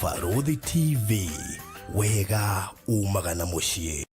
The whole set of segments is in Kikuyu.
Barũthi TV, wega umaga na mũciĩ.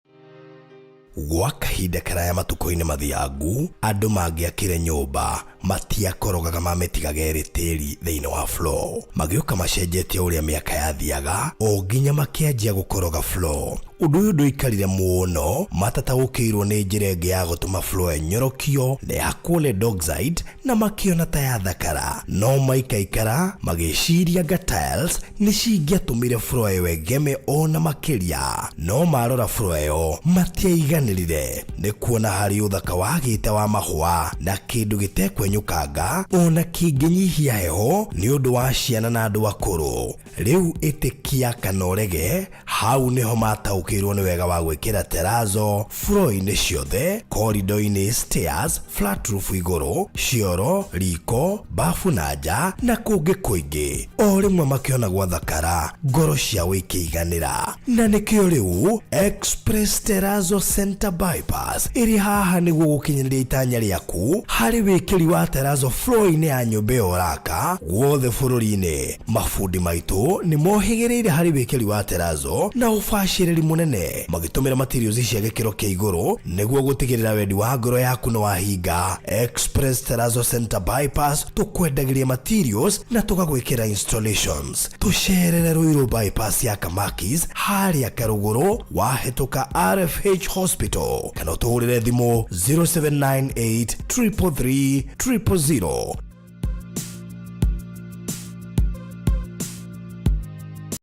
Gwa kahinda karaya matukũ-inĩ mathiangu, andũ mangĩakire nyũmba matiakorogaga mamĩtigaga ĩrĩ tĩri thĩinĩ wa floor. Magĩũka macenjetie ũrĩa mĩaka yathiaga o nginya makĩanjia gũkoroga floor. Ũndũ ũyũ ndũikarire mũno matataũkĩirwo nĩ njĩra ĩngĩ ya gũtũma floor ĩnyorokio na ĩhakwo lead oxide na makĩona ta yathakara. No maikaikara magĩciria anga tiles nĩ cingĩatũmire floor ĩyo ĩgeme o na makĩria. No marora floor ĩyo matiaiganĩrire nĩ kuona harĩ ũthaka wagĩte wa mahũa na kĩndũ gĩtekwenyũkanga ona kĩngĩnyihia heho nĩ ũndũ wa ciana na andũ akũrũ. Rĩu ĩtĩkia kana ũrege, hau nĩho mataũkĩirwo nĩ wega wa gwĩkĩra terrazzo floor-inĩ ciothe, corridor-inĩ, stairs, flat roof igũrũ, cioro, riko, bafu na nja na kũngĩ kũingĩ. O rĩmwe makĩona gwathakara, ngoro ciao ikĩiganĩra. Na nĩkĩo rĩu Express Terrazzo Center Bypass ĩrĩ haha nĩguo gũkinyanĩria itanya rĩaku harĩ wĩkĩri wa terrazzo floor-inĩ ya nyũmba ĩyo ũraka guothe bũrũri-inĩ. Mabundi maitũ nĩ mohĩgĩrĩire harĩ wĩkĩri wa terrazzo na ũbacĩrĩri mũnene magĩtũmĩra materials cia gĩkĩro kĩa igũrũ nĩguo gũtigĩrĩra wendi wa ngoro yaku nĩ wahinga. Express Terrazzo Center Bypass tũkwendagĩria materials na tũgagwĩkĩra installations. Tũcerere Ruiru Bypass ya Kamakis harĩa Karũgũrũ wahĩtũka RFH Hospital kana ũtũhũrĩre thimũ 0798 333 000.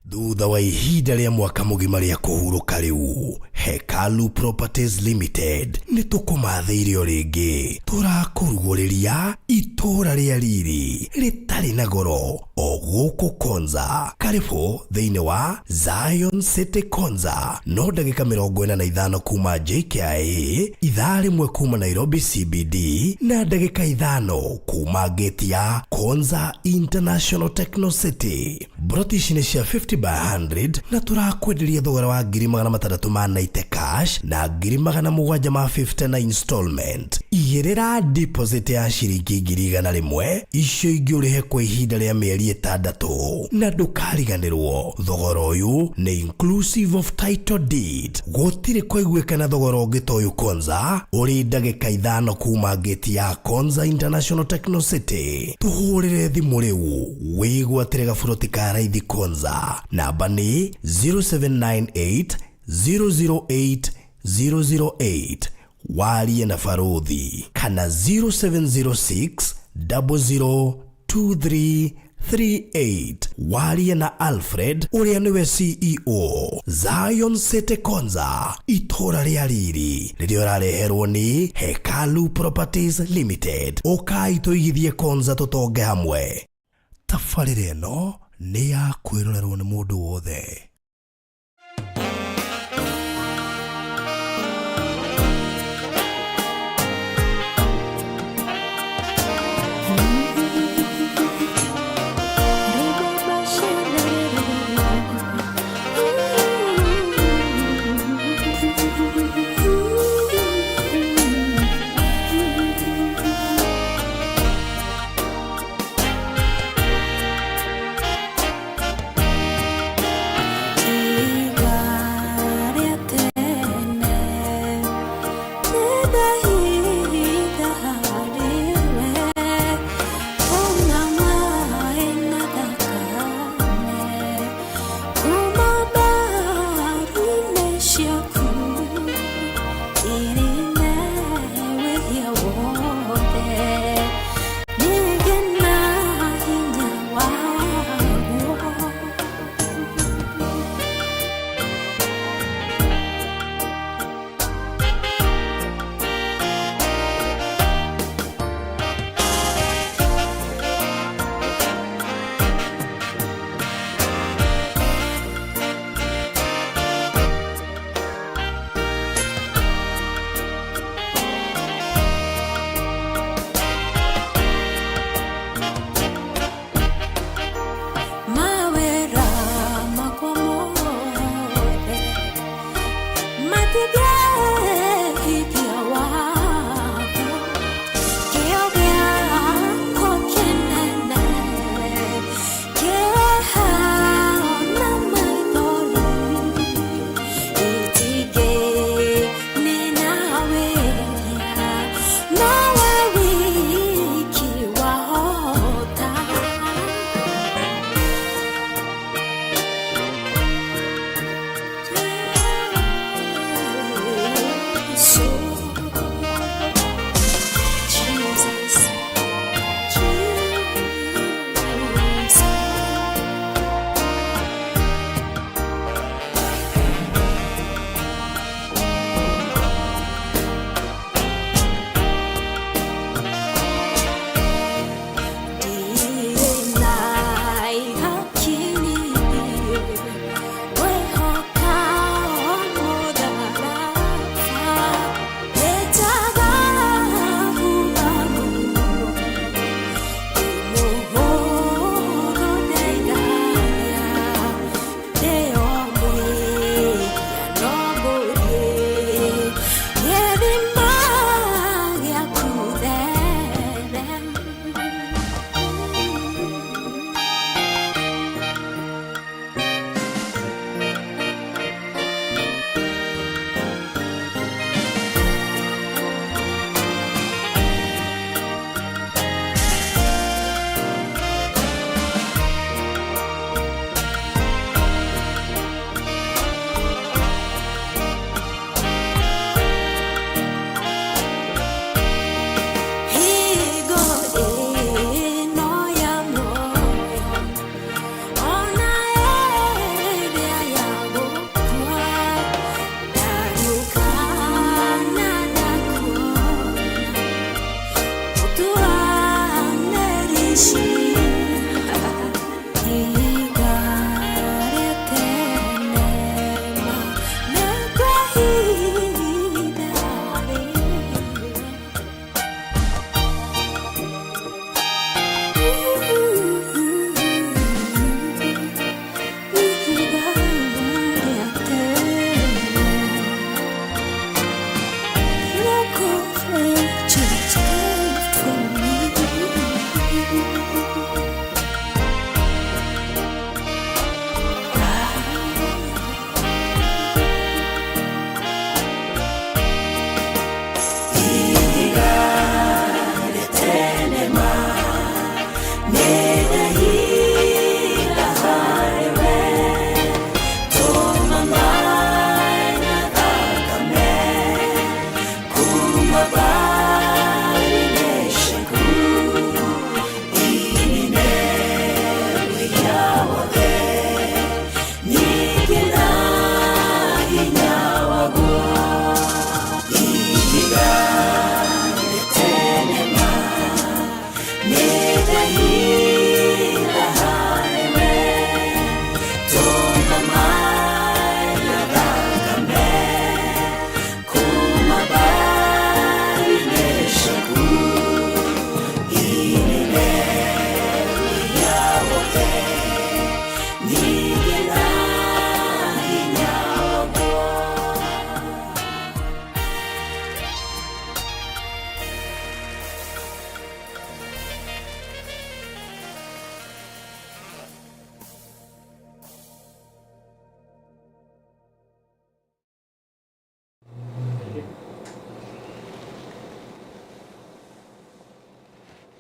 Thutha wa ihinda rĩa mwaka mũgima rĩa kũhurũka rĩu, Hekalu Properties Limited nĩ tũkũmathĩire o rĩngĩ. Tũrakũrugũrĩria itũũra rĩa riri rĩtarĩ na goro o gũkũ Konza. Karĩbũ thĩinĩ wa Zion City Konza, no ndagĩka 45 kuma JKIA, ithaa rĩmwe kuma Nairobi CBD na ndagĩka 5 kuma gate ya Konza International Techno City. Mburoti ici nĩ cia 50 by 100 na tũrakwenderia thogora wa ngiri magana matandatũ ma 90 cash na ngiri magana mũgwanja ma 50 na installment. Igĩrĩra deposit ya ciringi ngiri igana rĩmwe, icio ingĩ ũrĩhe kwa ihinda rĩa mĩeri 6 na ndũkariganĩrwo thogora ũyũ nĩ inclusive of title deed. Gũtirĩ kwaiguĩkana thogora ũngĩ ta ũyũ Konza, ũrĩ ndagĩka 5 kuma gate ya Konza International Techno City. Tũhũrĩre thimũ rĩu wĩgwatĩre gaburoti ka raithi Konza. Namba nĩ 0798 008 008. Warie na Barũthi kana 0706 002338. Warie na Alfred ũrĩa nĩwe CEO Zion City Konza, itũũra rĩa riri rĩrĩa ũrareherwo nĩ Hekalu Properties Limited. Ũkai tũigithie Konza tũtonge hamwe. Tabarĩra ĩno nĩ ya kwĩrorerwo nĩ mũndũ wothe.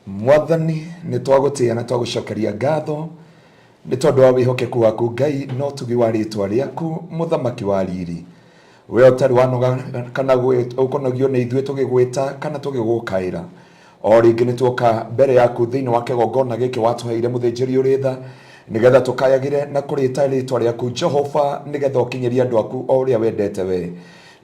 Mwathani, nĩ twagũtĩĩa na twagũcokeria ngatho nĩ tondũ wa wĩhokeku waku Ngai na ũtugi wa rĩtwa rĩaku, Mũthamaki wa riri. We ũtarĩ wanoga kana ũkonogio nĩ ithuĩ tũgĩgwĩta kana tũgĩgũkaĩra. O rĩngĩ nĩ tuoka mbere yaku thĩinĩ wa kĩgongona gĩkĩ watũheire, mũthĩnjĩri ũrĩ tha, nĩgetha tũkayagĩre na kũrĩta rĩtwa rĩaku Jehova, nĩgetha ũkinyĩrie andũ aku o ũrĩa wendete we.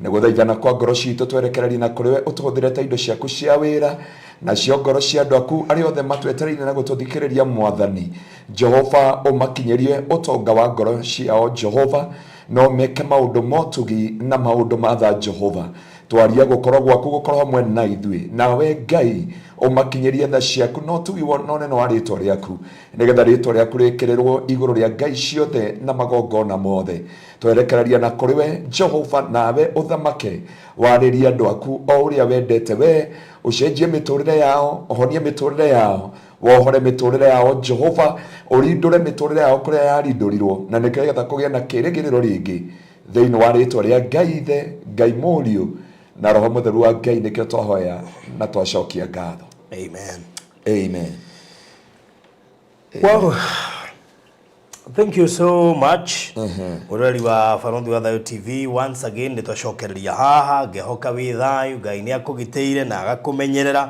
Nĩ gũthaithana kwa ngoro citũ twerekererie na kũrĩ we, ũtũhũthĩre ta indo ciaku cia wĩra, nacio ngoro cia andũ aku arĩa othe matwetereire na gũtũthikĩrĩria, Mwathani Jehova, ũmakinyĩrie ũtonga wa ngoro ciao Jehova, no meke maũndũ motugi na maũndũ ma tha Jehova. Twaria gũkorwo gwaku gũkorwo hamwe na ithuĩ, nawe Ngai ũmakinyĩrie tha ciaku na ũtugi na ũnene wa rĩtwa rĩaku, nĩgetha rĩtwa rĩaku rĩkĩrĩrwo igũrũ rĩa ngai ciothe na magongona mothe. Twerekereria na kũrĩ we Jehova, nawe ũthamake, warĩrie andũ aku o ũrĩa wendete we, ũcenjie mĩtũrĩre yao, ũhonie mĩtũrĩre yao, wohore mĩtũrĩre yao Jehova, ũrindũre mĩtũrĩre yao kũrĩa yarindũrirwo, na nĩgetha kũgĩe na kĩĩrĩgĩrĩro rĩngĩ thĩinĩ wa rĩtwa rĩa Ngai Ithe, Ngai Mũriũ na Roho Mũtheru wa Ngai. Nĩkĩo twahoya na twacokia ngatho. Amen. Amen. Well, thank you so much, mũroreri wa Barũthi wa Thayũ TV. Once again nĩ twacokereria haha, ngehoka wĩ thayũ. Ngai nĩ akũgitĩire na agakũmenyerera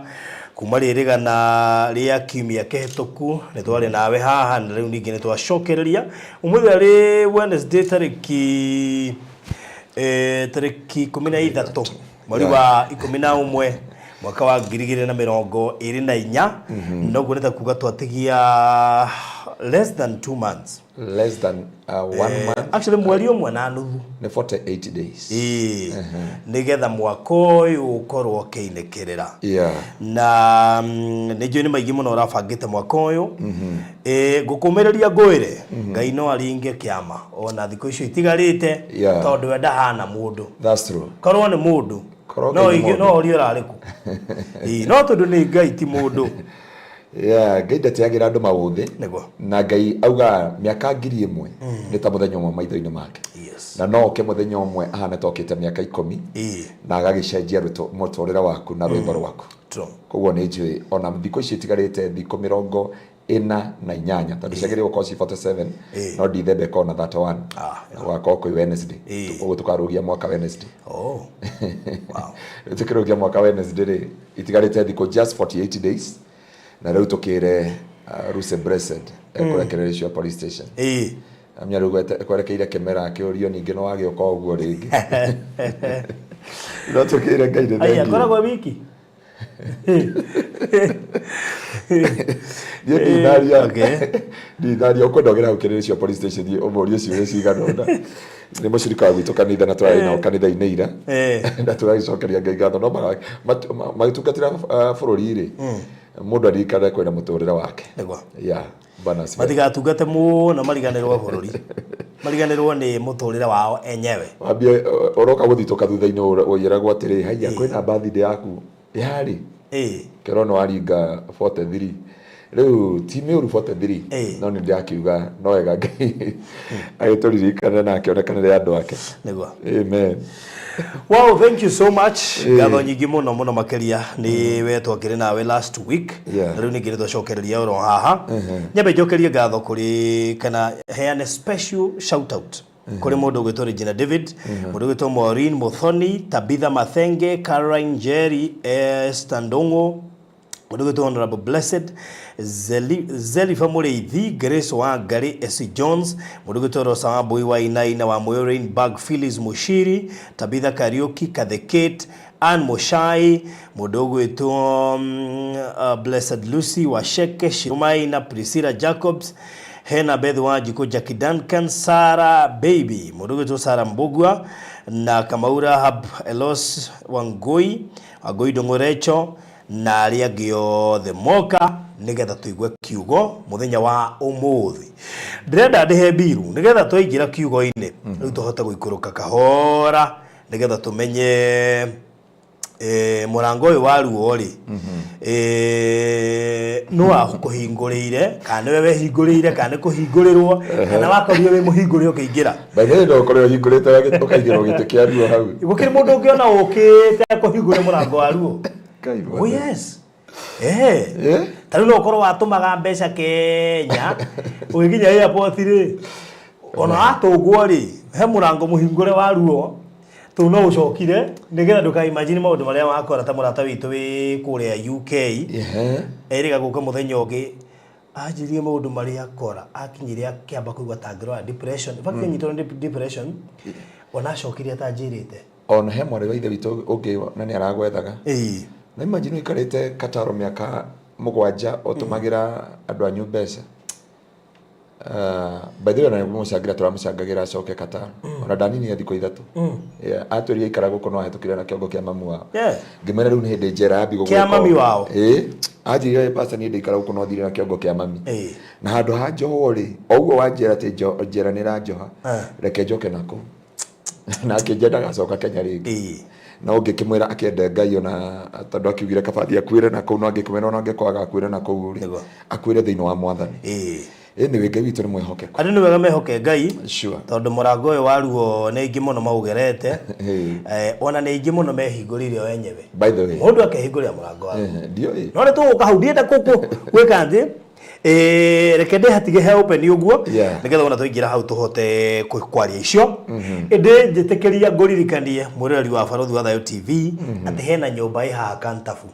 kuma rĩrĩgana rĩa kiumia kĩhĩtũku nĩ twarĩ nawe haha, na rĩu ningĩ nĩ twacokereria ũmũthĩ arĩ Wednesday, tarĩki 13 mweri wa 11 mwaka wa 2024. Noguo nĩ ta kuga twatigia less than 2 months. Less than one month. Actually mweri ũmwe na nuthu. Nĩ 48 days. Ĩĩ, nĩgetha mwaka ũyũ ũkorwo ũkĩinĩkĩrĩra. Na nĩ njũĩ nĩ maingĩ mũno ũrabangĩte mwaka ũyũ. Ngũkũmĩrĩria ngwĩre Ngai no aringe kĩama ona thikũ icio itigarĩte, tondũ we ndahana mũndũ. That's true. Korwo nĩ mũndũ, Korwo no Ngai nĩ ige- mũndũ. No ũrie ũrarĩ kũ. Ĩĩ, no tondũ nĩ Ngai ti mũndũ. Yeah, Ngai ndateagĩra andũ maũthĩ. Na Ngai auga mĩaka 1000 nĩ ta mũthenya ũmwe maitho-inĩ make. Na no oke mũthenya ũmwe ahane tokĩte mĩaka 10, na agagĩcenjia mũtũrĩre waku na rwĩmbo rwaku. Koguo nĩ njũĩ ona thikũ icio itigarĩte, thikũ 48, tondũ ciagĩrĩirwo gũkorwo ci 47, no Ndithemba ĩkorwo na 31. Gũgakorwo kwĩ Wednesday. Koguo tũkarũgia mwaka Wednesday. Oh. Wow. Tũkĩrũgia mwaka Wednesday rĩ, itigarĩte thikũ just 48 days, na rĩu tũkĩre Ruse Blessed ekũrekererio cia police station. Amenya rĩu kwerekeire kĩmera akĩũrio ningĩ no wagĩũka ũguo rĩngĩ, no tũkĩre Ngai nĩ Ai, thengiũ. akoragwo wiki. Niĩ ndinaria ndinaria ũkwenda ũgere hau kĩrĩrĩ cia police station ũmũrie ciũria cigana ũna. Nĩ mũcirika wa gwitũ kanitha na tũrarĩ nao kanitha-inĩ ira, na tũragĩcokeria Ngai ngatho no magĩtungatĩra bũrũri rĩ, mũndũ aririkane kwĩna mũtũrĩre wake. Yeah, bana asifiwe. Matigatungate mũno mariganĩrwo bũrũri, mariganĩrwo nĩ mũtũrĩre wao enyewe. Wambie ũroka gũthitũka thutha-inĩ, ũyĩragwo atĩrĩ, haiya, kwĩna birthday yaku yarĩ kĩro nĩ waringa 43 rĩu, ti mĩũru 43. No nĩ ndĩrakiuga no wega Ngai agĩtũririkane na akĩonekanĩre andũ ake. Amen. Wow, thank you so much. Ngatho nyingĩ mũno mũno makĩria nĩ we twakĩrĩ nawe last week. Na rĩu ningĩ nĩ twacokereria oro haha. Nyambe njokerie ngatho kũrĩ kana heane special shout out Kũrĩ mũndũ ũgwĩtwo Regina David, mũndũ ũgwĩtwo Maureen Muthoni, Tabitha Mathenge, Caroline Njeri, Esther Ndung'u, mũndũ ũgwĩtwo Honorable Blessed Zelifa Mũrĩithi, Grace Wangari, S Jones, mũndũ ũgwĩtwo Rosa Wambui wa Inaina wa Moyo Rainbag, Phyllis Mushiri, Tabitha Kariuki, Kathe Kate, Ann Mushai, mũndũ ũgwĩtwo Blessed Lucy Washeke, Shirumaina, Priscilla Jacobs, hena Beth Wanjikũ, Jackie Duncan, Sarah Baby, mũndũ ũgwĩtwo Sarah Mbugua na Kamau Rahab, Elos Wangui, Wangui Ndũng'ũrecho na arĩa angĩ othe moka nĩgetha tũigue kiugo mũthenya wa ũmũthĩ. Ndĩrenda ndĩhe mbiru nĩgetha twaingĩra kiugo-inĩ rĩu tũhote gũikũrũka kahora nĩgetha tũmenye mũrango ũyũ wa ruo rĩ, nũ wakũhingũrĩire, kana nĩwe wehingũrĩire, kana nĩ kũhingũrĩrwo, kana wakorire wĩ mũhingũre ũkĩingĩra. By the way, no ũkorwo ũhingũrĩte ũkaigĩrwo gĩtĩ kĩa ruo hau. Gũkĩrĩ mũndũ ũngĩona ũkĩte akũhingũre mũrango wa ruo? Ngai Oh mwana. yes. Ta rĩu no ũkorwo watũmaga mbeca Kenya ũgĩkinya airport rĩ, ona watũngwo rĩ, he mũrango mũhingũre wa ruo tũu no ũcokire nĩgetha ndũka imagine maũndũ marĩa wakora ta mũrata witũ wĩ kũrĩa UK. Erĩga gũka mũthenya ũngĩ anjirie maũndũ marĩa akora akinyire akĩamba kũigua ta angĩrwara depression. In fact, anyitwo nĩ depression ona acokire atanjĩrĩte. Ona he mwarĩ wa ithe witũ ũngĩ na nĩ aragwethaga. Na imagine ũikarĩte Kataro mĩaka 7 ũtũmagĩra andũ anyu mbeca. By the way, ona nĩkũmũcangĩra tũramũcangagĩra acoke Qatar. Ona ndaninire thikũ 3. Yeah, atwĩrire aikara gũkũ no ahĩtũkire na kĩongo kĩa mamu wao. Ngĩmwĩra rĩu nĩ hĩndĩ njera yambi gũgwĩka Kĩa mami ũũ. wao. Ĩĩ. Anjĩrire pastor niĩ ndĩikara gũkũ no thire na kĩongo kĩa mami. Na handũ ha njohwo rĩ, o ũguo wanjĩra atĩ njera nĩ ĩranjoha, reke njoke nakũu. Na akĩnjia ndagacoka Kenya rĩngĩ. No ngĩkĩmwĩra akĩende Ngai ona tondũ akiugire kaba athiĩ akuĩre na kũu, no angĩkĩmwĩra ona angĩkorwo agakuĩra na kũu rĩ, akuĩre thĩinĩ wa Mwathani. Anyway, Ngai witũ nĩ mwĩhokeku. Andũ nĩ wega mehoke Ngai. Sure. Tondũ mũrango ũyũ wa ruo nĩ aingĩ mũno maũgerete. Ona nĩ aingĩ mũno mehingũrĩire o enyewe. By the way. Mũndũ akehingũrĩra mũrango wa ruo. Ndiũĩ. No nĩ tũgũka hau, ndienda gwĩka atĩ, reke ndĩhatige he open ũguo, nĩgetha ona twaingĩra hau tũhote kwaria icio. Ĩndĩ njĩtĩkĩria ngũririkanie mwĩroreri wa Barũthi wa Thayũ TV atĩ hena nyũmba ĩ haha Kantabu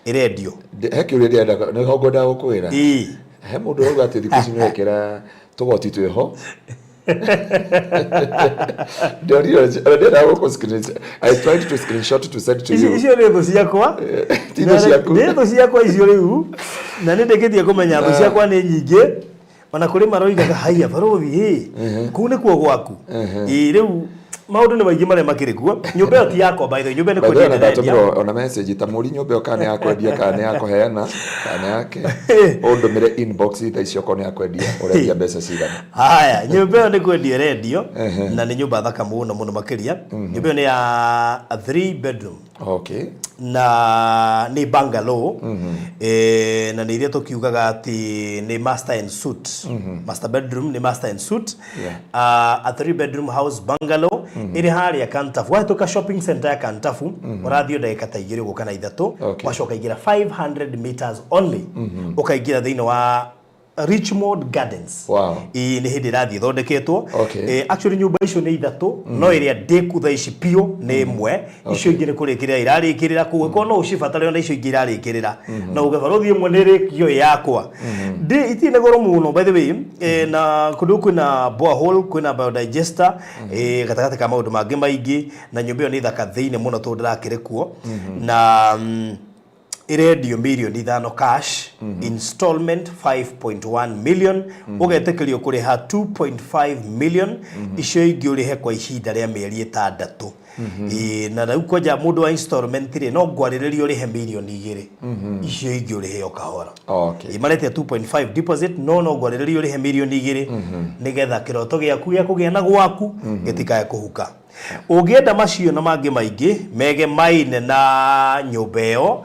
ĩrendio. He kĩũria ndĩrenda, nĩho ngwendaga gũkwĩra. He mũndũ ũrauga atĩ thikũ ici nĩwekĩra tũgoti twĩho. Ndĩrorire, ndĩrendaga gũkũ screen, I tried to screenshot to send to you. Icio nĩ thũ ciakwa. Ti thũ ciaku. Nĩ thũ ciakwa icio rĩu. Na nĩ ndĩkĩtie kũmenya thũ ciakwa nĩ nyingĩ. Ona kũrĩ maroigaga haiya barũthi hĩ, kũu nĩkuo gwaku. Ĩ rĩu maũndũ nĩ maingĩ marĩa makĩrĩ kuo. Nyũmba ĩyo ti yakwa by the way, nyũmba ĩyo nĩ By the way, kwendia ona ndĩrendia. ndatũmĩrwo ona message ta mũri nyũmba ĩyo kana nĩ ya kwendia kana nĩ ya kũheana kana nĩ yake. Ũndũmĩre inbox thaa ici okorwo nĩ ya kwendia ũrendia mbeca cigana. Haya, nyũmba ĩyo nĩ kwendia ĩrendio na nĩ nyũmba thaka mũno mũno makĩria. Nyũmba ĩyo nĩ ya 3 bedroom. Na nĩ bungalow. Na nĩ iria tũkiugaga atĩ nĩ master and suite. Master bedroom nĩ master and suite. A 3 bedroom house bungalow ĩrĩ harĩa Kantafu. Wahĩtũka shopping center ya Kantafu, ũrathiĩ ndagĩka ta 2 ũguo kana 3, wacoka ingĩra 500 meters only. Ũkaingĩra thĩinĩ wa Richmond Gardens. Ĩĩ nĩ hĩndĩ ĩrathiĩ ĩthondeketwo. Actually nyũmba icio nĩ 3, no ĩrĩa ndĩku thaa ici biũ nĩ ĩmwe. Icio ingĩ nĩ kũrĩkĩrĩra irarĩkĩrĩra, koguo korwo no ũcibatare ona icio ingĩ irarĩkĩrĩra. No uge barũthi ĩmwe nĩ ĩrĩkio ĩ yakwa. Itirĩ na goro mũno by the way, na kũndũ kwĩna borehole, kwĩna biodigester, gatagatĩ ka maũndũ mangĩ maingĩ, na nyũmba ĩyo nĩ thaka thĩinĩ mũno tondũ ndĩrakĩrĩ kuo. Na ĩrendio mirioni 5 cash, installment 5.1 million, ũgetĩkĩrio kũrĩha 2.5 million, icio ingĩ ũrĩhe kwa ihinda rĩa mĩeri 6. Na rĩu kwanja mũndũ wa installment rĩ, no ngwarĩrĩrio ũrĩhe mirioni 2, icio ingĩ ũrĩhe o kahora. Maretia 2.5 deposit, no ngwarĩrĩrio ũrĩhe mirioni 2 nĩgetha kĩroto gĩaku gĩa kũgĩa na gwaku gĩtikae kũhuka. Ũngĩenda macio na mangĩ maingĩ mege maine na nyũmba ĩyo,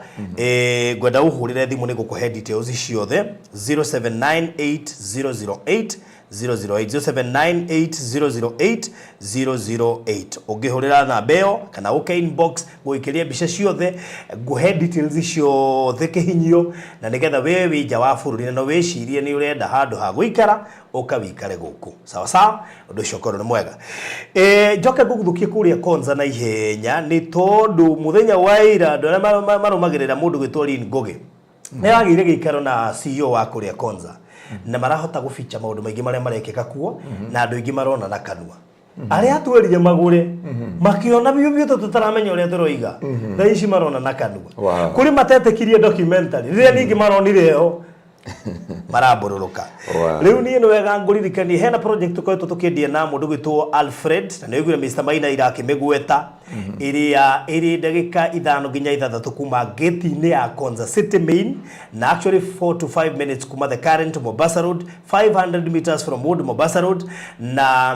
ngwenda ũhũrĩre thimũ nĩ gũkũhe details ciothe 0798008 008 0798 008 008. Ũngĩhũrĩra namba ĩyo kana ũke inbox, ngũgĩkĩria mbica ciothe, ngũhe details ciothe kĩhinyio, na nĩgetha we wĩ nja wa bũrũri na no wĩcirie nĩ ũrenda handũ ha gũikara, ũka wĩikare gũkũ. Sawa sawa, ũndũ ũcio ũkorwo nĩ mwega. Njoke ngũguthũkie kũrĩa Konza na ihenya, nĩ tondũ mũthenya wa ira andũ arĩa marũmagĩrĩra mũndũ gwĩtwo Lynn Ngugi nĩ agĩire gĩikaro na CEO wa kũrĩa Konza, na marahota gũbicha maũndũ maingĩ marĩa marekĩka kuo, na andũ aingĩ marona na kanua arĩa atwerie magũre makĩona biũ biũ tũtaramenya ũrĩa tũroiga. Thaa ici marona na kanua. Kũrĩ matetĩkirie documentary rĩrĩa ningĩ maronire ĩyo marambũrũrũka. Rĩu niĩ nĩ wega ngũririkanie hena project tũkoretwo tũkĩendia na mũndũ gwĩtwo Alfred, na nĩ ũiguire Mr. Maina irakĩmĩgweta, ĩrĩa ĩrĩ ndagĩka 5 nginya 6 kuma gate-inĩ ya Konza City Main, na actually 4 to 5 minutes kuma the current Mombasa Road, 500 meters from Old Mombasa Road, na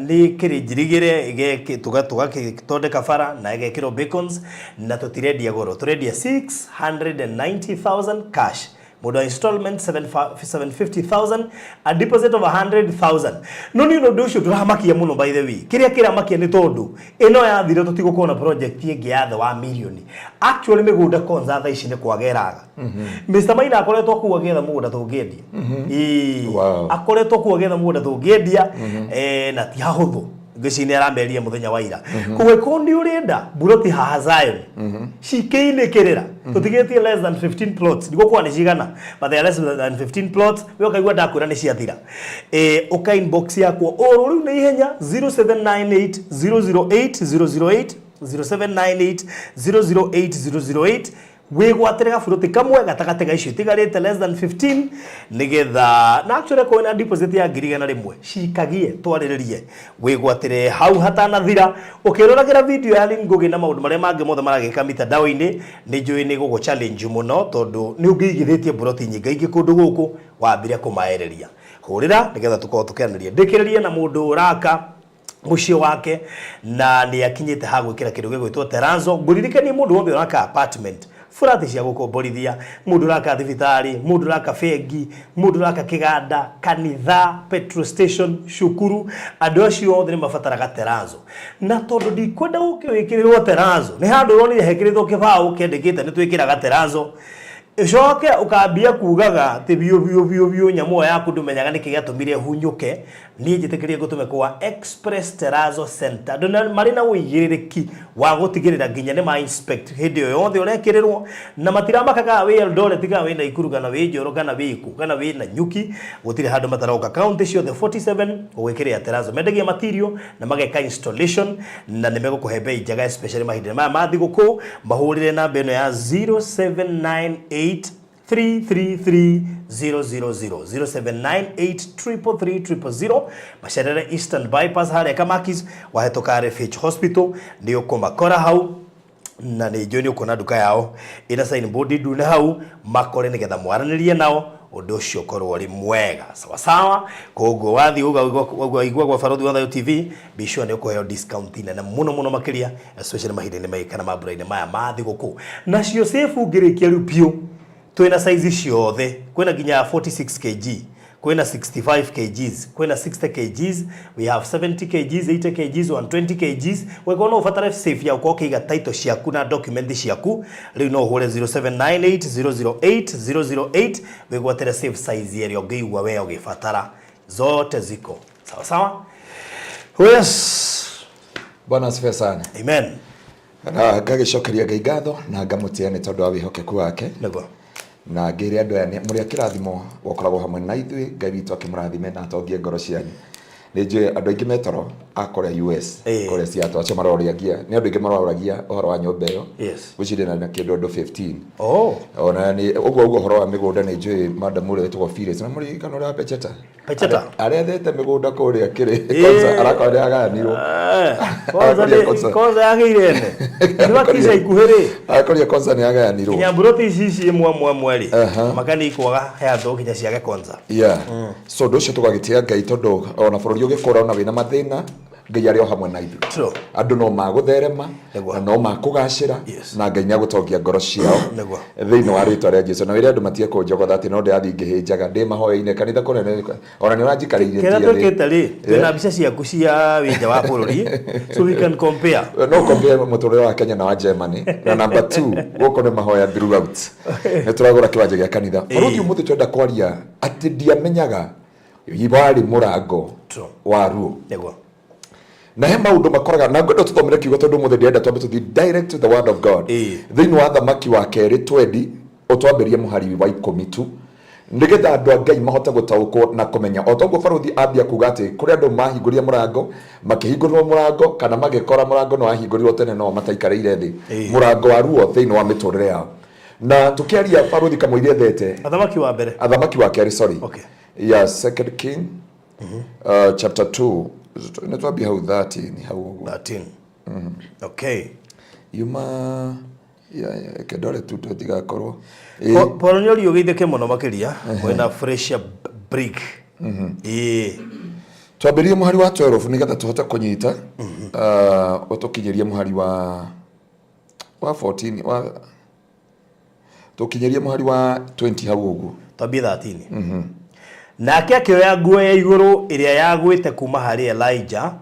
nĩ kĩrĩ njirigĩre tũgakĩthondeka bara na ĩgekĩrwo beacons, na tũtirendia goro, tũrendia 690,000 cash. Mũndũ wa installment 750,000, a deposit of 100,000. No nĩ ũndũ ũcio ndũramakia mũno. By the way, kĩrĩa kĩramakia nĩ tondũ ĩno yathire tũtigũkorwo na project ĩngĩ ya thĩ wa mirioni. Actually, mĩgũnda Konza thaa ici nĩ kwageraga. Mr. Maina akoretwo kũu agĩetha mũgũnda tũngĩendia. Ĩĩ. Akoretwo kũu agĩetha mũgũnda tũngĩendia, na ti hahũthũ. Ngwĩciria nĩ arameria mũthenya wa ira. Koguo ĩkorwo nĩ ũrenda mburoti haha Zion cikĩinĩ kĩrĩra, tũtigĩtie less than 15 plots, ndigũkwa nĩ cigana, but they are less than 15 plots. We ũkaigua ndakwĩra nĩ ciathira, ũka inbox yakwa oro rĩu na ihenya, 0798 008 008, 0798 008 008, wĩgwatĩre gaburoti kamwe gatagatĩ ga icio itigarĩte less than 15, nĩgetha na actually korwo na deposit ya 100,000 cikagie twarĩrĩrie, wĩgwatĩre hau hatanathira. Ũkĩroragĩra video ya Lynn Ngugi na maũndũ marĩa mangĩ mothe maragĩka mitandao-inĩ, nĩ njũĩ nĩ gũgũ challenge mũno, tondũ nĩ ũngĩigithĩtie mburoti nyingaingĩ kũndũ gũkũ wambire kũmaereria. Hũrĩra nĩgetha tũkorwo tũkĩaranĩria. Ndĩkĩrĩrie na mũndũ ũraka mũciĩ wake na nĩ akinyĩte ha gwĩkĩra kĩndũ gĩgwĩtwo terrazzo. Ngũririkanie, mũndũ wothe ũraka apartment, burati cia gũkomborithia, mũndũ ũraka thibitarĩ, mũndũ ũraka bengi, mũndũ ũraka kĩganda, kanitha, petrol station, cukuru, andũ acio othe nĩ mabataraga terrazzo. Na tondũ ndikwenda gũke wĩkĩrĩrwo terrazzo nĩ handũ ũronire hekĩrĩtwo kĩbaũ kĩandĩkĩte nĩ twĩkĩraga terrazzo, ũcoke ũkambia kugaga atĩ biũ biũ biũ biũ nyamũ ĩyo yaku ndũmenyaga nĩkĩ gĩatũmire hunyũke. Niĩ njĩtĩkĩrie ngũtũme kwa Express Terrazzo Center. Andũ marĩ na ũigĩrĩrĩki wa gũtigĩrĩra nginya nĩ ma inspect hĩndĩ ĩyo yothe ũrekĩrĩrwo, na matiramaka kana wĩ Eldoret, kana wĩ Naikuru, kana wĩ Njoro, kana wĩ kũ, kana wĩ Nanyuki. Gũtirĩ handũ mataroka, kaunti ciothe 47 gũgĩkĩrĩra terrazzo. Mendagia material na mageka installation, na nĩ megũkũhe bei njega, especially mahinda maya ma thigũkũ. Mahũrĩre namba ĩno ya 0798 333 000, 0798 333 000. Macerere Eastern Bypass harĩa Kamakis, wahĩtũka RFH Hospital nĩ ũkũmakora hau, na nĩ njũĩ nĩ ũkuona nduka yao ĩna signboard ndune hau. Makore nĩgetha mwaranĩrie nao, ũndũ ũcio ũkorwo ũrĩ mwega. Sawa sawa. Koguo wathiĩ ũgaigua gwa Barothi wa Thayo TV, be sure nĩ ũkũheo discount nene mũno mũno makĩria, especially mahinda-inĩ maya kana mambura-inĩ maya ma thigũkũ. Nacio safe ngĩrĩkia rĩu biũ, twĩna size ciothe, kwĩna nginya 46 kg, kwĩna 65 kgs, kwĩna 60 kgs, we have 70 kgs, 80 kgs, 120 kgs. Weko no ũbatare safe ya ũkorwo ũkĩiga title ciaku na document ciaku. Rĩu no ũhũre 0798 008 008, wĩgwatĩre safe size ĩrĩa ũngĩigua we ũgĩbatara. Zote ziko sawa sawa. Yes. Bwana asifiwe sana. Amen. Na ngagĩcokeria Ngai ngatho na ngamũtĩa nĩ tondũ wa wĩhokeku wake. Nĩguo. Na ngĩre andũ aya mũrĩ a kĩrathimo gũkoragwo hamwe na ithuĩ. Ngai witũ akĩmũrathime na atongie ngoro cianyu. Nĩ njũĩ andũ aingĩ metoro a kũrĩa US, kũrĩa Seattle, acio maroragia, nĩ andũ aingĩ maroragia ũhoro wa nyũmba ĩyo. Gwĩciria na kĩndũ andũ 15. Ona nĩ ũguo ũguo ũhoro wa mĩgũnda, nĩ njũĩ madam ũrĩa wĩtagwo Phyllis, na mũririkana ũrĩa wa Pecheta. Pecheta. Arethete mĩgũnda kũrĩa kĩrĩ Konza, arakorwo nĩ agayanirwo. Kwanza Arakoria kwanza yagĩire ene nĩwaki ica ikuhĩ rĩ. Arakoria Konza nĩ agayanirwo. Nginya mburoti ici ici ĩmwe ĩmwe ĩmwe rĩ, maka nĩ ikwaga he andũ nginya ciage Konza. Yeah, so ũndũ ũcio tũgagĩtĩa Ngai, tondũ ona bũrũri ũgĩkũra, ona wĩna mathĩna, Ngai arĩ o hamwe na ithuĩ. Andũ no magũtherema na no makũgacĩra na Ngai nĩ agũtongia ngoro ciao thĩinĩ wa rĩtwa rĩa Jesu. Na wĩre andũ matige kũnjogotha atĩ no ndĩrathiĩ ngĩhĩnjaga ndĩ mahoya-inĩ kanitha kũnene, ona nĩ ũranjikarĩire. Kĩrĩa twĩkĩte rĩ, twĩna mbica ciaku cia wĩ nja wa bũrũri, so we can compare. No compare mũtũrĩre wa Kenya na wa Germany. Na number 2, gũkũ nĩ mahoya throughout, nĩ tũragũra kĩwanja gĩa kanitha. Bũrũri ũmũthĩ twenda kwaria atĩ ndiamenyaga warĩ mũrango wa ruo. Na he maũndũ makoraga na ngwenda tũthomere kiugo, tondũ ũmũthĩ ndĩrenda twambe tũthiĩ direct to the word of God. Thĩinĩ wa Thamaki wa Kerĩ 20, ũtwambĩrie mũhari wa 10 tu, nĩgetha andũ a Ngai mahote gũtaũkwo na kũmenya o toguo barũthi ambia kuga atĩ kũrĩ andũ mahingũrire mũrango, makĩhingũrĩrwo mũrango, kana magĩkora mũrango nĩ wahingũrirwo tene no mataikarĩire thĩ, mũrango wa ruo thĩinĩ wa mĩtũrĩre yao. Na tũkĩaria, barũthi, kamũira ethete Athamaki wa Mbere. Athamaki wa Kerĩ, sorry. Yeah, Second King chapter 2, nĩ twambia hau 13 hau ũguo. 13, okay. Yuma ya reke ndore tu tũtigakorwo. Paul nĩ ũrio ũgeithĩke mũno makĩria mwĩna fresh break, ĩĩ. Twambĩrĩrie mũhari wa 12 nĩgetha tũhote kũnyita, ũtũkinyĩrie mũhari wa 14, wa tũkinyĩrie mũhari wa 20 hau ũguo. Twambie 13. Nake akĩoya nguo ya igũrũ ĩrĩa yagwĩte kuma harĩ Elijah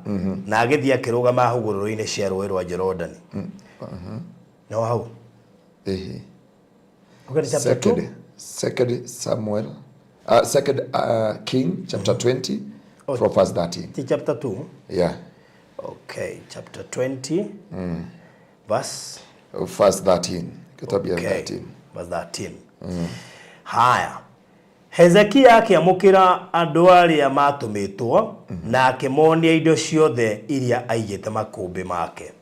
na agĩthiĩ akĩrũgama hũgũrũrũ-inĩ cia rũũĩ rwa Jorodani. No hau. Ĩhĩ. Okay, chapter 2. Second Samuel, Second King chapter 20 from verse 13. Ti chapter 2? Yeah. Okay, chapter 20 verse Verse 13, kĩtwambia. 13. Verse 13. Haya, Hezekia akĩamũkĩra andũ arĩa matũmĩtwo na akĩmonia indo ciothe iria aigĩte makũmbĩ make.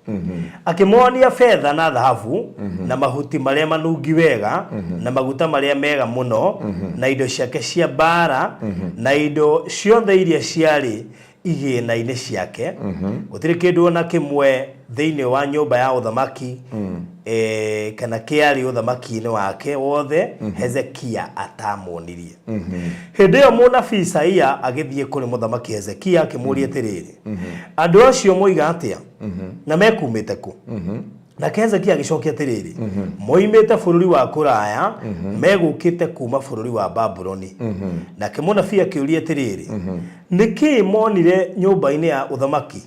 Akĩmonia betha na thahabu na mahuti marĩa manungi wega na maguta marĩa mega mũno na indo ciake cia mbaara na indo ciothe iria ciarĩ igĩna-inĩ ciake. Gũtirĩ kĩndũ ona kĩmwe thĩinĩ wa nyũmba ya ũthamaki kana kĩarĩ ũthamaki-inĩ wake wothe Hezekia atamonirie. Hĩndĩ ĩyo mũnabii Isaia agĩthiĩ kũrĩ mũthamaki Hezekia akĩmũũria atĩrĩrĩ, "Andũ acio moiga atĩa, na mekumĩte kũ?" Nake Hezekia agĩcokia atĩrĩrĩ, "Moimĩte bũrũri wa kũraya, megũkĩte kuma bũrũri wa Babuloni." Nake mũnabii akĩũria atĩrĩrĩ, "Nĩ kĩĩ monire nyũmba-inĩ ya ũthamaki?"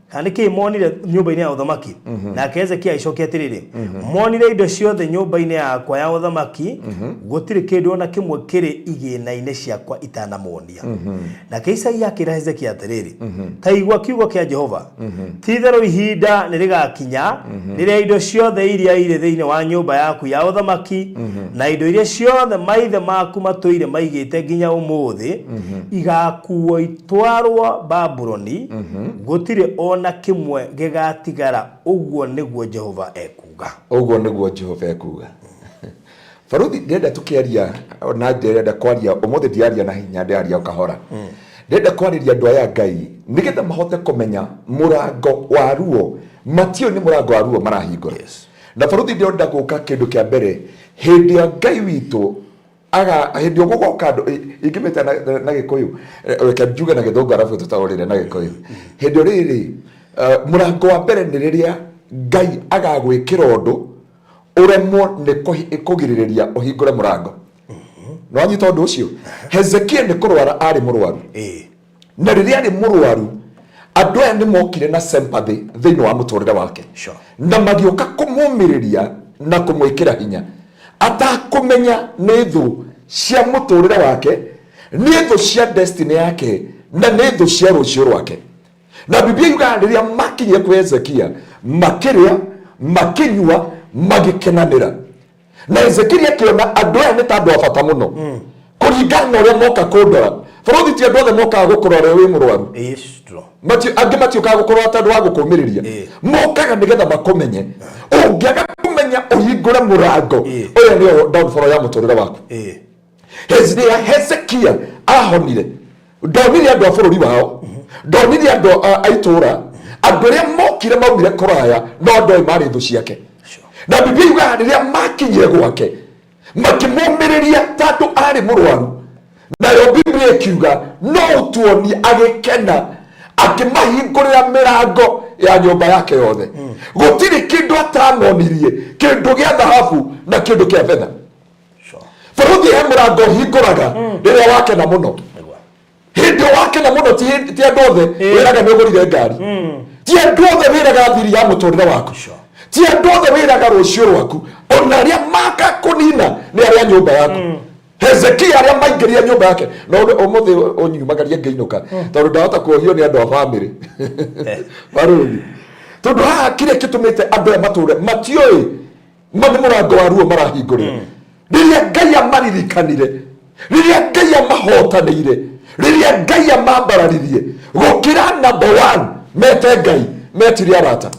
Kana nĩ kĩĩ monire nyũmba-inĩ ya ũthamaki? Nake Hezekia agĩcokia atĩrĩrĩ, "Monire indo ciothe nyũmba-inĩ yakwa ya ũthamaki, gũtirĩ kĩndũ ona kĩmwe kĩrĩ igĩna-inĩ ciakwa itanamonia." Nake Isaia akĩra Hezekia atĩrĩrĩ, "Ta igua kiugo kĩa Jehova. Ti-itherũ ihinda nĩ rĩgakinya rĩrĩa indo ciothe iria irĩ thĩinĩ wa nyũmba yaku ya ũthamaki na indo iria ciothe maithe maku matũire maigĩte nginya ũmũthĩ igakuo itwarwo Babuloni, gũtirĩ o na kĩmwe gĩgatigara, ũguo nĩguo Jehova ekuuga." Ũguo nĩguo Jehova ekuuga. Baruthi, ndĩrenda tũkĩaria na ndĩrenda kwaria ũmũthĩ, ndiraria na hinya, ndĩraria o kahora. Ndĩrenda kwarĩria andũ aya Ngai nĩgetha mahote kũmenya mũrango wa ruo, matiũĩ nĩ mũrango wa ruo marahingũra. Na baruthi, ndĩrenda gũka kĩndũ kĩa mbere hĩndĩ ya Ngai witũ aga hĩndĩ ĩyo gũgoka andũ ingĩmĩta na Gĩkũyũ, reke njuge na Gĩthũngũ arabu tũtaũrĩre na Gĩkũyũ. Hĩndĩ ĩyo rĩrĩ, mũrango wa mbere nĩ rĩrĩa Ngai agagwĩkĩra ũndũ ũremwo nĩ kũgirĩrĩria ũhingũre mũrango. Nĩ wanyita ũndũ ũcio? Hezekia nĩ kũrwara arĩ mũrwaru, na rĩrĩa arĩ mũrwaru andũ aya nĩ mokire na sympathy thĩinĩ wa mũtũrĩre wake na magĩũka kũmũmĩrĩria na kũmwĩkĩra hinya, atakũmenya nĩ thũ cia mũtũrĩre wake, nĩ thũ cia destiny yake, na nĩ thũ cia rũciũ rwake. Na Biblia yugaga rĩrĩa makinyire kwĩ Hezekia, makĩrĩa, makĩnyua, magĩkenanĩra. Na Hezekia akĩona andũ aya nĩ ta andũ a bata mũno kũringana na ũrĩa moka kũndora. Bũrũthi, ti andũ othe mokaga gũkũrora rĩrĩa wĩ mũrwaru. Yes, true. Angĩ matiũkaga gũkũrora tondũ wa gũkũmĩrĩria, mokaga nĩgetha makũmenye. Ũngĩaga kũmenya ũhingũre mũrango, ũyũ nĩyo downfall ya mũtũrĩre waku. Hĩndĩ ya Hezekia ahonire, ndonire andũ a bũrũri wao, ndonire andũ a itũũra, andũ arĩa mokire maumire kũraya, no andũ ayo marĩ thũ ciake. Na Biblia yugaga rĩrĩa makinyire gwake makĩmũmĩrĩria tondũ arĩ mũrwaru, nayo Biblia ĩkiuga no ũtuonie agĩkena. Akĩmahingũrĩra mĩrango ya nyũmba yake yothe. Gũtirĩ kĩndũ atanonirie, kĩndũ gĩa thahabu na kĩndũ kĩa betha. Bũrũthi he mũrango ũhingũraga rĩrĩa wakena mũno. Hĩndĩ ĩyo wakena mũno, ti andũ othe wĩraga nĩ ũgũrire ngari, ti andũ othe wĩraga thiri ya mũtũrĩre waku, ti andũ othe wĩraga rũciũ rwaku. Ona arĩa maka kũnina nĩ arĩa nyũmba yaku. Hezekia arĩa maingĩrire nyũmba yake no ũmũthĩ ũnyumagaria ngĩinũka, tondũ ndahota kuohio nĩ andũ a bamĩrĩ barũthi, tondũ haha kĩrĩa kĩtũmĩte andũ aya matũre matiũĩ ma nĩ mũrango wa ruo marahingũrĩra. Rĩrĩa Ngai amaririkanire, rĩrĩa Ngai amahotanĩire, rĩrĩa Ngai amambararirie gũkĩra number one, mete Ngai, metire arata.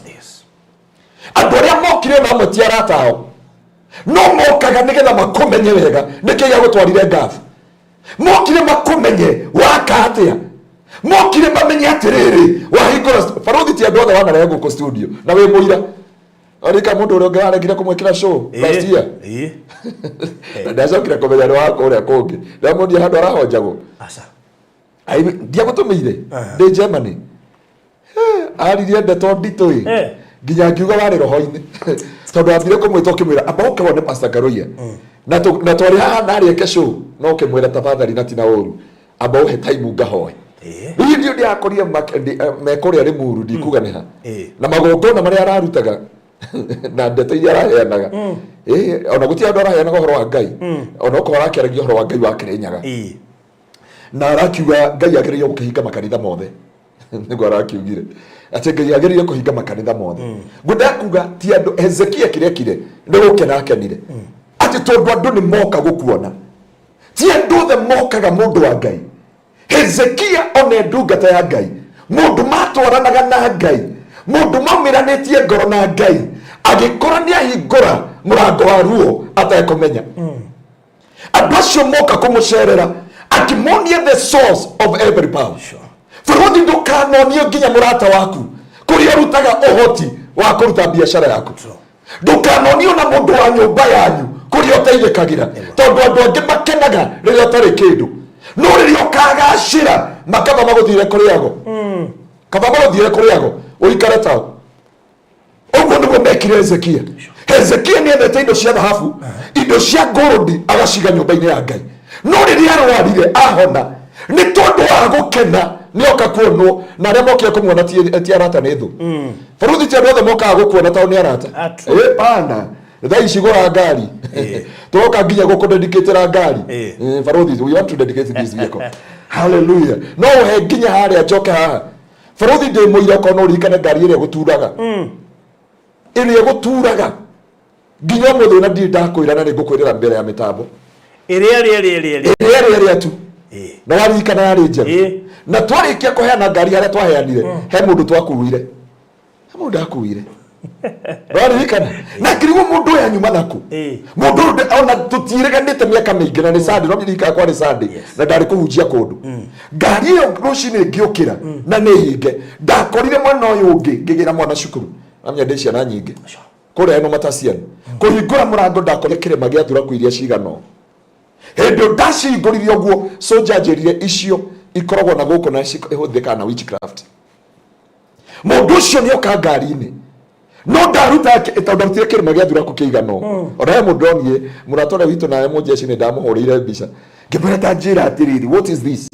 Andũ arĩa mokire na amwe ti arata ao, no mokaga nĩgetha makũmenye wega nĩkĩ gĩagũtwarire ngabu. Mokire makũmenye waka atĩa, mokire mamenye atĩrĩrĩ wahingũra. Barũthi, ti andũ othe wanarehe gũkũ studio na wĩ mũira. Arika mũndũ ũrĩa ũngĩ waregire kũmwĩkĩra show last year na ndacokire kũmenya nĩ wa kũrĩa kũngĩ, ndamuonia handũ arahonjagwo. Aca. Ndiagũtũmĩire ndĩ Germany. Aririe ndeto nditũ ĩ nginya ngiuga warĩ roho-inĩ, tondũ ambire kũmwĩta ũkĩmwĩra amba ũke wone Pastor Ngaruiya, na twarĩ haha na arĩ eke show, no ũkĩmwĩra tafadhali na tina ũru, amba ũhe time ngahoe. Rĩu ndio ndĩrakorire me kũrĩa Limuru, ndikuga nĩ ha, na magongona marĩa ararutaga na ndeto iria araheanaga. Ona gũtirĩ andũ araheanaga ũhoro wa Ngai, ona okorwo arakĩaragia ũhoro wa Ngai wa Kĩrĩnyaga, na arakiuga Ngai agĩrĩire gũkĩhinga makanitha mothe. Nĩguo arakiugire atĩ Ngai agĩrĩire kũhinga makanitha mothe. Ngwendaga kuga ti andũ. Hezekia kĩrĩa ekire nĩ gũkena akenire atĩ tondũ andũ nĩ moka gũkuona. Ti andũ othe mokaga, mũndũ wa Ngai. Hezekia one ndungata ya Ngai, mũndũ matwaranaga na Ngai, mũndũ maumĩranĩtie ngoro na Ngai, agĩkora nĩ ahingũra mũrango wa ruo atekũmenya. Andũ acio moka kũmũcerera, akĩmonia the source of every power. Bũrũthi, ndũkanonio nginya mũrata waku kũrĩa ũrutaga ũhoti wa kũruta biacara yaku. Ndũkanonio na mũndũ wa nyũmba yanyu kũrĩa ũteithĩkagĩra, tondũ andũ angĩ makenaga rĩrĩa ũtarĩ kĩndũ, no rĩrĩa ũkagacĩra makaba magũthire kũrĩ ago, kaba magũthire kũrĩ ago ũikare tao. Ũguo nĩguo mekire Hezekia. Hezekia nĩ endete indo cia thahabu, indo cia ngũrũndi, agaciga nyũmba-inĩ ya Ngai. No rĩrĩa arwarire ahona, nĩ tondũ wa gũkena nĩ oka kuonwo, na arĩa mokire kũmuona ti arata, nĩ thũ. Baruthi, ti andũ othe mokaga gũkuona tondũ nĩ arata. Ah, true. Pana thaa ici gũra ngari, tũroka nginya gũkũdedicatĩra ngari. Baruthi, we want to dedicate this vehicle, hallelujah. No ũhe nginya harĩa njoke haha. Baruthi, ndĩ mũira, okorwo no ũririkane ngari ĩrĩa ĩgũturaga, ĩrĩa ĩgũturaga nginya ũmũthĩ, na ndirĩ ndakwĩra na nĩ ngũkwĩrĩra mbere ya mĩtambo. Ĩrĩa ĩrĩa ĩrĩa ĩrĩa ĩrĩa Ĩrĩa ĩrĩa ĩrĩa tu na waririkana yarĩ njerũ. Na twarĩkia kũheana ngari, harĩa twaheanire he mũndũ twakuire, he mũndũ ndakuire, waririkana? Na ngĩrigwo mũndũ ũyũ anyuma nakũ. Mũndũ ũyũ ona tũtiĩrĩganĩte mĩaka mĩingĩ, na nĩ Sunday, no ndirikana kwarĩ Sunday na ndarĩ kũhunjia kũndũ. Ngari ĩyo rũcinĩ ngĩũkĩra na nĩ hinge, ndakorire mwena ũyũ ũngĩ ngĩgĩra mwana cukuru, namenya ndĩ ciana nyingĩ kũrĩa ĩno matacian. Kũhingũra mũrango ndakorire kĩrĩma gĩa thuraku iria cigana ũũ. Hĩndĩ ĩyo ndacihingũrire ũguo, soja anjĩrire icio ikoragwo na gũkũ na ihũthĩkaga na witchcraft. Mũndũ ũcio nĩ oka ngari-inĩ, no ndaruta tondũ ndarutire kĩrĩma gĩa thuraku kĩigana ũũ. Ona he mũndũ ndonire, mũrata ũrĩa witũ nawe mũjeshi, nĩ ndamũhũrĩire mbica ngĩmwĩra ta njĩra atĩrĩrĩ, what is this?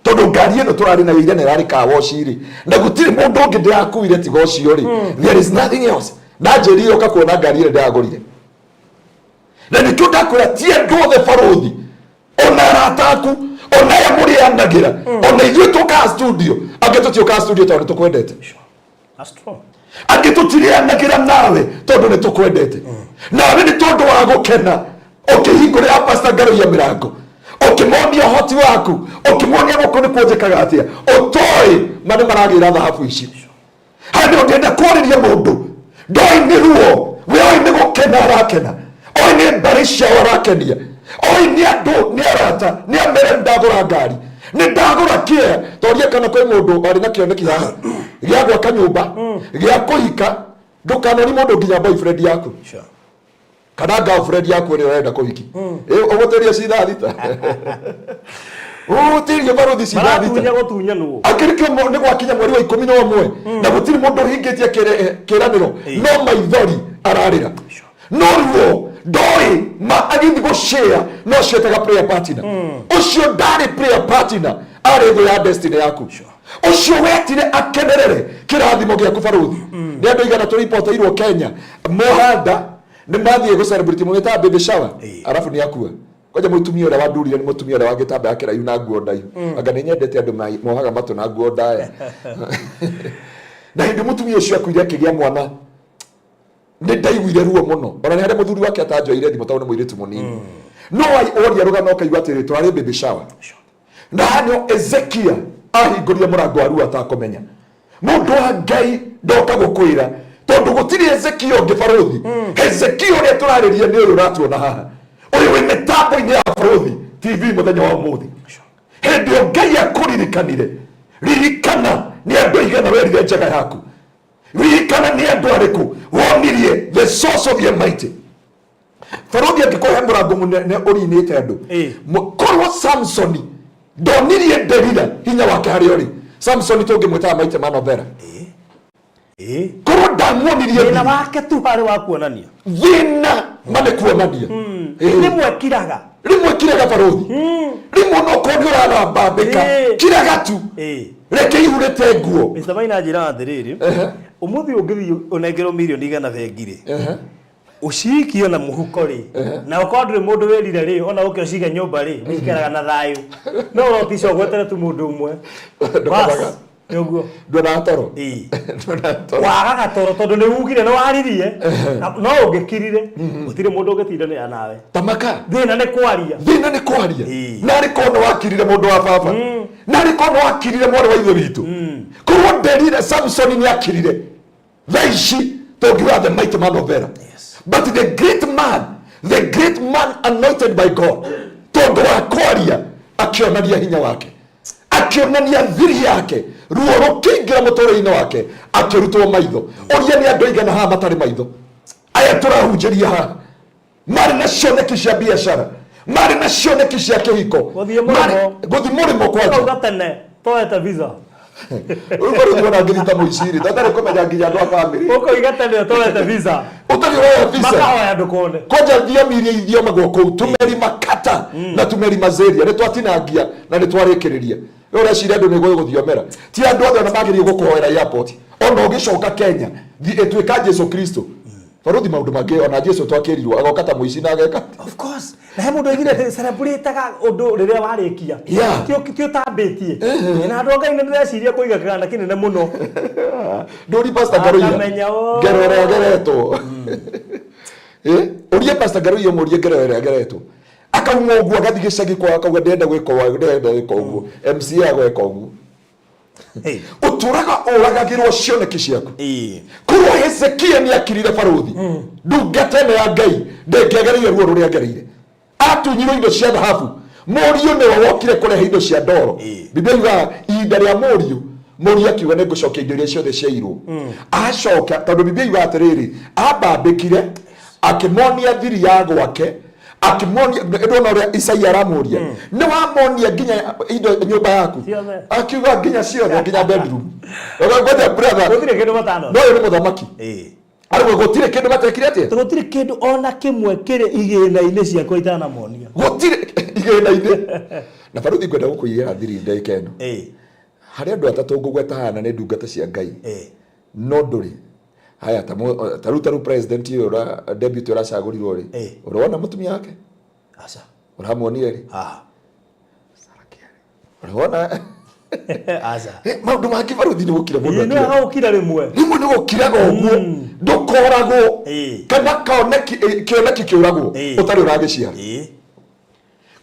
Tondũ ngari ĩno tũrarĩ nayo ira na ĩrarĩ car wash rĩ, na gũtirĩ mũndũ ũngĩ ndĩrakuire tiga ũcio rĩ, there is nothing else. Na njĩrire ũka kuona ngari ĩrĩa ndĩragũrire. Na nĩkĩo ndakwĩra ti andũ othe, barũthi, ona arata aku, ona aya mũrĩanagĩra, ona ithuĩ tũkaga studio. Angĩ tũtiũkaga studio tondũ nĩ tũkwendete. That's true. Angĩ tũtirĩanagĩra nawe tondũ nĩ tũkwendete nawe, nĩ tondũ wa gũkena ũkĩhingũrĩra Pastor Ngaruiya mĩrango, ũkĩmonia ũhoti waku, ũkĩmonia gũkũ nĩ kuonjekaga atĩa, ũtoĩ ma nĩ maragĩra thahabu ici. Handũ ndĩrenda kwarĩria mũndũ ndoĩ nĩ ruo, we oĩ nĩ gũkena arakena, oĩ nĩ mbarĩ ciao arakenia, oĩ nĩ andũ, nĩ arata, nĩ amere nĩ ndagũra ngari, nĩ ndagũra kĩa toria kana kwĩ mũndũ warĩ na kĩoneki haha gĩa gwaka nyũmba, gĩa kũhika. Ndũkanoni mũndũ nginya boyfriend yaku kana girlfriend yaku ĩrĩa ũrenda kũhiki. Ũgũtĩria ci 6:00. Ũtirie barothi cinda thita. Maratunya gũtunyanwo. Akĩrĩkio nĩ gwakinya mweri wa 11 na gũtirĩ mũndũ ũhingĩtie kĩĩranĩro, no maithori ararĩra, no ruo ndoĩ ma agĩthiĩ gũshare no cietaga prayer partner. Ũcio ndarĩ prayer partner, arĩ thũ ya destiny yaku. Ũcio wetire akenerere kĩrathimo gĩaku. Barũthi, nĩ andũ igana tũripoteirwo Kenya mohanda nĩ mathiĩ gũ celebrate mũgĩtaga baby shower, arabu nĩ akua. Kwanja mũtumia ũrĩa wandurire nĩ mũtumia ũrĩa wa gĩtambaya kĩraihu na nguo ndaihu. Anga nĩ nyendete andũ mohaga matũ na nguo ndaya. Na hĩndĩ mũtumia ũcio akuire akĩgĩa mwana, nĩ ndaiguire ruo mũno. Ona nĩ harĩa mũthuri wake atanjoire thimũ tondũ nĩ mũirĩtu mũnini, no oria rũgano ũkaigua atĩrĩ, tũrarĩ baby shower. Na haha nĩho Ezekia ahingũrire mũrango wa ruo atakũmenya. Mũndũ wa Ngai ndoka gũkwĩra tondũ gũtirĩ Ezekia ũngĩ. Barũthi, Hezekia ũrĩa tũrarĩria nĩ ũyũ ũratuona haha, ũyũ wĩ mĩtambo-inĩ ya Barũthi TV mũthenya wa ũmũthĩ. Hĩndĩ ĩyo Ngai akũririkanire, ririkana nĩ andũ aigana werire njaga yaku, ririkana nĩ andũ arĩkũ wonirie the source of your mighty. Barũthi, angĩkorwo he mũrango mũnene ũrinĩte andũ, korwo Samsoni ndonirie Delila hinya wake harĩa ũrĩ, Samsoni tũngĩmwĩtaga maite ma novera. Korwo ndamuonirie thĩna wake tu harĩ wa kuonania. Thĩna ma nĩ kuonania. Rĩmwe kiraga. Rĩmwe kiraga, barũthi. Rĩmwe onokorwo nĩ ũrarambambĩka, kiraga tu, reke ihu rĩte nguo. Mr. Maina, njĩra atĩrĩrĩ, ũmũthĩ ũngĩthiĩ ũnengerwo mirioni 100 bengi rĩ, ũcikie na mũhuko rĩ, na ũkorwo ndũrĩ mũndũ wĩrire rĩ, ona ũke ũcige nyũmba rĩ, nĩ cikaraga na thayũ, no ũrotica ũgwetere tu mũndũ ũmwe. Ndũkomaga. Bas, nĩ ũguo. Nduonaga toro. Nduonaga toro. Wagaga toro tondũ nĩ ugire, nĩ waririe. No ũngĩkirire, gũtirĩ mũndũ ũngĩtindanĩra nawe. Tamaka. Thĩna nĩ kwaria. Thĩna nĩ kwaria. Narĩ korwo nĩ wakirire, mũndũ wa baba, narĩ korwo nĩ wakirire, mwarĩ wa ithe witũ. Korwo nderire Samsoni nĩ akirire, thaa ici tũngiuga the mighty man of Vera. But the great man, the great man anointed by God, tondũ wa kwaria akĩonania hinya wake, akĩonania thiri yake, ruo rũkĩingĩra mũtũrĩre-inĩ wake, akĩrutwo maitho. Ũria nĩ andũ aigana haha matarĩ maitho, aya tũrahunjĩria haha, marĩ na cioneki cia biacara, marĩ na cioneki cia kĩhiko. Gũthiĩ mũrĩmo. Gũthiĩ mũrĩmo kwanja. Ũkauga tene toete visa. Rĩu barũthi ona ngĩthi ta mũiciri tatarĩ kũmenya nginya andũ a bamĩrĩ. Ũkoiga tene toete visa. Ũtarĩ ũroya visa. Makahoya ndũkone. Kwanja thiomi iria ithiomagwo kũu, tumeri makata na tumeri mazeria, nĩ twatinangia na nĩ twarĩkĩrĩria. Rĩu ũreciria andũ nĩ gũgũthiomera? Ti andũ othe ona magĩrĩire gũkũhoera airport ona ũgĩcoka Kenya. Ĩtuĩka Jesu Kristo, barũthi, maũndũ mangĩ ona Jesu twakĩrirwo agoka ta mũici na ageka. Of course, na he mũndũ oigire atĩ celebrate-aga ũndũ rĩrĩa warĩkia, ti ũtambĩtie. Na andũ a Ngai, nĩ ndĩreciria kũiga kĩganda kĩnene mũno. Ndũri Pastor Ngaruiya. Akamenya, "Oh." Ngero ĩrĩa ageretwo. Ũrie Pastor Ngaruiya, ũmũrie ngero ĩrĩa ageretwo, akauma ũguo agathiĩ gĩcagi kwao, akauga ndĩrenda gwĩka ũguo, ndĩrenda gwĩka ũguo, MCA agweka ũguo. Hey. Ũtũraga ũragagĩrwo cioneki ciaku. Korwo Hezekia nĩ akirire, barũthi, ndungata ĩno ya Ngai ndĩngĩagereire ruo rũrĩa agereire. Atunyirwo indo cia thahabu, mũriũ nĩwe wokire kũrehe indo cia ndoro. Biblia yugaga ihinda rĩa mũriũ, mũriũ akiuga nĩ ngũcokia indo iria ciothe ciairwo. Acoka, tondũ Biblia yugaga atĩrĩrĩ, ambambĩkire akĩmonia thiri ya gwake, akĩmonia. Ndona ũrĩa Isaia aramũria, nĩ wamonia nginya indo nyũmba yaku? Ciothe. Akiuga nginya ciothe, nginya bedroom. Ngoja brother. Gũtirĩ kĩndũ matano. No ũyũ nĩ mũthamaki. Arauga gũtirĩ kĩndũ matekire atĩa? Gũtirĩ kĩndũ ona kĩmwe kĩrĩ igĩna-inĩ ciakwa itanamonia. Gũtirĩ igĩna-inĩ. Na baruthi, ngwenda gũkũigĩra thiri ndagĩka ĩno. Harĩ andũ atatũ ngũgweta haha na nĩ ndungata cia Ngai, no ndũrĩ haya ta ta rĩu president ũyũ deputy ũracagũrirwo rĩ, ũrona mũtumia wake? Aca. Ũramuonire rĩ? Haha. Ũrona? Aca. Maũndũ mangĩ, baruthi, nĩ gũkira mũndũ Ĩĩ, nĩ akira. wega gũkira rĩmwe. Rĩmwe nĩ gũkiraga ũguo, ndũkoragwo kana kaoneki, kĩoneki kĩũragwo ũtarĩ ũragĩciara.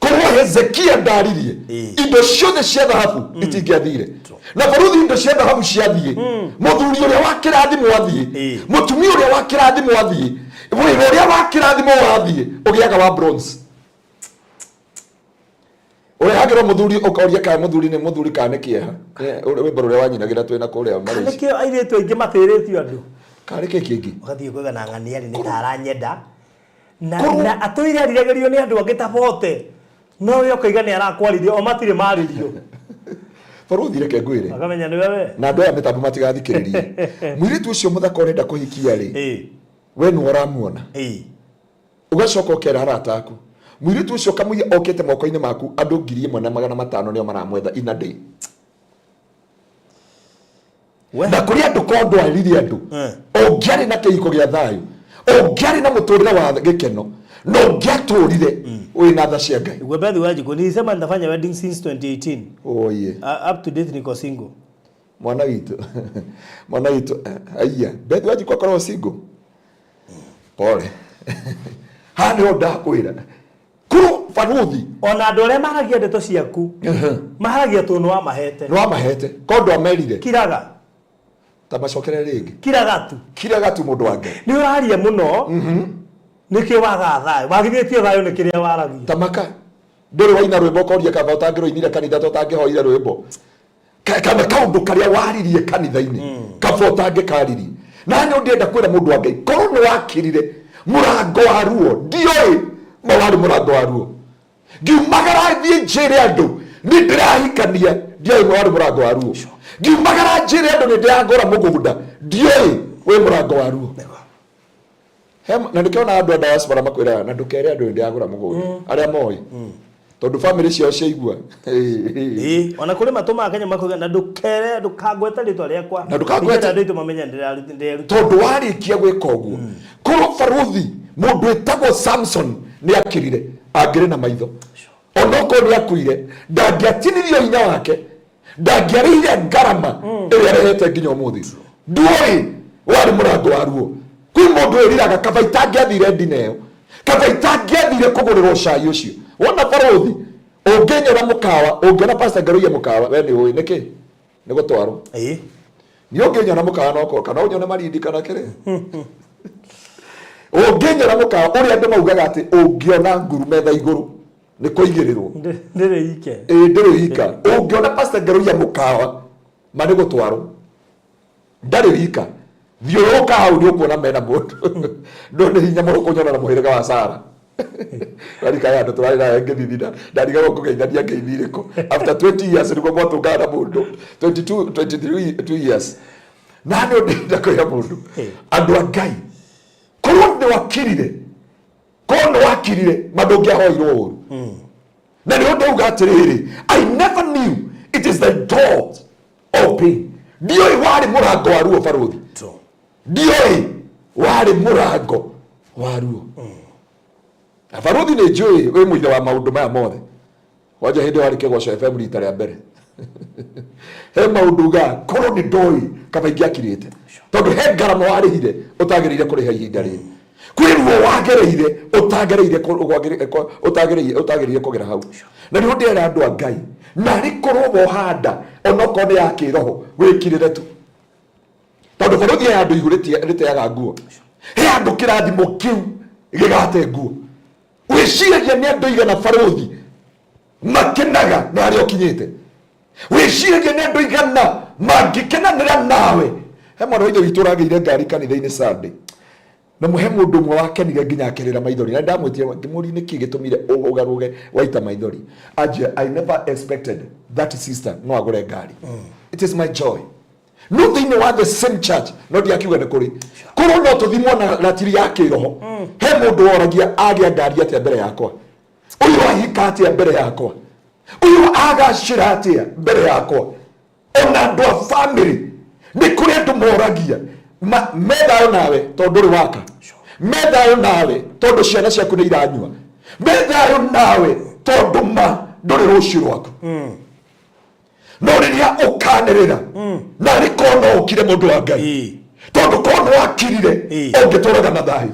Korwo Hezekia ndaririe, indo ciothe cia thahabu itingĩathire. Na baruthi, indo cia thahabu ciathiĩ, mũthuri ũrĩa wa kĩrathimo athiĩ, mũtumia ũrĩa wa kĩrathimo athiĩ, wĩra ũrĩa wa kĩrathimo wathiĩ, ũgĩaga wa bronze. Ũrehagĩrwo mũthuri, ũkoria kana mũthuri nĩ mũthuri kana nĩ kĩeha. Rwĩmbo rũrĩa wanyinagĩra twĩna kũrĩa Malaysia. Nĩkĩo airĩtu aingĩ matĩrĩtio andũ. Karĩ kĩ kĩngĩ? Ũgathiĩ kwĩga na ng'ania rĩ, nĩ ta aranyenda na atũire ariragĩrio nĩ andũ angĩ ta bote. No we ũkoiga nĩ arakwaririe, o matirĩ marĩrio. Barũthi, reke ngwĩre. Akamenya nĩwe we. Na andũ aya mĩtambo matigathikĩrĩrie. Mũirĩtu ũcio mũthaka ũrenda kũhikia rĩ, we nĩwe ũramuona. Ũgacoka ũkera arata aku, mũirĩtu ũcio kamũiya okĩte moko-inĩ maku, andũ 1500 nĩo maramwetha in a day. We. Na kũrĩ andũ korwo ndwaririe andũ, ũngĩarĩ na kĩhiko gĩa thayũ, ũngĩarĩ na mũtũrĩre wa gĩkeno, na ũngĩatũrire wĩna tha cia Ngai. Igwe Bethi Wanjikũ, nilisema nitafanya wedding since 2018. Oye. Up to date niko single. Mwana witũ, mwana witũ, aiya, Bethi Wanjikũ akoragwo single. Pole. Haha nĩho ndakwĩra kũrũ barũthi. Ona andũ arĩa maragia ndeto ciaku maragia tondũ nĩwamahete. Nĩwamahete korwo ndwamerire. Kiraga. Ta macokere rĩngĩ. Kiraga tu. Kiraga tu, mũndũ wa Ngai. Nĩ ũraria mũno, nĩkĩo wagaga thayũ, wagithĩtie thayũ nĩ kĩrĩa waragia. Tamaka ndũrĩ waina rwĩmbo ũkoria kaba ũtangĩrũinire kanitha, to ũtangĩhoire rwĩmbo kana kaũndũ karĩa waririe kanitha-inĩ kaba ũtangĩkaririe. Na nĩ ndĩrenda kwĩra mũndũ wa Ngai, korwo nĩ wakĩrire mũrango wa ruo, ndioĩ ma warĩ mũrango wa ruo, ngiumagara thiĩ njĩre andũ nĩ ndĩrahikania, ndioĩ ma warĩ mũrango wa ruo. Ngiumagara njĩre andũ nĩ ndĩragũra mũgũnda, ndioĩ wĩ mũrango wa ruo. Na nĩkĩona andũ a diaspora makwĩraga na ndũkere andũ nĩ ndĩragũra mũgũnda, arĩa moĩ, tondũ famĩlĩ ciao ciaigua. Ĩĩ, ona kũrĩ matũmaga Kenya makuga na ndũkere, ndũkangwete rĩtwa rĩakwa. Na ndũkangwete. Nĩgetha andũ aitũ mamenye ndĩreruta. Tondũ warĩkia gwĩka ũguo, korwo barũthi mũndũ wĩtagwo Samson nĩ akĩrire, angĩrĩ na maitho, onokorwo nĩ akuire, ndangĩatinirio hinya wake, ndangĩarĩhire ngarama ĩrĩa arehete nginya ũmũthĩ. Nduoĩ warĩ mũrango wa ruo. Kwĩ mũndũ wĩriraga, kaba itangĩathire ndina ĩyo, kaba itangĩathire kũgũrĩrwo cai ũcio. Wona barũthi, ũngĩnyona mũkawa, ũngĩona Pastor Ngaruiya mũkawa, we nĩ ũĩ nĩkĩ nĩ gũtwarwo. Niĩ ũngĩnyona mũkawa no kana ũnyone Marindi kana kĩrĩ, ũngĩnyona mũkawa ũrĩa andũ maugaga atĩ ũngĩona nguru metha igũrũ nĩ kũigĩrĩrwo. Ndĩrĩ ike. Ĩĩ, ndĩrĩ wika. Ũngĩona Pastor Ngaruiya mũkawa, ma nĩ gũtwarwo, ndarĩ wika. Thiũrũrũka hau nĩ ũkuona mena mũndũ. No nĩ hinya mũno kũnyona na mũhĩrĩga wa Sara. Rarikaya andũ tũrarĩ nawe ngĩthithina, ndarigagwo kũgeithania ngeithi irĩkũ. After 20 years nĩguo mwatũngana na mũndũ, 22, 23 years. Na nĩ ndĩrenda kwĩra mũndũ, andũ a Ngai, korwo nĩ wakirire, korwo nĩ wakirire, ma ndũngĩahoirwo ũru. Na nĩ ndauga atĩrĩrĩ, I never knew it is the door of pain. Ndiũĩ warĩ mũrango wa ruo, barũthi. Ndiũĩ warĩ mũrango wa ruo. Na barũthi, nĩ njũĩ wĩ mũira wa maũndũ maya mothe. Wanja hĩndĩ warĩ Kĩgoco FM rita rĩa mbere, he maũndũ ugaga korwo nĩ ndoĩ kaba ingĩakirĩte, tondũ he ngarama warĩhire ũtagĩrĩire kũrĩha ihinda rĩrĩ. Kwĩ ruo wagereire ũtagereire ũtagĩrĩire kũgera hau. Na nĩho ndĩrera andũ a Ngai, narĩ korwo wohanda onokorwo nĩ ya kĩroho, wĩkirĩre tu, tondũ barũthi, he handũ ihu rĩteaga nguo, he handũ kĩrathimo kĩu gĩgate nguo. Wĩciragia nĩ andũ igana, barũthi, makenaga nĩ harĩa ũkinyĩte? Wĩciragia nĩ andũ igana mangĩkenanĩra nawe? He mwana wa ithe witũ ũragĩire ngari kanitha-inĩ Sunday, na he mũndũ ũmwe wakenire nginya akĩrĩra maithori, na ndamwĩtire ngĩmũria nĩkĩ gĩtũmire ũgarũge waita maithori. Anjia, "I never expected that sister no agũre ngari. It is my joy." No thĩinĩ wa the same church, no ndiakiuga nĩ kũrĩ, korwo no tũthimwo na ratiri ya kĩroho, he mũndũ woragia agĩa ngari atĩa mbere yakwa, ũyũ ahika atĩa mbere yakwa, ũyũ agacĩra atĩa mbere yakwa. Ona andũ a family, nĩ kũrĩ andũ moragia me thayũ nawe tondũ ndũrĩ waka, me thayũ nawe tondũ ciana ciaku nĩ iranyua, me thayũ nawe tondũ ma ndũrĩ rũciũ rwaku. No rĩrĩa ũkanĩrĩra, na rĩ korwo no ũkire, mũndũ wa Ngai, tondũ korwo nĩ wakirire, ũngĩtũraga na thayũ.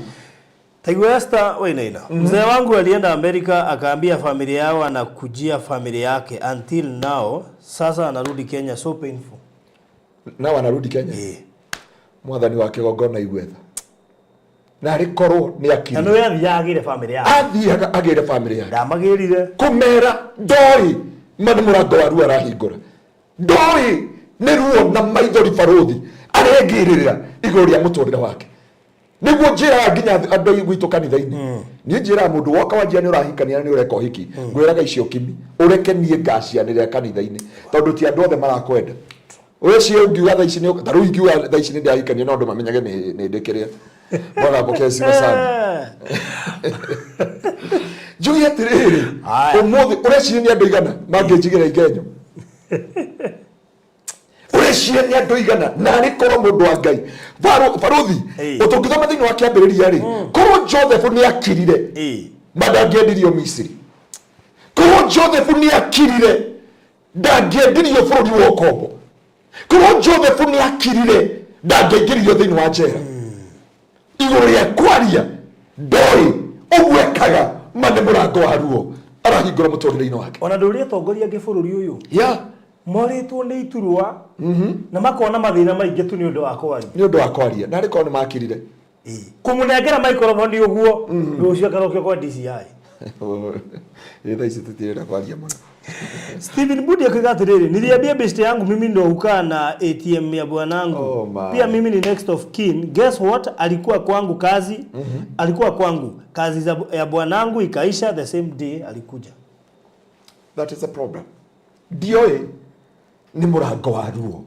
Taigua Esther Wainaina. Mzee wangu alienda Amerika, akaambia familia yao anakujia familia yake, until now sasa anarudi Kenya, so painful. Nao anarudi Kenya. Mwathani wa kĩgongona igwetha, na arĩ korwo nĩ Na akirire. nĩwe athiaga agĩre family yake. Athiaga agĩre family yake. Ndamagĩrire. Kũmera ndoĩ ma nĩ mũrango wa ruo arahingũra, ndoĩ nĩ ruo na maithori barũthi arengĩrĩra igũrũ rĩa mũtũrĩre wake. Nĩguo njĩraga nginya andũ gwitũ kanitha-inĩ, niĩ njĩraga mũndũ woka wanjia nĩ ũrahikania na nĩ ũreka ũhiki, ngwĩraga icio kimi ũreke niĩ ngacianĩrĩra kanitha-inĩ, tondũ ti andũ othe marakwenda. Ũcio ũngiuga thaa ici ta rĩu ingiuga thaa ici nĩ ndĩrahikania, no andũ mamenyage nĩ ndĩ kĩrĩa. Bwana apokee sifa sana. Njuge atĩrĩrĩ, ũmũthĩ ũreciria nĩ andũ igana mangĩnjigĩra igenyo? Ũreciria nĩ andũ igana? Na arĩ korwo mũndũ wa Ngai, baruthi, ũtũngĩthoma thĩinĩ wa Kĩambĩrĩria rĩ, korwo Joseph nĩ akirire, ma ndangĩendirio Misiri. Korwo Joseph nĩ akirire, ndangĩendirio bũrũri wa ũkombo. Korwo Joseph nĩ akirire, ndangĩaingĩririo thĩinĩ wa njera. Igũrũ rĩa kwaria ndoĩ ũguo ekaga, ma nĩ mũrango wa ruo arahingũra mũtũrĩre-inĩ wake. Ona ndũrĩ atongoria angĩ bũrũri ũyũ morĩtwo nĩ iturwa na makona mathĩna maingĩ tu nĩ ũndũ wa kwaria. Nĩ ũndũ wa kwaria, na arĩ korwo nĩ makirire. Kũmũnengera microphone ũguo, rũciũ akarokio kwa DCI. Ĩ thaa ici tũtirenda kwaria mũno. Stephen Budi akiuga atĩrĩrĩ, "Niliambia beshte yangu mimi ndo hukaa na ATM ya bwanangu." Oh my. "Pia mimi ni next of kin. Guess what? Alikuwa kwangu kazi. Alikuwa kwangu. Kazi ya bwanangu ikaisha the same day alikuja." That is a problem. Ndioĩ nĩ mũrango wa ruo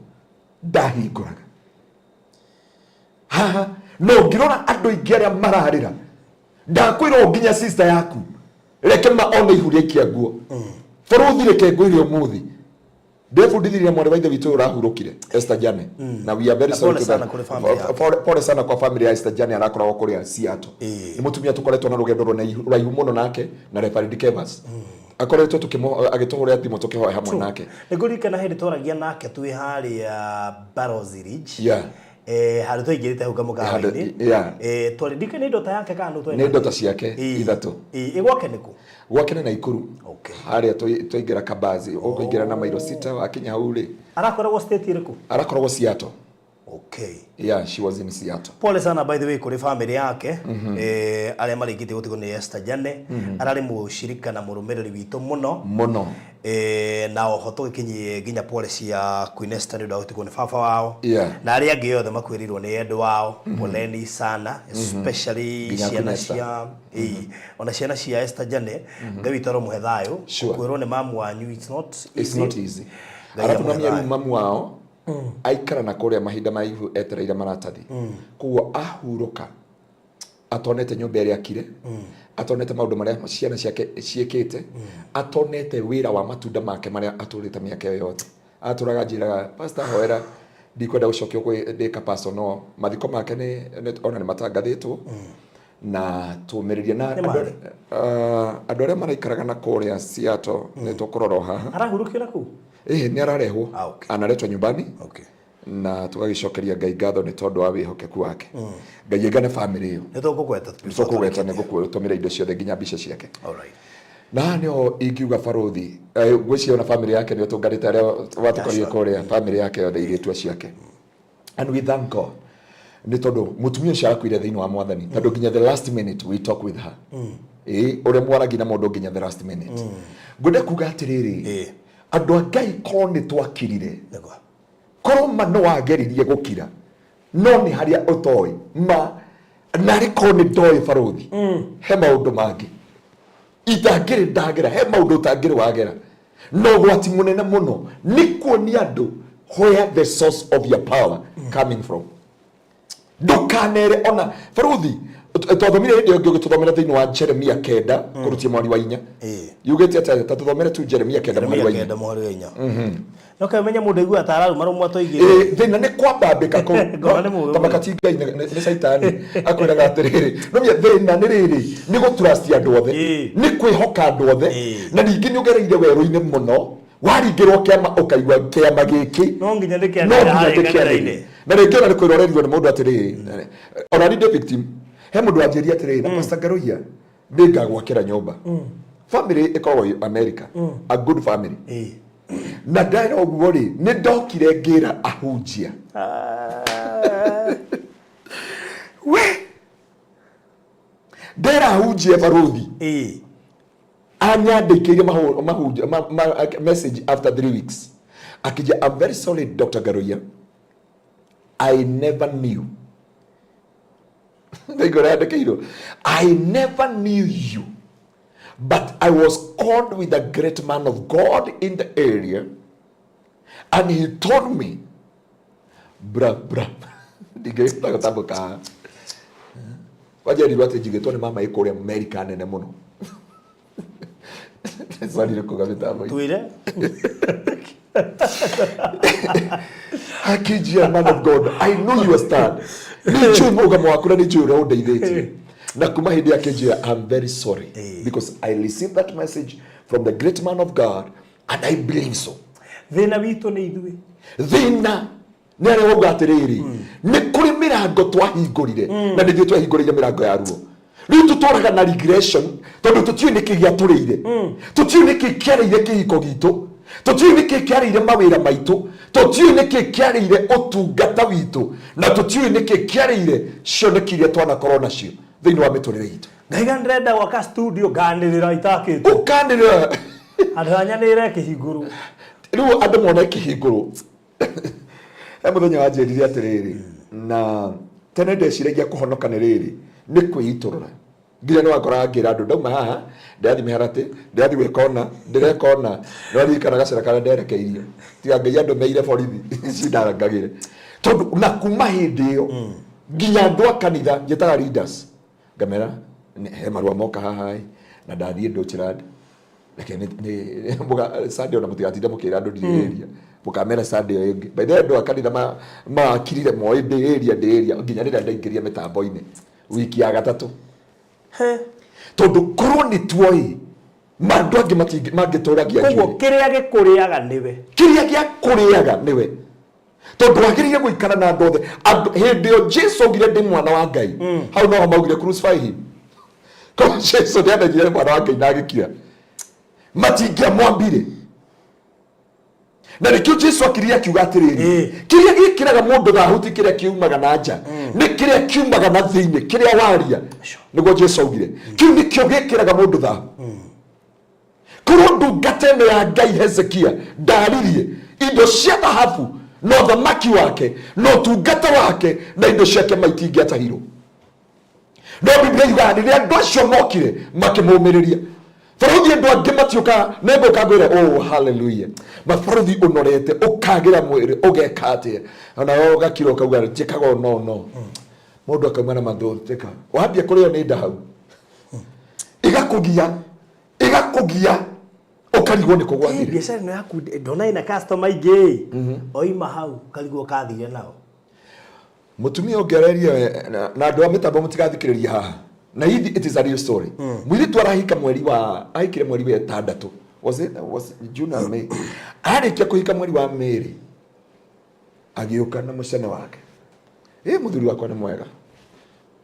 ndahingũraga haha, no ngĩrora andũ aingĩ arĩa mararĩra, ndakwĩra o nginya sister yaku reke ma one ihu rĩaikia nguo. Bũrũthi, reke ngwĩre, ũmũthĩ ndebundithirie mwarĩ wa ithe witũ ũyũ ũrahurũkire, Esther Jane, na we are very Na sorry pole to them. sana kũrĩ family yake. Pole, pole sana kwa family ya Esther Jane, arakoragwo kũrĩa Seattle. Nĩ mũtumia tũkoretwo na rũgendo rũraihu mũno nake na Reverend Kevas, akoretwo agĩtũhũrĩra thimũ tũkĩhoya hamwe nake. Nĩ ngũririkana hĩndĩ twaragia nake twĩ harĩa Barozi Ridge. Handũ twaingĩrĩte hau kamũkawa-inĩ. Twarĩ ndika nĩ ndota yake kana nũ twarĩ Nĩ nake? ndota ciake ithatũ. Ĩ gwake nĩ kũ? Gwake nĩ Naikuru. Harĩa twaingĩra Kabazi, ũkũingĩra na mairo 6, wakinya hau rĩ. Arakoragwo state ĩrĩkũ? Arakoragwo Seattle. Yeah, she was in Seattle. Pole sana, by the way, kũrĩ family yake, arĩa marĩkĩtie gũtigwo nĩ Esther Jane. Ararĩ mũcirika na mũrũmĩrĩri witũ mũno. Mũno. Na oho tũgĩkinyie nginya pole cia Queen Esther nĩ ũndũ wa gũtigwo nĩ baba wao na arĩa angĩ othe makuĩrĩirwo nĩ endwa ao, poleni sana, especially Nginya Queen ciana Esther. cia ona ciana cia Esther Jane. Ngai witũ aromũhe thayũ. Gũkuĩrwo nĩ mamu wanyu, it's not It's easy. not easy. Ngai Arabu amũhe na rĩu thayũ. mamu wao aikara na kũrĩa mahinda maraihu etereire maratathi, koguo ahurũka atonete nyũmba ĩrĩa akire, atonete maũndũ marĩa ciana ciake ciĩkĩte, atonete wĩra wa matunda make marĩa atũrĩte mĩaka ĩyo yothe. Atũraga njĩraga, "Pastor, hoera, ndikwenda gũcokio kwĩ ndĩka pastor." No mathiko make ona nĩ matangathĩtwo na tũmĩrĩrie na Nĩ andũ marĩ? Andũ arĩa maraikaraga na kũrĩa Seattle nĩ tũkũrora o haha. Arahurũkio na kũu? Ĩĩ, nĩ ararehwo. Analetwa nyumbani. Na tũgagĩcokeria Ngai ngatho nĩ tondũ wa wĩhokeku wake. Ngai ĩngane family ĩyo. Nĩ tũkũgweta. Nĩ tũkũgweta, nĩ ngũkũtũmĩra indo ciothe nginya mbica ciake. All right. Na haha nĩho ingiuga barũthi, ngwĩciria ona family yake nĩ ũtũnganĩte arĩa watũkorire kũrĩa, family yake yothe, irĩtu ciake, and we thank God nĩ tondũ mũtumia ũcio arakuire thĩinĩ wa Mwathani, tondũ nginya the last minute we talk with her. Ĩĩ, ũrĩa mwaragia na mũndũ nginya the last minute. Ngwenda kuga atĩrĩrĩ, andũ a Ngai, korwo nĩ twakirire, korwo ma no wageririe gũkira, no nĩ harĩa ũtoĩ ma, narĩ korwo nĩ ndoĩ barũthi, he maũndũ mangĩ itangĩrĩ ndagera, he maũndũ ũtangĩrĩ wagera. Na ũgwati mũnene mũno nĩ kuonia andũ where the source of your power coming from. Ndũkanere ona barũthi, twathomire hĩndĩ ĩyo ĩngĩ ũgĩtũthomera thĩinĩ wa Jeremia 9 kũrutia mwari wa 4. Yugĩte atĩa? Ta tũthomere tu Jeremia 9 mwari Jeremia wa 4. 9 mweri wa 4. No kamenye mũndũ aigua ta araruma rũmwe twaigĩrĩire. Ĩ, thĩna nĩ kwambambĩka kũu. Ngona nĩ mũũgĩ Ta mũno. makati Ngai nĩ caitani akwĩraga atĩrĩrĩ, nomia thĩna nĩ rĩrĩ, nĩ gũtrust andũ othe, nĩ kwĩhoka andũ othe. Na ningĩ nĩ ũgereire werũ-inĩ mũno, waringĩrwo kĩama ũkaigua kĩama gĩkĩ No nginya ndĩkĩanĩrĩre no nginya harĩa ndĩkĩanĩrĩre. kanitha-inĩ. Na rĩngĩ ona nĩ kwĩrorerirwo nĩ mũndũ atĩrĩrĩ, ona ni ndĩ victim. He mũndũ wanjĩria atĩrĩrĩ, "Na Pastor Ngaruiya, nĩ ngagwakĩra nyũmba." Family ĩkoragwo ĩ America, a good family. Na ndera ũguo rĩ, nĩ ndokire ngĩra ahunjia we, ndera ahunjia barũthi, anyandĩkĩire mahunjia message after 3 weeks akija, "I'm very sorry, Dr. Ngaruiya, I never knew." Ndaigua yandĩkĩirwo, "I never knew you, but I was called with a great man of God in the area and he told me bra bra." Ndingĩhota gũtamũka haha. Wanjerirwo atĩ njigĩtwo nĩ mama ĩ kũrĩa Amerika nene mũno. Sorry nĩ kuga mĩtambo. Twĩre. Akĩnjia, "Man of God, I know your stand. Nĩ njũĩ mũrũgamo waku na nĩ njũĩ ũrĩa ũndeithĩtie." Na kuma hĩndĩ akĩnjia, "I'm very sorry because I received that message from the great man of God and I believe so." Thĩna witũ nĩ ithuĩ. Thĩna nĩ arĩa wauga atĩrĩrĩ, nĩ kũrĩ mĩrango twahingũrire na nĩ ithuĩ twahingũrĩire mĩrango ya ruo. Rĩu tũtũraga na regression tondũ tũtiũĩ nĩkĩ gĩatũrĩire, tũtiũĩ nĩkĩ kĩarĩire kĩhiko gitũ, tũtiũĩ nĩkĩ kĩarĩire mawĩra maitũ, tũtiũĩ nĩkĩ kĩarĩire ũtungata witũ, na tũtiũĩ nĩkĩ kĩarĩire cioneki iria twanakorwo nacio thĩinĩ wa mĩtũrĩre itũ. Ngaiga ndĩrenda gwaka studio, nganĩrĩra itakĩtwo. Ũkanĩrĩra. Handũ ha nyanĩrĩre kĩhingũrwo. Rĩu andũ mone kĩhingũrwo. He mũthenya wanjĩrire atĩrĩrĩ, na tene ndeciragia kũhonoka nĩ rĩrĩ, nĩ kwĩitũrũra. Nginya nĩ wakoraga ngĩra andũ ndauma haha ndĩrathiĩ mĩharatĩ, ndĩrathiĩ gwĩka ũna, ndĩreka ũna. Nĩwaririkana gacĩra karĩa nderekeirio, tiga Ngai andũ meire borithi cindarangagĩre. Tondũ na kuma hĩndĩ ĩyo nginya andũ a kanitha njĩtaga leaders ngamera, he marũa moka haha ĩ, na ndathiĩ Deutschland. Reke Sunday ona mũtigatinde mũkĩra andũ ndirĩ area, mũkamera Sunday ĩyo ĩngĩ. By the way, andũ a kanitha makirire moĩ ndĩ area, ndĩ area nginya rĩrĩa ndaingĩria mĩtambo-inĩ wiki ya gatatũ. He. Tondũ korwo nĩ tuoĩ andũ angĩ mangĩtũragia Koguo njuĩrĩ. Kĩrĩa gĩkũrĩaga nĩwe. Kĩrĩa gĩakũrĩaga nĩwe, tondũ wagĩrĩire gũikara na andũ othe. Andũ hĩndĩ ĩyo Jesu augire, "Ndĩ mwana wa Ngai," hau noho maugire, "Crucify him." Koguo Jesu nĩamenyire nĩ mwana wa Ngai na agĩkira, matingĩamwambire. Na nĩkĩo Jesu akirire akiuga atĩrĩrĩ, kĩrĩa gĩkĩraga mũndũ thahu ti kĩrĩa kiumaga na nja, nĩ kĩrĩa kiumaga na thĩinĩ, kĩrĩa waria. Nĩguo Jesu augire, kĩu nĩkĩo gĩkĩraga mũndũ thahu. Korwo ndungata ĩno ya Ngai Hezekia ndaririe indo cia thahabu na ũthamaki wake na ũtungata wake na indo ciake, maitingĩatahirwo. No Biblia yugaga rĩrĩa andũ acio mokire makĩmũmĩrĩria barũthi, andũ angĩ matiũkaga. Nĩngũka ngwĩre, "Oh, hallelujah." Mabarũthi ũnorete ũkagĩra mwĩrĩ, ũgeka atĩa? Ona we ũgakira ũkauga, "Njĩkaga o no no." Mũndũ akauma na mathũtĩka, wambia kũrĩo nĩ nda hau, ĩgakũgia, ĩgakũgia, ũkarigwo nĩ kũgwathire. Biacara ĩno yaku ndona ĩna customer aingĩ, oima hau karigwo kathire nao. Mũtumia ũngĩ arerie na andũ a mĩtambo mũtigathikĩrĩria haha, na hihi it is a real story. Mũirĩtu arahika mweri wa, ahikire mweri wa ĩtandatũ, was it, was June or May? Arĩkia kũhika mweri wa May, agĩũka na mũcene wake, "Ĩ, mũthuri wakwa nĩ mwega."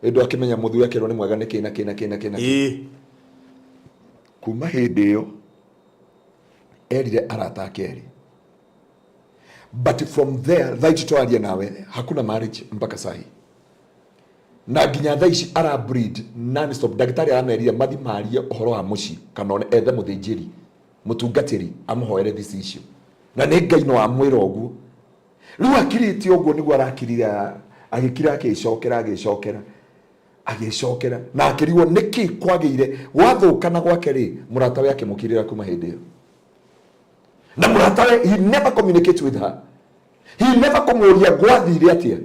Ĩndũ akĩmenya mũthuri akĩrwo nĩ mwega nĩ kĩ na kĩ na kĩ na kĩ na kĩ. Kuma hĩndĩ ĩyo erire arata ake erĩ, but from there thaa ici twaria nawe hakuna marriage mpaka sahi. Na nginya thaa ici ara breed non stop. Ndagĩtarĩ aramerire mathi marie ũhoro wa mũciĩ kana one ethe mũthĩnjĩri mũtungatĩri amũhoere this issue, na nĩ Ngai no amwĩra ũguo. Rĩu akirĩte ũguo nĩguo arakirire, agĩkira, agĩcokera, agĩcokera, agĩcokera, na akĩrigwo nĩkĩ kwagĩire gwathũkana gwake. Rĩ mũratawe akĩmũkirĩra kuma hĩndĩ ĩyo, na mũratawe he never communicate with her, he never kũmũria gwathire atĩa,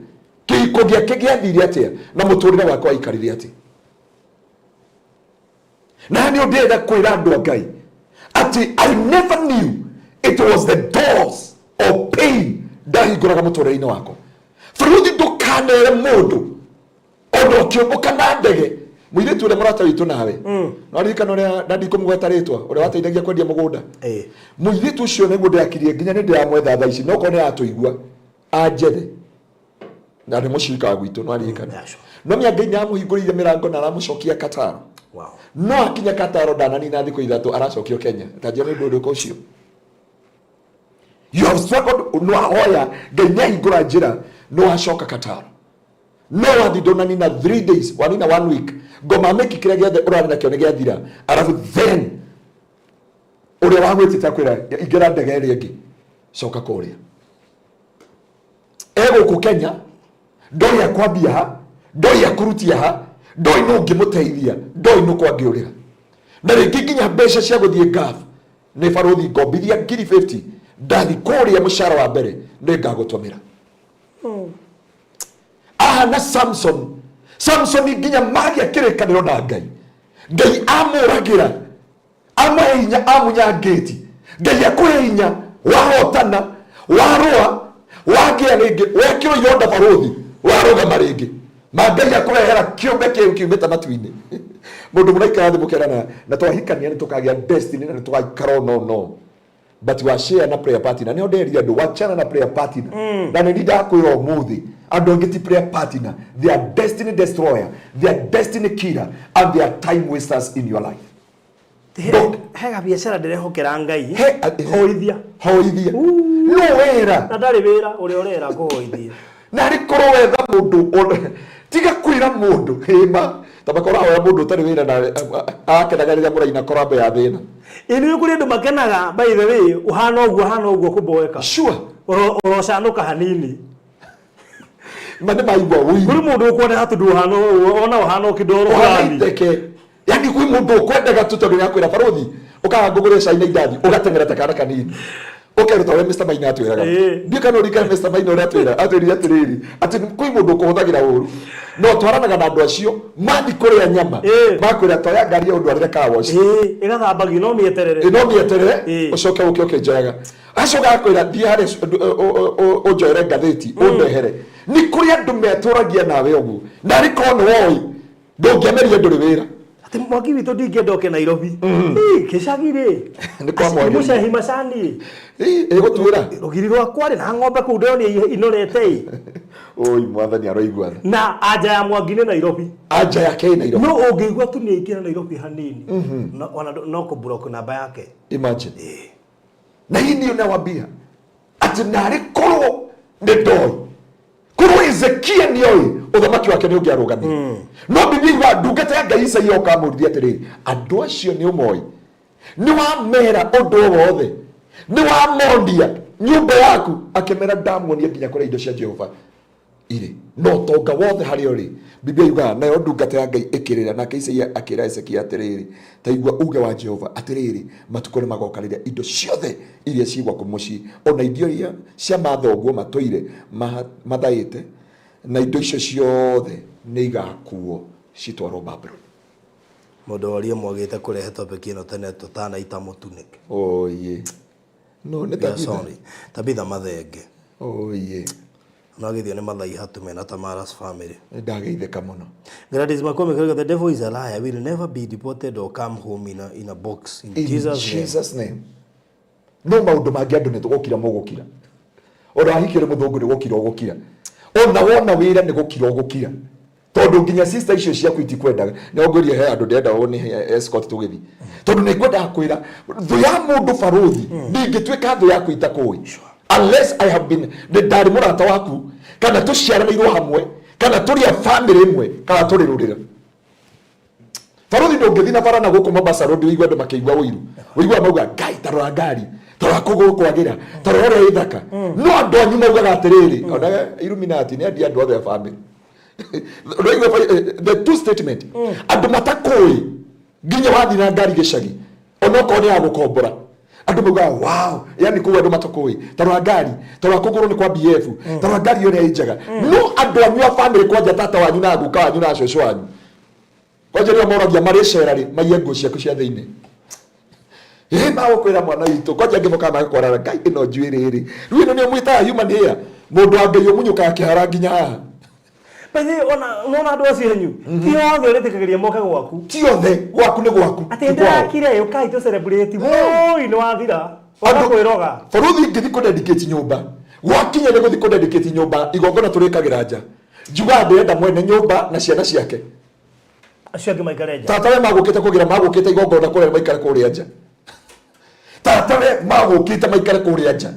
kĩhiko gĩake gĩathire atĩa, na mũtũrĩre wake waikarire atĩa. Na nĩ ndĩrenda kwĩra andũ a Ngai atĩ I never knew it was the doors of pain ndahingũraga mũtũrĩre-inĩ wakwa. Bũrũri, ndũkanere mũndũ ona ũkĩũmbũka na ndege. Mũirĩtu ũrĩa mũrata witũ nawe no ririkana ũrĩa na ndikũmũgweta rĩtwa, ũrĩa wateithagia kwendia mũgũnda. Mũirĩtu ũcio nĩguo ndĩrakirie nginya nĩ ndĩramwetha thaa ici, no korwo nĩ aratũigua anjethe, na nĩ mũcirika wa gwitũ no aririkana. Yeah, sure. No mĩa Ngai nĩ amũhingũrĩire mĩrango na aramũcokia Kataro. No akinya Kataro ndananina thikũ 3, aracokio Kenya. Ta njĩra nĩ ũndũ ũrĩkũ ũcio? You have struggled, no ahoya Ngai nĩ ahingũra njĩra, no acoka Kataro, no wathi ndũnanina 3 days, wanina one week, ngoma mĩki kĩrĩa gĩothe ũrarĩ nakĩo nĩ gĩathira. Arabu then ũrĩa wagwĩtĩte akwĩra, "Ingĩra ndege ĩrĩa ĩngĩ, coka kũrĩa." Egũkũ Kenya, ndoĩ akwambia ha, Ndoĩ akũrutia ha, ndoĩ nũ ũngĩmũteithia, ndoĩ nũ kwangĩũrĩra. Na rĩngĩ nginya mbeca cia gũthiĩ Gulf nĩ barũthi ngombithia ngiri 50, ndathi kũrĩa mũcara wa mbere nĩ ngagũtũmĩra. Ahana Samson, Samson nginya magĩa kĩrĩkanĩro na Ngai, Ngai amũragĩra, amũhe hinya, amunya ngĩti. Ngai akũhe hinya, wahotana, warũa, wagĩa rĩngĩ, wekĩrwo ironda barũthi, warũgama rĩngĩ, ma Ngai akũrehera kĩũmbe kĩu kiumĩte matu-inĩ. Mũndũ mũraikara thĩ mũkerana na twahikania nĩ tũkagĩa destiny na nĩ tũgaikara no no but wa share na prayer partner. Nĩho nderire andũ wachana na prayer partner. Na nĩ ndakwĩra ũmũthĩ, andũ angĩ ti prayer partner, they are destiny destroyer, they are destiny killer and they are time wasters in your life. He gabiacara ndĩrehokera Ngai. Hoithia. Hoithia no wĩra. Na ndarĩ wĩra ũrĩa ũrera kũhoithia. Na arĩ korwo wetha mũndũ tiga kwĩra mũndũ hĩma ta makora hoya mũndũ ũtarĩ wĩra na akenaga rĩrĩa mũraina korambo ya thĩna. Ĩ nĩ kũrĩ andũ makenaga, by the way, ũhana ũguo, ũhana ũguo kũboeka. Sure. Ũrocanũka hanini. Ma nĩ maigua ũiru. Kũrĩ mũndũ ũkwendega tondũ ũhana ũguo, ona ũhana ũkĩndoro ũhana fulani. Iteke yani kwĩ mũndũ ũkwendaga tu tondũ nĩakwĩra barũthi ũkaga ngũgũre cai na indathi, ũgateng'era ta kana kanini, ũkeruta ũrĩa Mr. Maina atwĩraga. Ndiũ kana ũririkane Mr. Maina ũrĩa atwĩra, atwĩrire atĩrĩrĩ, atĩ kwĩ mũndũ ũkũhũthagĩra ũru no twaranaga na andũ acio mathi kũrĩa nyama, makwĩra toya ngari ya ũndwarĩre car wash. Ĩĩ, ĩgathambagio no mĩeterere. Ĩ, no mĩeterere. Ũcoke ũke ũkĩnjoyaga, acoka akwĩra thiĩ harĩa ũnjoere ngathĩti ũndehere. Nĩ kũrĩ andũ metũragia nawe ũguo, na arĩ korwo nĩ woĩ ndũngĩameria ndũrĩ wĩra. Atĩ mwaki witũ ndingĩenda ũke Nairobi. Ĩ, gĩcagi rĩ. Nĩ kwa nĩ mwagĩrĩire. Mũcehi macani. Ĩ, ĩgũtuĩra. Rũgiri rwakwa rĩ, na ng'ombe kũu ndĩronio inorete ĩ. Oi mwathani aroigua tha. Na anja ya Mwangi nĩ Nairobi. Anja yake ĩ Nairobi. No ũngĩigua tu nĩ aingĩra Nairobi hanini, ona no kũ-block namba yake. Imagine. Na hii ndio nawambia atĩ narĩ korwo nĩ ndoĩ, korwo Hezekia nĩoĩ, ũthamaki wake nĩ ũngĩarũgamire. No Biblia iugaga ndungata ya Ngai Isaia ũkamũrithia atĩrĩrĩ, andũ acio nĩ ũmoĩ, nĩ wamera ũndũ o wothe, nĩ wamonia nyũmba yaku? Akĩmera ndamuonia nginya kũrĩa indo cia Jehova irĩ na ũtonga wothe harĩa ũrĩ. Biblia yugaga nayo ndungata ya Ngai ĩkĩrĩra, nake Isaia akĩra Hezekia atĩrĩrĩ, ta igua uge wa Jehova atĩrĩrĩ, matukũ nĩ magoka rĩrĩa indo ciothe iria ciĩ gwaku mũciĩ, ona indo iria cia mathoguo matũire mathaĩte, na indo icio ciothe nĩ igakuo citwarwo Babuloni. Mũndũ worie mwagĩte kũrehe topic ĩno tene tũtanaita mũtu nĩkĩ? Oye no nĩ We are Tabitha. Sorry. Tabitha Mathenge. Oye. No agĩthio nĩ Mathai Hatume na Tamara's family. Nĩ ndageithĩka mũno. Gladys Makome Kariga, the devil is a liar, will never be deported or come home in a box. In In Jesus' name. Jesus' name. No maũndũ mangĩ andũ nĩ tũgũkira, mũgũkira. Ona wahikio nĩ mũthũngũ nĩ gũkira ũgũkira. Ona wona wĩra nĩ gũkira ũgũkira. Tondũ nginya sister icio ciaku itikwendaga. Nĩ ngwĩrie he andũ ndĩrenda ũũ nĩ escort tũgĩthiĩ. Tondũ nĩ ngwendaga kwĩra thũ ya mũndũ barũthi ndingĩtuĩka thũ yaku itakũĩ. Unless I have been nĩ ndarĩ mũrata waku, kana tũciaranĩirwo hamwe, kana tũrĩ a family ĩmwe, kana tũrĩ rũrĩra. Barũthi ndũngĩthiĩ na bara na gũkũ Mombasa Road ũigue andũ makĩigua ũiru, ũiguaga mauga ngai tarora ngari, tarora kũgũrũ kwagĩra, tarora ũrĩa ĩthaka. No andũ anyu maugaga atĩrĩrĩ, ona Illuminati nĩ andia andũ othe a family. Ũraigua the two statement, andũ matakũĩ nginya wathiĩ na ngari gĩcagi, onokorwo nĩ ya gũkombora, andũ maugaga wow, yani kũu andũ matakũĩ, tarora ngari, tarora kũgũrũ nĩ kwa BF, tarora ngari ũrĩa ĩ njega. No andũ anyu a family, kwanja tata wanyu na guka wanyu na cũcũ wanyu, kwanja rĩrĩa moragia marĩ cera rĩ, maiye nguo ciaku cia thĩinĩ, ĩ magũkwĩra mwana witũ, kwanja angĩ mokaga magakwarara ngai ĩno njuĩrĩ rĩ, rĩu ĩno nĩyo mwĩtaga human hair. Mũndũ wa Ngai ũmunyũkaga kĩhara nginya haha. By the way, ona unaona andũ acio anyu ti othe ũrĩtĩkagĩria moke gwaku. Ti othe, gwaku nĩ gwaku, atĩ ti kwao. Ndĩrakire, ũkai tũ celebrate. Woi, nĩ wathira. Andũ- Ũgakwĩroga. Barũthi ingĩthiĩ kũ-dedicate nyũmba, gwakinya nĩ gũthiĩ kũ-dedicate nyũmba, igongona tũrĩkagĩra nja, njugaga ndĩrenda mwene nyũmba na ciana ciake. Acio angĩ maikare nja. Tata we magũkĩte kũgira, magũkĩte igongona kũrĩa, maikare kũrĩa nja. Tata we magũkĩte maikare kũrĩa nja.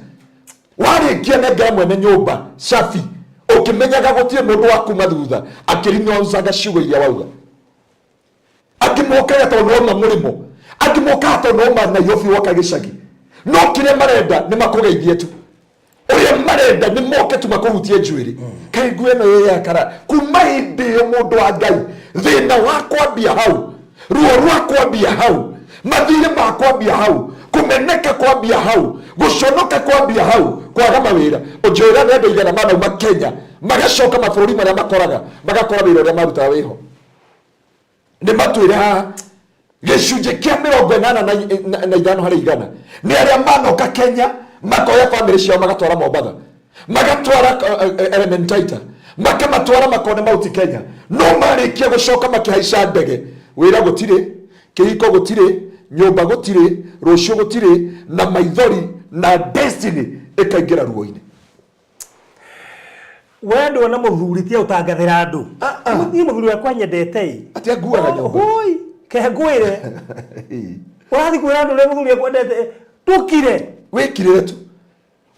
Warĩkia nengera mwene nyũmba cabi, ũkĩmenyaga gũtirĩ mũndũ wa kuma thutha akĩrinonzaga ciugo iria wauga. Angĩ mokaga tondũ no ma mũrĩmo, angĩ mokaga tondũ no ma Nairobi woka gĩcagi, no kĩrĩa marenda nĩ makũgeithie tu. Ũrĩa marenda nĩ moke tu makũhutie njuĩrĩ. Kaĩ nguo ĩno ĩ yakara kuma hĩndĩ ĩyo. Mũndũ wa Ngai, thĩna wa kwambia hau, ruo rwa kwambia hau, mathirĩ ma kwambia hau, kũmeneka kwambia hau, gũconoka kwambia hau, kwaga mawĩra. Ũnjĩra nĩ andũ aigana manauma Kenya magacoka mabũrũri marĩa makoraga, magakora wĩra ũrĩa marutaga wĩho. Nĩ matwĩre haha, gĩcunjĩ kĩa 85% nĩ arĩa manoka Kenya makoya bamĩrĩ ciao, magatwara Mombatha, magatwara Elementaita, makamatwara makone Mount Kenya. No marĩkia gũcoka makĩhaica ndege, wĩra gũtirĩ, kĩhiko gũtirĩ, nyũmba gũtirĩ, rũciũ gũtirĩ, na maithori na destiny ĩkaingĩra ruo-inĩ. We ndona mũthuri tia ũtangathĩra andũ. Ah, ah. Niĩ mũthuri wakwa nyendete ĩ. Atĩ anguaga nyũmba. Hoi, ke ngwĩre. Ũrathiĩ kwĩra andũ ũrĩa mũthuri akwendete tũkire. Wĩkirĩre tu,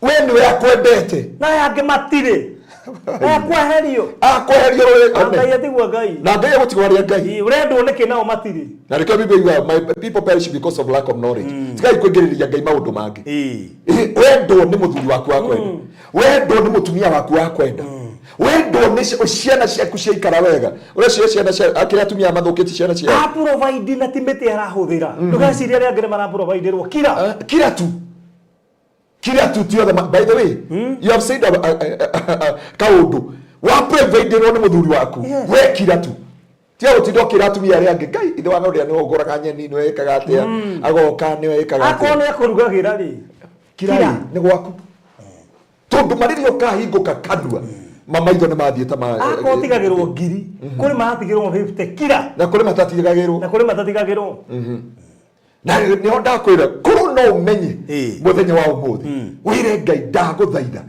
we nĩwe akwendete. Na aya angĩ matirĩ. Ekweherio. Akweherio. Na Ngai atigwo Ngai. Na Ngai agũtigwo arĩa Ngai. Ĩ, ũrendwo nĩkĩ nao matirĩ? Na nĩkĩo Bible yugaga, "My people perish because of lack of knowledge." Tigai kũingĩrĩria Ngai maũndũ mangĩ. Ĩ, wendwo nĩ mũthuri waku wa kwenda, wendwo nĩ mũtumia waku wa kwenda, wendwo nĩ ciana ciaku ciaikara wega, ũreciria ciana cia akĩrĩa atumia mathũkĩtie ciana ciao. Aprovide na ti mĩtĩ arahũthĩra. Ndũgecirie arĩa angĩ nĩ maraproviderwo. Kira. Kira tu, kira tu ti othe. By the way, you have said kaũndũ wa providerwo nĩ mũthuri waku. We kira tu, tiga gũtinda ũkĩra atumia arĩa angĩ, "Ngai ithe wa ũrĩa nĩwe ũgũraga nyeni, nĩwe ĩkaga atĩa, agoka nĩwe ĩkaga Akorwo atĩa." nĩ akũrugagĩra rĩ. Kira. Kira. Nĩ gwaku, tondũ marĩrĩa ũkahingũka kanua, mamaitho nĩ mathiĩ ta ma Akorwo tigagĩrwo ngiri, kũrĩ maratigĩrwo 50, kira. Na kũrĩ matatigagĩrwo. Na kũrĩ matatigagĩrwo. Na nĩho ndakwĩra, korwo no ũmenye mũthenya wa ũmũthĩ, wĩre Ngai, "Ndagũthaitha,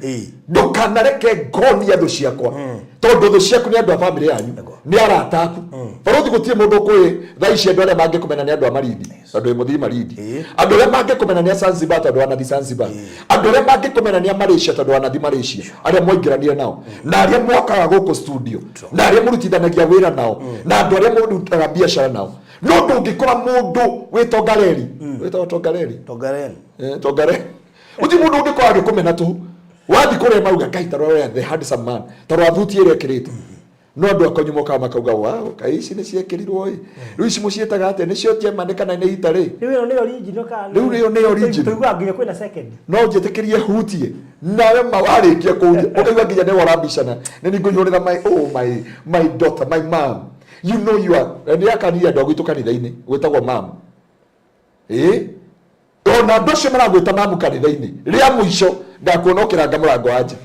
ndũkanareke ngonia thũ ciakwa," tondũ thũ ciaku nĩ andũ a bamĩrĩ yanyu, nĩ arata aku. Barũthi, gũtirĩ mũndũ ũkũĩ thaa ici. Andũ arĩa mangĩkũmena nĩ andũ a Malindi, tondũ wĩ mũthii Malindi. Andũ arĩa mangĩkũmena nĩ a Zanzibar, tondũ wanathi Zanzibar. Andũ arĩa mangĩkũmena nĩ a Malaysia, tondũ wanathi Malaysia. Arĩa mwaingĩranire nao, na arĩa mwakaga gũkũ studio, na arĩa mũrutithanagia wĩra nao, na andũ arĩa mũrutaga biacara nao. No ndũngĩkora mũndũ wĩ tongareri, wĩtagwo tongareri. Tongaren. Tongare, gũtirĩ mũndũ ũngĩkorwo agĩkũmena tũhũ. Wathiĩ kũrĩa mauga, "Ngai, ta rora the handsome man, ta rora thuti ĩrĩa ĩkĩrĩte." No andũ akonyu mokaga makauga, "Wow, kaĩ ici nĩ ciĩkĩrirwo ĩ? Rĩu ici mũciĩtaga atĩa? Nĩcio Germany kana nĩ Italy?" Rĩu ĩyo nĩ original kana? Rĩu ĩyo nĩ original. Tũiguaga nginya kwĩna second. No njĩtĩkĩrie hutie nawe ma warĩkia kũhutia, ũkaigua nginya nĩwe ũrambicana nĩ ni ngũihũrĩra my, oh, my daughter, my mom, you know you are. Na nĩ akanirie andũ a gwitũ kanitha-inĩ gwĩtagwo mam. Ĩ ona andũ acio maragwĩta mamu kanitha-inĩ, rĩa mũico ndakuona ũkĩranga mũrango wa nja.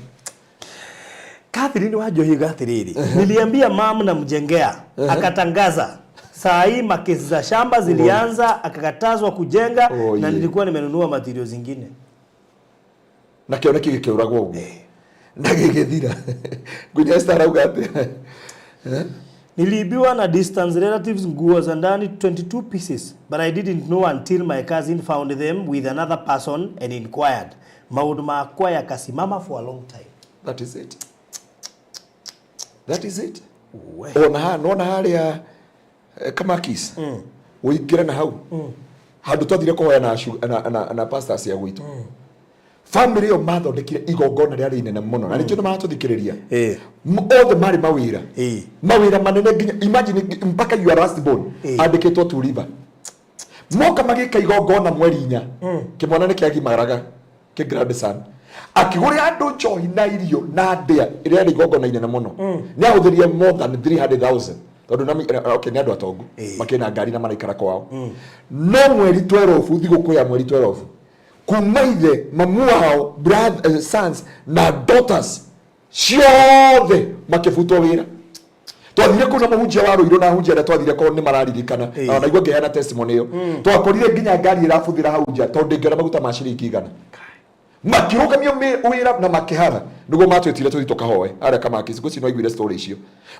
Catherine Wanjohi uga atĩrĩrĩ, "Niliambia mam namjengea, akatangaza. Saa hii makesi za shamba zilianza, akakatazwa kujenga Oh, na nilikuwa nimenunua material zingine." Na kĩoneki gĩkĩũragwo ũguo na gĩgĩthira. Ngũnya Esther arauga atĩa? "Niliibiwa na distance relatives nguo za ndani 22 pieces, but I didn't know until my cousin found them with another person and inquired. Maũndũ makwa yakasimama for a long time." That is it, that is it. We. Ona ha nona harĩa Kamakis, ũingĩre na hau handũ twathire kũhoya na, na pastors ya gwitũ, family ĩyo mathondekire igongona rĩarĩ inene mũno, na nĩkĩo nĩ maratũthikĩrĩria. Othe marĩ mawĩra, mawĩra manene, nginya imagine mpaka your last born andĩkĩtwo tu river. Moka magĩka igongona mweri 4, kĩmwana nĩ kĩagimaraga, kĩ grandson, akĩgũrĩra andũ njohi na irio na ndĩa ĩrĩa yarĩ igongona inene mũno. Nĩ ahũthĩrire more than 300,000, tondũ okay, nĩ andũ atongu, makĩna ngari na maraikara kwao. No mweri 12, thigũkũ ya mweri 12, kuma ithe, mamu wao, brother, sons na daughters ciothe makĩbutwo wĩra. Twathire kũu na mũhunjia wa Rũirũ na ahunjia arĩa twathire korwo nĩ mararirikana. Na naigua ngĩheana testimony ĩyo, twakorire nginya ngari ĩrabuthĩra hau nja tondũ ndĩngĩona maguta ma ciringi 100. Makĩrũgamio wĩra na makĩhara nĩguo matwĩtire tũthiĩ tũkahoe arĩa Kamakis. Ngwĩciria no aiguire story icio.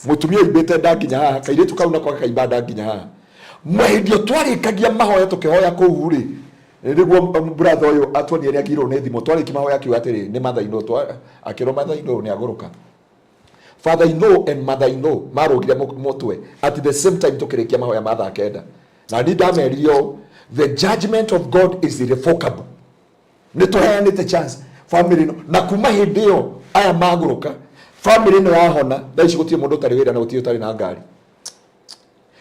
Mũtumia oimbĩte nda nginya haha, kairĩtu kau nako gakaimba nda nginya haha. Hĩndĩ ĩyo twarĩkagia mahoya, tũkĩhoya kũu rĩ, nĩguo brother ũyũ atuonie nĩ agĩrĩirwo nĩ thimũ. Twarĩkia mahoya, akiuga atĩrĩ, nĩ mother-in-law, akĩrwo mother-in-law nĩ agũrũka. Father in law and mother in law marũgire mũtwe at the same time tũkĩrĩkia mahoya ma thaa 9. Na ni ndamerire ũũ, "The judgment of God is irrevocable." Nĩ tũheanĩte chance. Family ĩno, na kuma hĩndĩ ĩyo aya magũrũka, family ĩno yahona. Thaa ici gũtirĩ mũndũ ũtarĩ wĩra na gũtirĩ ũtarĩ na ngari.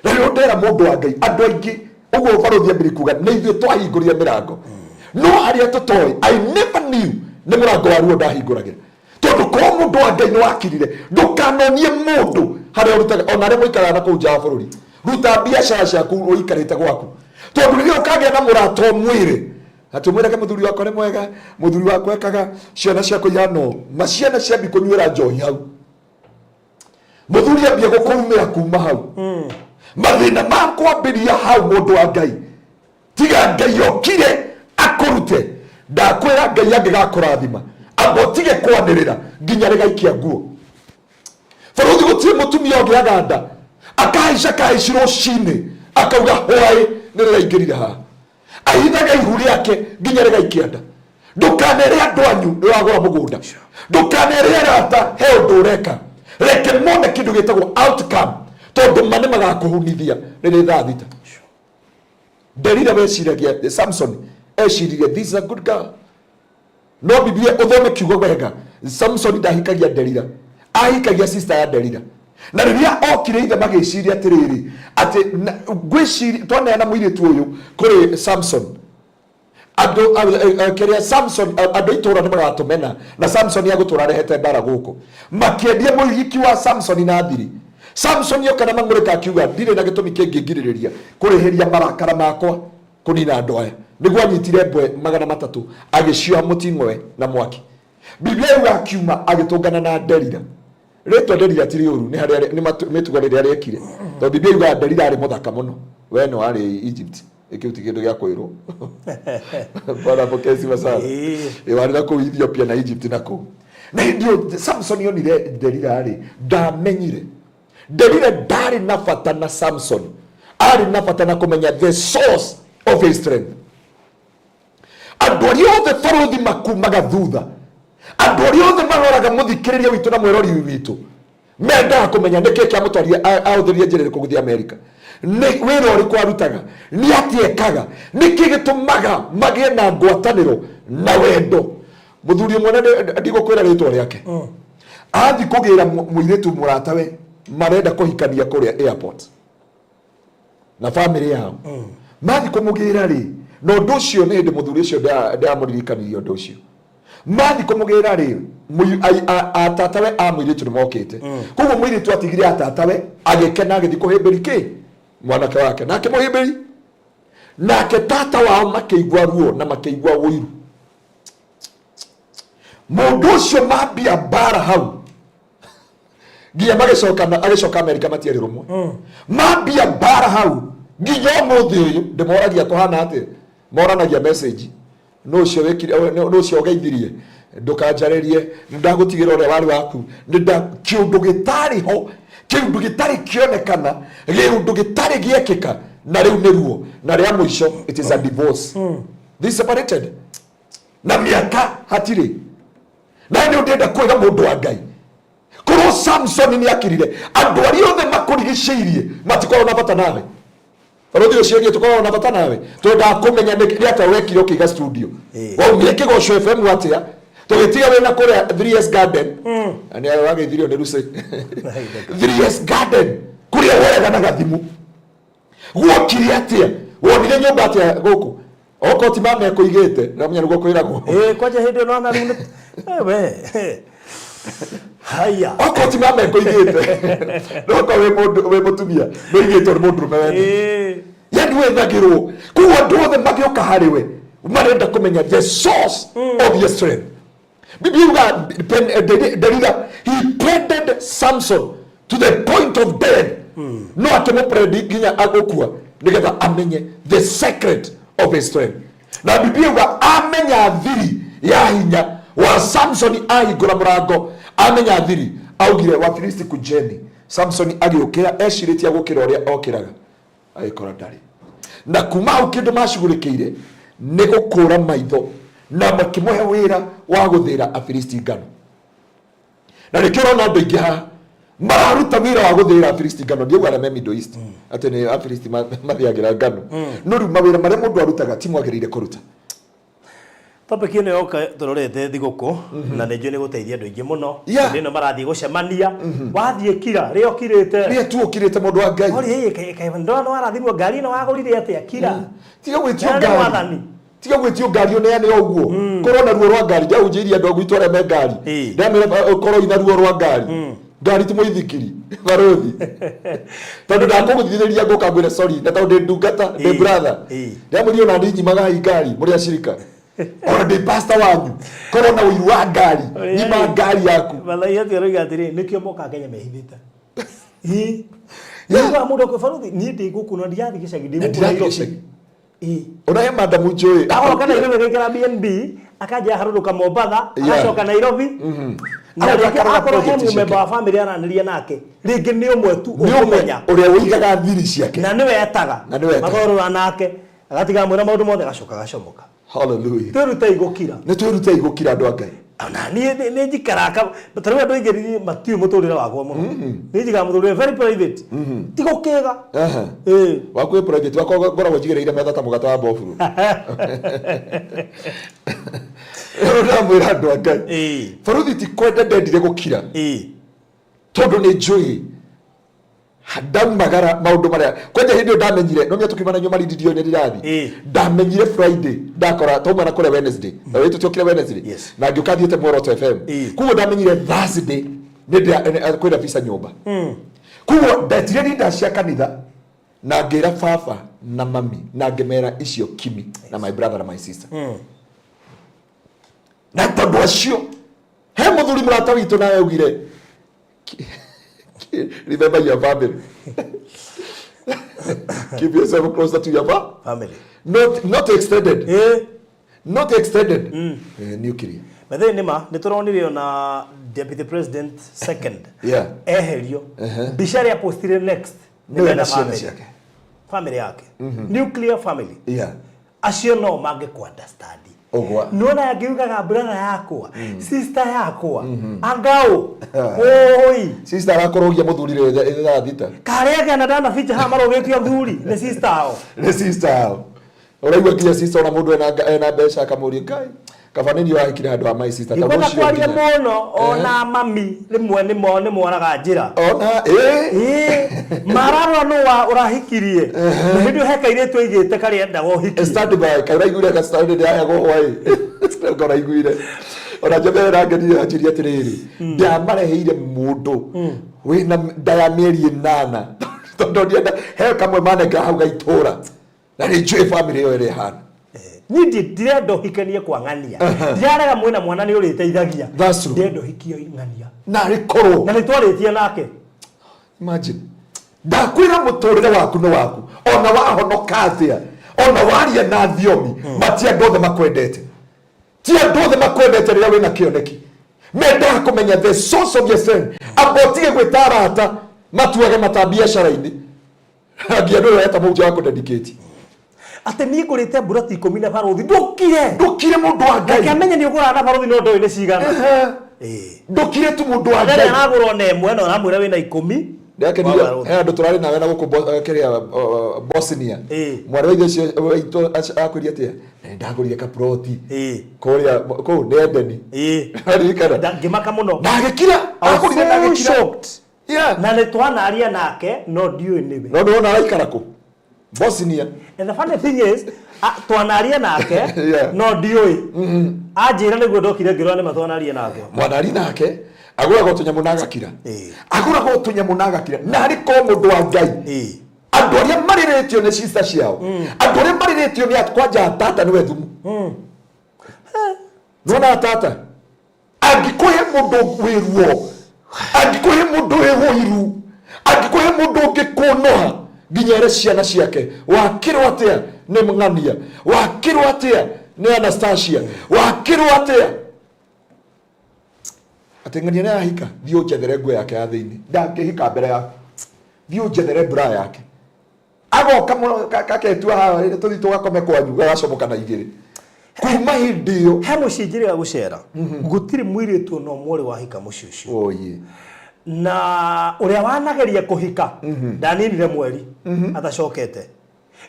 Na rĩo ndera mũndũ wa Ngai, andũ aingĩ ũguo barũthi ambĩrĩ kuga nĩ ithuĩ twahingũrire mĩrango, no harĩa tũtoĩ. I never knew nĩ mũrango wa ruo ndahingũragĩra, tondũ korwo mũndũ wa Ngai nĩ wakirire. Ndũkanonie mũndũ harĩa ũrutaga, ona arĩa mũikaraga na kũu nja wa bũrũri. Ruta biacara ciaku ũikarĩte gwaku, tondũ rĩrĩa ũkagĩa na mũrata ũmwĩre atĩ ũmwĩrage mũthuri wakwa nĩ mwega, mũthuri wakwa ekaga, ciana ciakwa ihana ũũ, ma ciana ciambi kũnyuĩra njohi hau, mũthuri ambia gũkũrumĩra kuma hau, mathĩna makwambĩria hau. Mũndũ wa Ngai, tiga Ngai okire akũrute. Ndakwĩra, Ngai angĩgakũrathima, amba ũtige kwanĩrĩra nginya rĩgaikia nguo. Bũrũthi gũtirĩ mũtumia ũngĩaga nda akahaica kahaici rũcinĩ akauga hwaĩ nĩ rĩraingĩrire haha. Ahithaga ihu rĩake nginya rĩgaikia nda. Ndũkanere andũ anyu nĩ wagũra mũgũnda, ndũkanere arata he ũndũ ũreka. Reke mone kĩndũ gĩtagwo outcome, tondũ ma nĩ magakũhunithia rĩrĩ thaa 6. Delila weciragia, Samson eciririe, "This is a good girl." No Biblia, ũthome kiugo wega, Samson ndahikagia Delila, ahikagia sister ya Delila. Na rĩrĩa okire, ithe magĩciria atĩrĩrĩ, atĩ ngwĩciria twaneana mũirĩtu ũyũ kũrĩ Samson, andũ kĩrĩa Samson, andũ a itũũra nĩ magatũmena na Samson agũtũra arehete mbara gũkũ. Makĩendia mũhiki wa Samson na thiri. Samson oka na mang'ũrĩka, akiuga, "Ndirĩ na gĩtũmi kĩngĩngirĩrĩria kũrĩhĩria marakara makwa kũnina andũ aya." Nĩguo anyitire mbwe 300, agĩcioha mũting'oe na mwaki. Biblia yuga akiuma agĩtũngana na Delila. Rĩtwa Delila ti rĩũru, nĩ harĩa nĩ mĩtugo rĩrĩa rĩekire, tondũ Biblia yugaga Delila arĩ mũthaka mũno. We no arĩ Egypt, ĩkĩu ti kĩndũ gĩa kwĩrwo. Bwana pokea sifa sana. Ĩ warĩ na kũu Ethiopia na Egypt na kũu. Na hĩndĩ ĩyo Samson onire Delila rĩ, ndamenyire Delila ndarĩ na bata na Samson, arĩ na bata na kũmenya the source of his strength. Andũ arĩa othe barũthi makumaga thutha, andũ arĩa othe maroraga mũthikĩrĩria witũ na mwĩrori witũ, mendaga kũmenya nĩkĩ kĩamũtwarire, ahũthĩrire njĩra ĩrĩkũ gũthiĩ Amerika, nĩ wĩra ũrĩkũ arutaga, nĩ atĩa ekaga, nĩkĩ gĩtũmaga magĩe na ngwatanĩro na wendo. Mũthuri ũmwe, na ndigũkwĩra rĩtwa rĩake, athi kũgĩra mũirĩtu mũratawe marenda kũhikania kũrĩa airport na family yao. Mathi kũmũgĩra rĩ, na ũndũ ũcio nĩ hĩndĩ mũthuri ũcio ndamũririkanirie ũndũ ũcio. Mathi kũmũgĩra rĩ, atatawe a mũirĩtu nĩ mokĩte. Koguo mũirĩtu atigire atatawe, agĩkena, agĩthiĩ kũhĩmbĩri kĩ mwanake wake, nake mũhĩmbĩri nake tata wao makĩigua ruo na makĩigua ũiru. Mũndũ ũcio mambia mbara hau nginya magĩcoka agĩcoka Amerika, matiarĩ rũmwe. Mambia mbara hau nginya ũmũthĩ ũyũ ndĩmoragia kũhana atĩa. Moranagia message, nũ ũcio wĩkire, nũ ũcio ũgeithirie, ndũkanjarĩrie, nĩndagũtigĩra ũrĩa warĩ waku. Nĩnda kĩũndũ gĩtarĩ ho, kĩũndũ gĩtarĩ kĩonekana, kĩũndũ gĩtarĩ gĩekĩka, na rĩu nĩ ruo. Na rĩa mũico, it is a divorce. They separated na mĩaka hatirĩ. Na nĩ ũndĩenda kwĩra mũndũ wa Ngai, korwo Samson nĩ akirire, andũ arĩa othe makũrigicĩirie matikorwo na bata nawe. Barũthi ũcio ũngĩ tũkoragwo na bata nawe, twendaga kũmenya nĩ atĩa wekire ũkĩiga studio. Waumire Kĩgoco FM atĩa, tũgĩtiga wĩna kũrĩa 3S Garden, na nĩ wageithirio nĩ Lucy 3S Garden kũrĩa woyaganaga thimũ. Gwokire atĩa? Wonire nyũmba atĩa gũkũ? Okorwo ti mama ekũigĩte, namenya nĩguo kwĩragwo. Ĩĩ, kwanja hĩndĩ ĩno na rĩu we haya. Okorwo ti mama ekũigĩte, no okorwo wĩ mũndũ wĩ mũtumia nĩ ũigĩtwo nĩ mũndũrũme wene. Yani wethagĩrwo. Koguo andũ othe magĩũka harĩ we marenda kũmenya the source of your strength. Biblia yuga Delila, he pleaded Samson to the point of death. No akĩmũprendi nginya agũkua nĩgetha amenye the secret of his strength. Na Biblia yuga amenya thiri ya hinya wa Samson, ahingũra mũrango amenya thiri, augire, "Wafilisti kujeni." Samson agĩũkĩra ecirĩtie gũkĩra ũrĩa okĩraga, agĩkora ndarĩ. Na kuma hau kĩndũ macugurĩkĩire nĩ gũkũra maitho, na makĩmũhe wĩra wa gũthĩra Afilisti ngano. Na nĩkĩo ũrona andũ aingĩ haha mararuta wĩra wa gũthĩra Afilisti ngano. Ndiauga arĩa me Middle East atĩ nĩ Afilisti mathĩagĩra ngano, no rĩu mawĩra marĩa mũndũ arutaga ti mwagĩrĩire kũruta. Topic ĩno yoka tũrorete thigũkũ na nĩ njũĩ nĩ gũteithia andũ aingĩ mũno. Hĩndĩ ĩno marathiĩ gũcemania, wathiĩ kira, rĩa ũkirĩte. Rĩa tu ũkirĩte, mũndũ wa Ngai. Ori ĩ ndona warathimwo ngari ĩno wagũrire atĩa, kira. Tiga gwĩtio Kira nĩ ngari. Mwathani. Tiga gwĩtio ngari ũneane o ũguo. Korwo na ruo rwa ngari, ndahunjĩirie andũ a gwitũ arĩa me ngari. Ndamera korwo ina ruo rwa ngari. Ngari ti mũithikiri, barũthi. Tondũ ndakũgũthithĩria ngũka ngwĩre sorry, na tondũ ndĩ ndungata, ndĩ brother. Ndamwĩrire ona niĩ nyimagai ngari, mũrĩ acirika. Ona ndĩ pastor wanyu, korwo na ũiru wa ngari, nyima ngari yaku. Mathai atĩ aroiga atĩrĩ, nĩkĩo mokaga Kenya mehithĩte. Ĩĩ. Nĩ mũndũ akwĩ barũthi, niĩ ndĩ gũkũ na ndirathiĩ gĩcagi, ndĩ Na gũkũ ndirathiĩ Nairobi. gĩcagi. Ĩĩ. Ona he madamu njũĩ. Agoka Nairobi agaikara BNB, akanjia harũrũka Mombatha, Yeah. agacoka Nairobi. Na Agoka rĩngĩ akarora akorwo he project mũmemba ciake. wa family aranĩria nake, rĩngĩ nĩ ũmwe tu Nĩ ũmwe ũkũmenya. ũrĩa ũigaga thiri ciake. Na nĩwe etaga. Na nĩwe etaga. Makorũra nake, agatiga amwĩra maũndũ mothe agacoka agacomoka. Hallelujah. Twĩrutei gũkira. Nĩ twĩrutei gũkira, andũ a Ngai. Ona niĩ nĩ njikaraga ta rĩu andũ aingĩ niĩ matiũĩ mũtũrĩre wakwa mũno. Niĩ njikaraga mũtũrĩre very private. Ti gũkĩga. Ĩĩ. Waku wĩ private, wakwa ngoragwo njigĩrĩire metha ta mũgate wa mboburu. Ndamwĩra andũ a Ngai. Barũthi ti kwenda ndendire gũkira. Tondũ nĩ njũĩ ndaumagara maũndũ marĩa kwanja hĩndĩ ĩyo ndamenyire no menya tũkiuma na inyuĩ maridirio nĩ ndĩrathiĩ. Ndamenyire Friday ndakora twauma na kũrĩa Wednesday na wĩtũ tiokire Wednesday. Na ngĩũka thiĩte Muoroto FM. Koguo ndamenyire Thursday nĩ kwĩna visa nyũmba, koguo ndetire rinda cia kanitha na ngĩra baba na mami na ngĩmera icio kimi na my brother na my sister na tondũ acio he mũthuri mũrata witũ nawe augire, "Remember your family, keep yourself closer to your family." Not extended. Not extended. Nuclear. By the way, nĩma nĩ tũronire ona deputy president second eherio, mbica ĩrĩa postire next nĩ Nĩwe mena na ciana family. ciake. Family yake, nuclear family. Acio no mangĩkũ understand. Ũguo. Nona angiugaga brother yakwa, sister yakwa, angao oi. Sister arakũrũgia mũthuri rĩ thaa 6. Karĩa gana ndana ficha haha marũgĩtio athuri nĩ sister ao. Nĩ sister ao. Ũraigua nginya sister ona mũndũ ena mbeca akamũria, "Ngai, kaba nĩ niĩ wahikire handũ ha my sister." Tondũ Ndikwenda ũcio kwaria nginya mũno, ona mami rĩmwe nĩ moraga njĩra. Ona ĩ. Ĩĩ, mararora nũ wa ũrahikirie na hĩndĩ ĩyo he kairĩtu aigĩte karĩa endaga ũhikie. Stand by kauraiguire ka stand ndĩraheagwo hwaĩ kauraiguire ona njambe ĩrangenire anjĩria atĩrĩrĩ, ndamareheire mũndũ wĩna nda ya mĩeri 8 tondũ ndienda he kamwe manengera hau gaitũra na nĩ njũĩ family ĩyo ĩrĩa ĩhana. Niĩ ndirenda ũhikanie kwa ng'ania, ndirarega mwĩna mwana nĩ ũrĩteithagia. That's true. Ndĩrenda ũhikie ng'ania. Na arĩ korwo. Na nĩ twarĩtie nake. Imagine, ndakwĩra mũtũrĩre waku nĩ waku, ona wahonoka atĩa, ona waria na thiomi, mati andũ othe makwendete, ti andũ othe makwendete rĩrĩa wĩna kĩoneki. Mendaga kũmenya the source of your strength. Amba ũtige gwĩta arata matuage mata biacara-inĩ nginya ndũrĩ weta mũhunjia wa kũdedicate. Atĩ niĩ ngũrĩte mburati 10 na barũthi, ndũkire. Ndũkire, mũndũ wa Reke Ngai. amenye nĩ ũgũraga na barũthi no ndoĩ nĩ cigana. Ndũkire tu, mũndũ wa Rĩrĩa Ngai. aragũra ona ĩmwe na ũramwĩra wĩna 10 Ndĩrakenire wa barũthi. he andũ tũrarĩ nawe na gũkũ kĩrĩa Bosnia. Mwarĩ wa ithe ũcio waitũ akwĩria atĩa, "Na nĩndagũrire kaploti kũrĩa kũu nĩ Edeni." Aririkana. Ngĩmaka mũno. Na agĩkira. I was Agũrire na so agĩkira. shocked. Na nĩ twanaria nake no ndiũĩ nĩwe. No ndĩrona araikara kũ Bosnia. And the funny thing is, twanaria nake no ndiũĩ. Anjĩra nĩguo ndokire ngĩrora nĩma twanaria nake. Mwanari nake agũraga tũnyamũ na agakira. Agũraga tũnyamũ na agakira na arĩ ko mũndũ wa Ngai. Andũ arĩa marĩrĩtio nĩ sister ciao, andũ arĩa marĩrĩtio nĩ kwanja tata nĩwe thumu. Nona tata angĩkũhe mũndũ wĩ ruo, angĩkũhe mũndũ wĩ ũiru, angĩkũhe mũndũ ũngĩkũnoha nginya ere ciana ciake wakĩrwo atĩa nĩ ng'ania, wakĩrwo atĩa nĩ Anastasia, wakĩrwo atĩa atĩ ng'ania nĩ arahika, thiĩ ũnjethere nguo yake ya thĩinĩ. Ndangĩhika mbere yaku, thiĩ ũnjethere bra yake. Agoka mũno gaketua haha tũthiĩ tũgakome kwanyu, gagacomoka na igĩrĩ kuma hĩndĩ ĩyo. He mũciĩ njĩrĩga gũcera, gũtirĩ mũirĩtu ona ũmwe ũrĩ wahika mũciĩ ũcio. Oye. Na ũrĩa wanageria kũhika ndaninire mweri atacokete.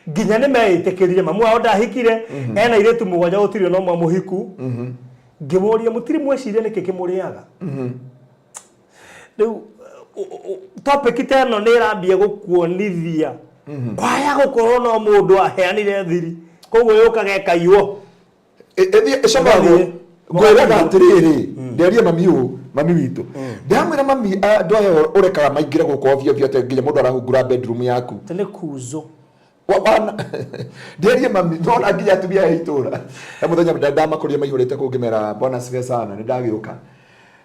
Nginya nĩ meĩtĩkĩrire mamu wao ndahikire, ena airĩtu 7, gũtirĩ ona ũmwe mũhiku. Ngĩmũria, mũtirĩ mweciria nĩkĩ kĩmũrĩaga? Rĩu topic ta ĩno nĩ ĩrambia gũkuonithia kwaya gũkorwo no mũndũ aheanire thiri, koguo yũkaga ĩkaiywo. Ĩthiĩ ĩcamagwo. Ĩgathiĩ. Ngwĩraga atĩrĩrĩ, nderie mami ũũ, mami witũ, ndamwĩra mami, andũ aya ũrekaga maingĩre gũkũ ovyo ovyo atĩ nginya mũndũ arahungura bedroom yaku. Atĩ nĩ kuzo. Nderie mami, nona nginya atumia a itũra he mũthenya ndamakũria maihũrĩte kũu, ngĩmera bwana asifiwe sana, nĩ ndagĩũka,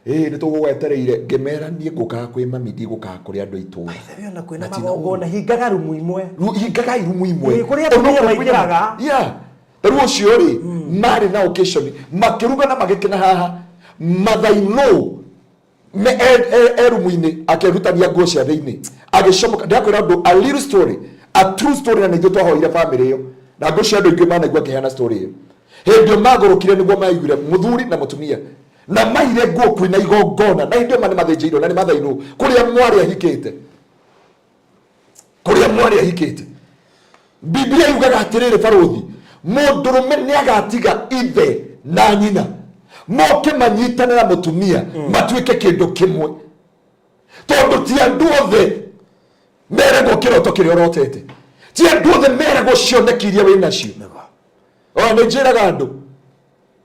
ĩĩ nĩ tũgũgwetereire. Ngĩmera niĩ ngũkaga kwĩ mami, ndigũkaga kũrĩ andũ a itũra. Ithe ona kwĩna Na ti na magongona, hingaga rumu imwe. Hingagai rumu imwe. Ĩĩ, kũrĩa atumia maingĩraga. Yeah. Rĩu ũcio rĩ, marĩ na occasion makĩruga na magĩkena haha mathainũ me e rumu-inĩ akĩrutania nguo cia thĩinĩ agĩcomoka. Ndakwĩra ũndũ, a little story, a true story, na nĩithuĩ twahoire family ĩyo, na ngũcio andũ aingĩ manaigua ngĩheana story ĩyo. Hĩndĩ ĩyo magũrũkire nĩguo maiguire mũthuri na mũtumia na maire nguo kwĩna igongona, na hĩndĩ ĩyo ma nĩ mathĩnjĩirwo na nĩ mathainũ kũrĩa mwarĩ ahikĩte, kũrĩa mwarĩ ahikĩte. Biblia yugaga atĩrĩrĩ, barũthi, mũndũrũme nĩ agatiga ithe na nyina moke manyitane na mũtumia matuĩke kĩndũ kĩmwe, tondũ ti andũ othe meragwo kĩroto kĩrĩa ũrotete, ti andũ othe meragwo cioneki iria wĩ nacio. Ona nĩ njĩraga andũ,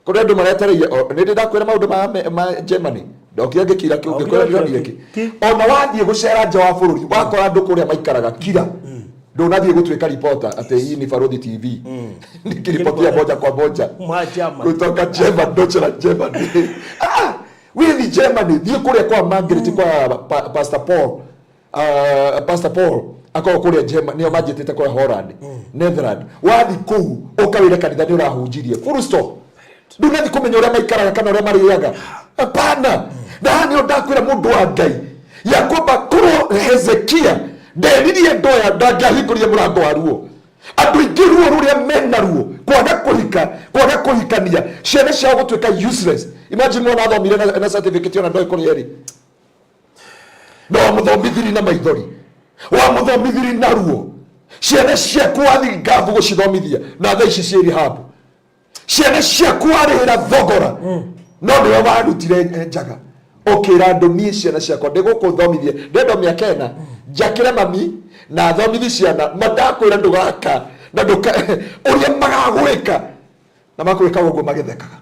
kũrĩ andũ maretereire nĩ ndĩ ndakwĩra maũndũ ma Germany, ndokire ngĩkira kĩu, ngĩkwĩra ndĩronire kĩ. Ona wathiĩ gũcera nja wa bũrũri, wakora andũ kũrĩa maikaraga, kira, ndũnathiĩ gũtuĩka reporter atĩ hii ni Barũthi TV nikiripotia moja kwa moja Ma Germany. Kutoka Germany, Deutschland, Germany. Ah, withi Germany, thiĩ kũrĩa kwa Margaret, kwa Pastor Paul, Pastor Paul akorwo kũrĩa Germany, nĩo manjĩtĩte kũrĩa Holland, Netherland. Wathi kũu ũkawĩre kanitha nĩ ũrahunjirie, full stop. Ndũnathi kũmenya ũrĩa maikaraga kana ũrĩa marĩaga, hapana. Na haha nĩho ndakwĩra, mũndũ wa Ngai, ya kwamba korwo Hezekia nderirie andũ aya, ndangĩahingũrire mũrango wa ruo. Andũ aingĩ ruo rũrĩa mena ruo, kwaga kũhika, kwaga kũhikania, ciana ciao gũtuĩka useless. Imagine mwana athomire na certificate, ona ndoĩ kũrĩa ĩrĩ, na wamũthomithiri na maithori, wamũthomithiri na ruo. Ciana ciaku wathi ngabu gũcithomithia, na thaa ici ciĩ rehab. Ciana ciaku warĩhĩra thogora, no nĩwe warutire njaga ũkĩra andũ, niĩ ciana ciakwa ndĩgũkũthomithia, ndĩrenda o mĩaka 4 njakĩre mami na athomithi ciana. Mandakwĩra ndũgaka na ndũka ũrĩa magagwĩka na makwĩka ũguo magĩthekaga.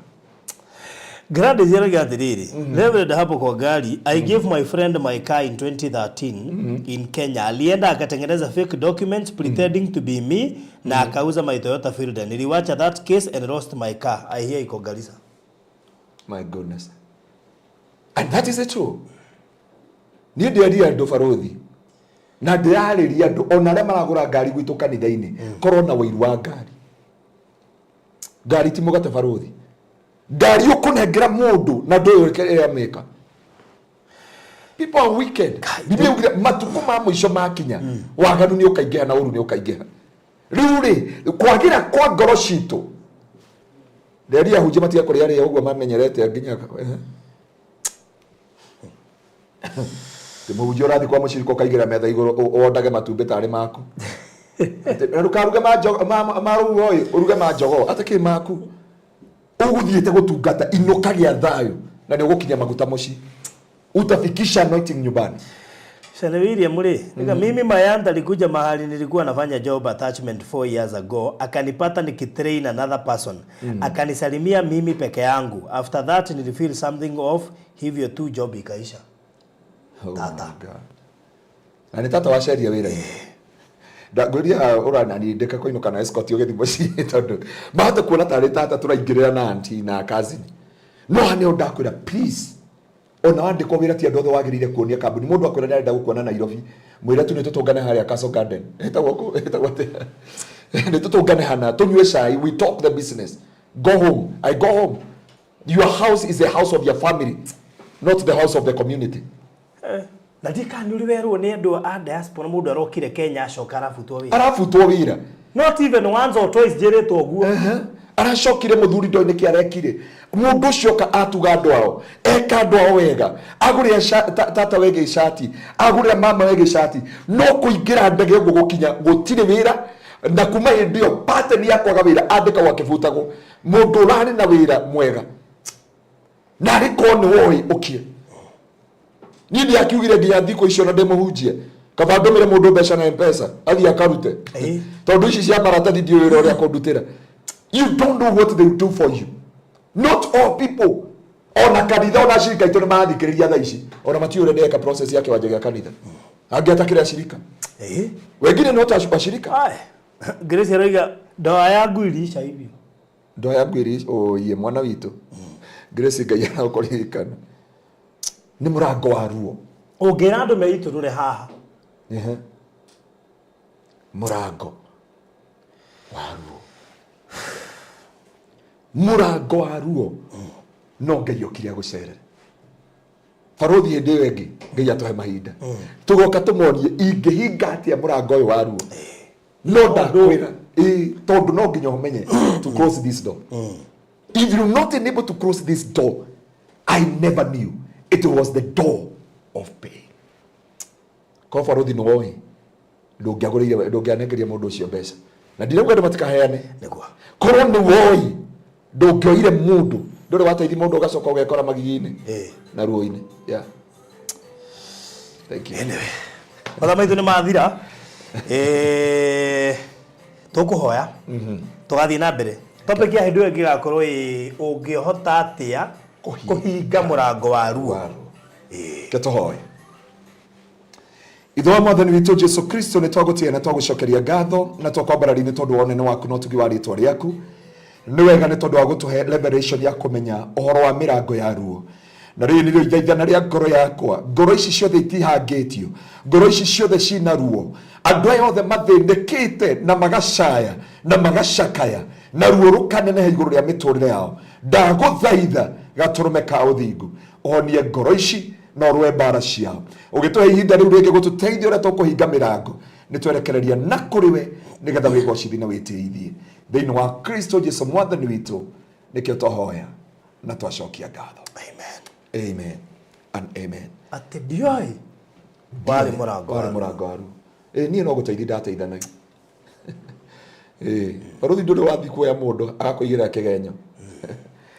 Gladys arauga atĩrĩrĩ, "Reverend, hapo kwa gari, I gave my friend my car in 2013 in Kenya. Alienda akatengeneza fake documents pretending to be me na akauza my Toyota Fielder. Niliwacha that case and lost my car. I hear iko Garissa." My goodness, and that is the truth. Niĩ ndĩaria andũ, barũthi, na ndĩrarĩria andũ ona arĩa maragũra ngari gwitũ kanitha-inĩ, korwo na wĩiru wa ngari. Ngari ti mũgate, barũthi. Ngari ũkũnengera mũndũ na ndũĩ ũrĩa amĩka. People are wicked. Biblia yugire matukũ ma mũico makinya, waganu nĩ ũkaingĩha na ũru nĩ ũkaingĩha. Rĩu rĩ, kwagĩra kwa ngoro citũ, nderia ahunjia matige kũrĩa rĩa ũguo mamenyerete nginya mũhunjia ũrathiĩ kwa mũcirika ũkaigĩra metha igũrũ, wondage matumbĩ tarĩ maku. Atĩ, na ndũkaruge ma ma rũhuho ĩ, ũruge ma jogoo atĩ kĩ maku. Ũgũthiĩte gũtungata, inũkagĩa thayũ na nĩ ũgũkinya maguta mũciĩ, utafikisha anointing nyumbani. Shane William rĩ, mm. Mimi Mayanta alikuja mahali nilikuwa nafanya job attachment 4 years ago, akanipata nikitrain another person, akanisalimia mimi peke yangu. After that nilifeel something off, hivyo tu job ikaisha. Oh Tata. my God. Na nĩ tata waceria wĩra-inĩ, ndangwĩria ũranani ndĩka kũinũka na escort ũgĩthiĩ mũciĩ, tondũ mahota kuona tarĩ tata tũraingĩrĩra na auntie na cousin. No haha nĩho ndakwĩra, please, ona wandĩkwo wĩra, ti andũ othe wagĩrĩire kuonia kambuni. Mũndũ akwĩra nĩarenda gũkuona Nairobi, mwĩre tu nĩ tũtũngane harĩa Castle Garden, ĩtagwo kũ, ĩtagwo atĩa, nĩ tũtũngane hana tũnyue cai, we talk the business, go home. I go home. Your house is the house of your family, not the house of the community. Na ndikana nĩ ũrĩ werwo nĩ andũ a diaspora, mũndũ arokire Kenya acoka arabutwo wĩra. Arabutwo wĩra. Not even once or twice njĩrĩtwo ũguo. Aracokire mũthuri ndoĩ nĩkĩ arekire. Mũndũ ũcio oka atuga andũ ao, eka andũ ao wega, agũrĩra tata we gĩcati, agũrĩra mama we gĩcati, no kũingĩra ndege ũguo gũkinya gũtirĩ wĩra. Na kuma hĩndĩ ĩyo pattern ya kwaga wĩra andĩkagwo akĩbutagwo. Mũndũ ũrarĩ na wĩra mwega na arĩ korwo nĩ woĩ ũkie. Niĩ ndiakiugire nginya thikũ icio na ndĩmũhunjie kaba ndũmĩre mũndũ mbeca na mpesa athiĩ akarute. Tondũ ici cia maratathi ndiũĩ wĩra ũrĩa kũndutĩra. You don't know what they do for you. Not all people. Ona kanitha ona ashirika aitũ nĩ marathikĩrĩria thaa ici, ona matiũĩ ũrĩa ndĩreka process ya kĩwanja gĩa kanitha. Angĩ atakĩrĩ ashirika, wengine not ashirika. Ai, Grace aroiga ndoa yangu iliisha hivyo. Ndoa yangu iliisha. Oye mwana witũ Grace, Ngai aragũkũririkana nĩ mũrango wa ruo. Ũngĩra andũ meitũrũre haha. Ehe. Mũrango wa ruo, mũrango wa ruo, no Ngai okire agũcerere barothi. Hĩndĩ ĩyo ĩngĩ Ngai atũhe mahinda tũgoka tũmonie ingĩhinga atĩa mũrango ũyũ wa ruo. No ndakwĩra ĩĩ, tondũ no nginya ũmenye to close this door. If you're not able to close this door, I never knew it was the door of pain. Ko barothi nĩ woĩ ndũngĩagũrĩire, ndũngĩanengeria mũndũ ũcio mbeca, na ndirauga andũ matikaheane. Korwo nĩ woi ndũngĩoire mũndũ, ndũrĩ wateithia mũndũ ũgacoka ũgekora magigi-inĩ na ruo-inĩ. Yeah. Thank you. Anyway, mathaa maitũ nĩ mathira. Tũkũhoya tũgathiĩ na mbere. Topic ya hĩndĩ ĩyo ĩngĩ ĩgakorwo ĩ ũngĩhota atĩa kũhinga mũrango wa ruo. Wa ruo. Reke tũhoe. Ithe wa Mwathani witũ Jesu Kristo, nĩ twagũtĩĩa na twagũcokeria ngatho na twakwambararia nĩ tondũ wa ũnene waku na ũtugi wa rĩtwa rĩaku. Nĩ wega nĩ tondũ wa gũtũhe revelation ya kũmenya ũhoro wa mĩrango ya ruo. Na rĩrĩ nĩrĩo ithaithana rĩa ngoro yakwa. Ngoro ici ciothe itihangĩtio, ngoro ici ciothe cina ruo, andũ aya othe mathĩnĩkĩte na magacaya na magacakaya na ruo rũkaneneha igũrũ rĩa mĩtũrĩre yao, ndagũthaitha gatũrũme ka ũthingu ũhonie ngoro ici na ũrũe mbara ciao, ũgĩtũhe ihinda rĩu rĩngĩ gũtũteithia ũrĩa tũkũhinga mĩrango. Nĩ twerekereria na kũrĩ we nĩgetha wĩgocithie na wĩtĩithie thĩinĩ wa Kristo Jesu Mwathani witũ, nĩkĩo twahoya na twacokia ngatho. Amen. Amen and amen. Atĩ ndioĩ warĩ mũrango warĩ wa ruo. Mũrango wa ruo. Ĩ niĩ no gũteithia ndateithanagia. Ĩ barũthi, ndũrĩ wathiĩ kuoya mũndũ agakũigĩrĩra kĩgenyo?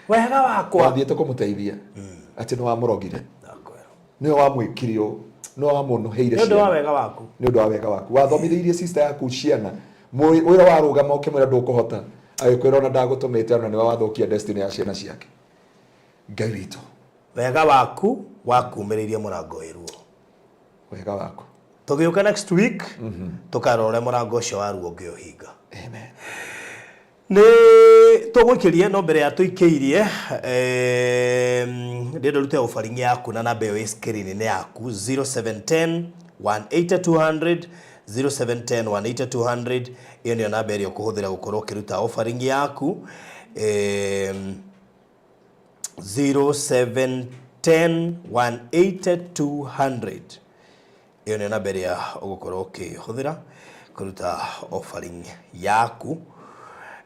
Wega wakwa. Wathiĩte kũmũteithia atĩ nĩ wamũrogire. Ndakwĩra. Nĩwe wamwĩkire ũũ, nĩwe wamũnũhĩire Nĩ ũndũ wa ciana. wega waku. Nĩ ũndũ wa wega waku wathomithĩirie sister yaku ciana. Wĩra warũgama ũkĩmwĩra ndũkũhota, agĩkwĩra ona ndagũtũmĩte, ona nĩwe wathũkia destiny ya ciana ciake. Ngai witũ. Wega waku wakumĩrĩirie mũrango wĩ ruo. Wega waku. Tũgĩũka next week tũkarora ũrĩa mũrango ũcio wa ruo ũngĩũhinga. Amen. Nĩ tũgũikĩrie, no mbere ya tũikĩirie, ndĩrenda ũrute offering yaku na namba ĩyo ĩ screen-inĩ yaku, 0710 180 200, 0710 180 200. Ĩyo nĩyo namba ĩrĩa ũkũhũthĩra gũkorwo ũkĩruta offering yaku. 0710 180 200, ĩyo nĩyo namba ĩrĩa ũgũkorwo ũkĩhũthĩra kũruta offering yaku.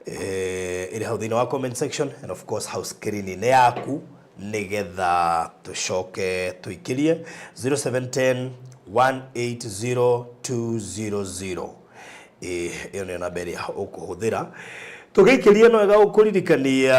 Ĩrĩ hau thĩinĩ wa comment section and of course hau screen-inĩ yaku, nĩgetha tũcoke tũikĩrie 0710 180 200. Ĩyo nĩyo namba ĩrĩa ũkũhũthĩra. Tũgĩikĩrie, no wega gũkũririkania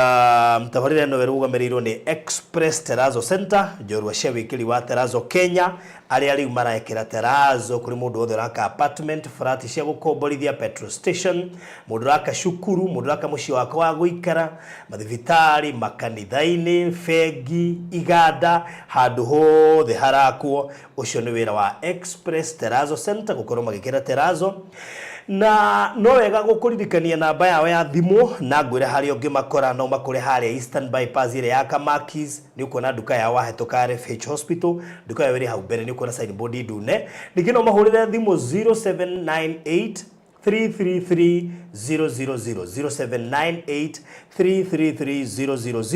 tabarĩra ĩno ĩrũgamĩrĩirwo nĩ Express Terrazzo Center, njorua cia wĩkĩri wa Terrazzo Kenya, arĩa rĩu marekĩra terrazzo kũrĩ mũndũ wothe ũraka apartment, flat cia gũkomborithia, petrol station, mũndũ ũraka cukuru, mũndũ ũraka mũciĩ wake wa gũikara, mathibitarĩ, makanitha-inĩ, bengi, iganda, handũ hothe harakwo. Ũcio nĩ wĩra wa Express Terrazzo Center gũkorwo magĩkĩra terrazzo. Na no wega gũkũririkania namba yao ya thimũ na ngwĩre harĩa ũngĩmakora. No ũmakore harĩa Eastern Bypass ĩrĩa ya Kamakis, nĩ ũkuona nduka yao wahĩtũka RFH Hospital, nduka yao ĩrĩ hau mbere, nĩ ũkuona signboard ndune. Ningĩ no ũmahũrĩre thimũ 0798 333 000, 0798 333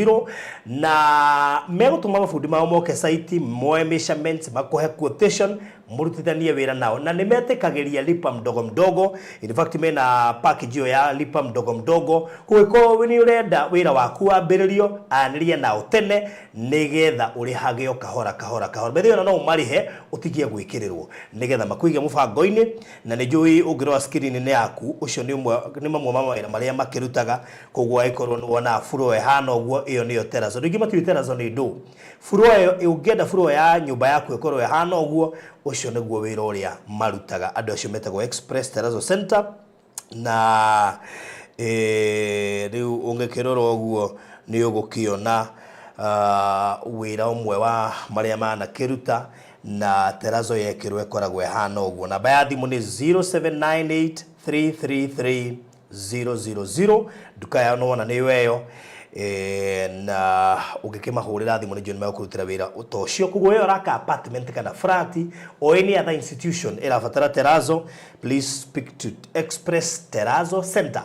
000, na megũtũma mabundi mao moke site, moe measurements, makũhe quotation, mũrutithanie wĩra nao, na nĩ metĩkagĩria lipa mdogo mdogo. In fact, mena package ĩyo ya lipa mdogo mdogo. Kũngĩkorwo nĩ ũrenda wĩra waku wambĩrĩrio, aranĩria nao tene nĩgetha ũrĩhage o kahora kahora kahora. Bethe ona no ũmarĩhe ũtigie gwĩkĩrĩrwo nĩgetha makũige mũbango-inĩ. Na nĩ njũĩ ũngĩrora screen-inĩ yaku, ũcio nĩ ũmwe, nĩ mamwe ma mawĩra marĩa makĩrutaga. Koguo angĩkorwo nĩ wona floor ĩhana ũguo, ĩyo nĩyo terrazzo. Andũ aingĩ matiũĩ terrazzo nĩ ndũ. Floor ĩyo, ũngĩenda floor ya nyũmba yaku ĩkorwo ĩhana ũguo, ũcio nĩguo wĩra ũrĩa marutaga andũ acio metagwo Express Terrazzo Center. Na rĩu ũngĩkĩrora ũguo, nĩ ũgũkĩona wĩra ũmwe wa marĩa manakĩruta, na terrazzo yekĩrwo ĩkoragwo ĩhana ũguo. Namba ya thimũ nĩ 0798 333 000. Nduka yao nĩwona nĩyo ĩyo, na ũngĩkĩmahũrĩra thimũ, nĩ njũĩ nĩ megũkũrutĩra wĩra ta ũcio. Koguo we ũraka apartment kana flat or any other institution ĩrabatara terrazzo, please speak to Express Terrazzo Center.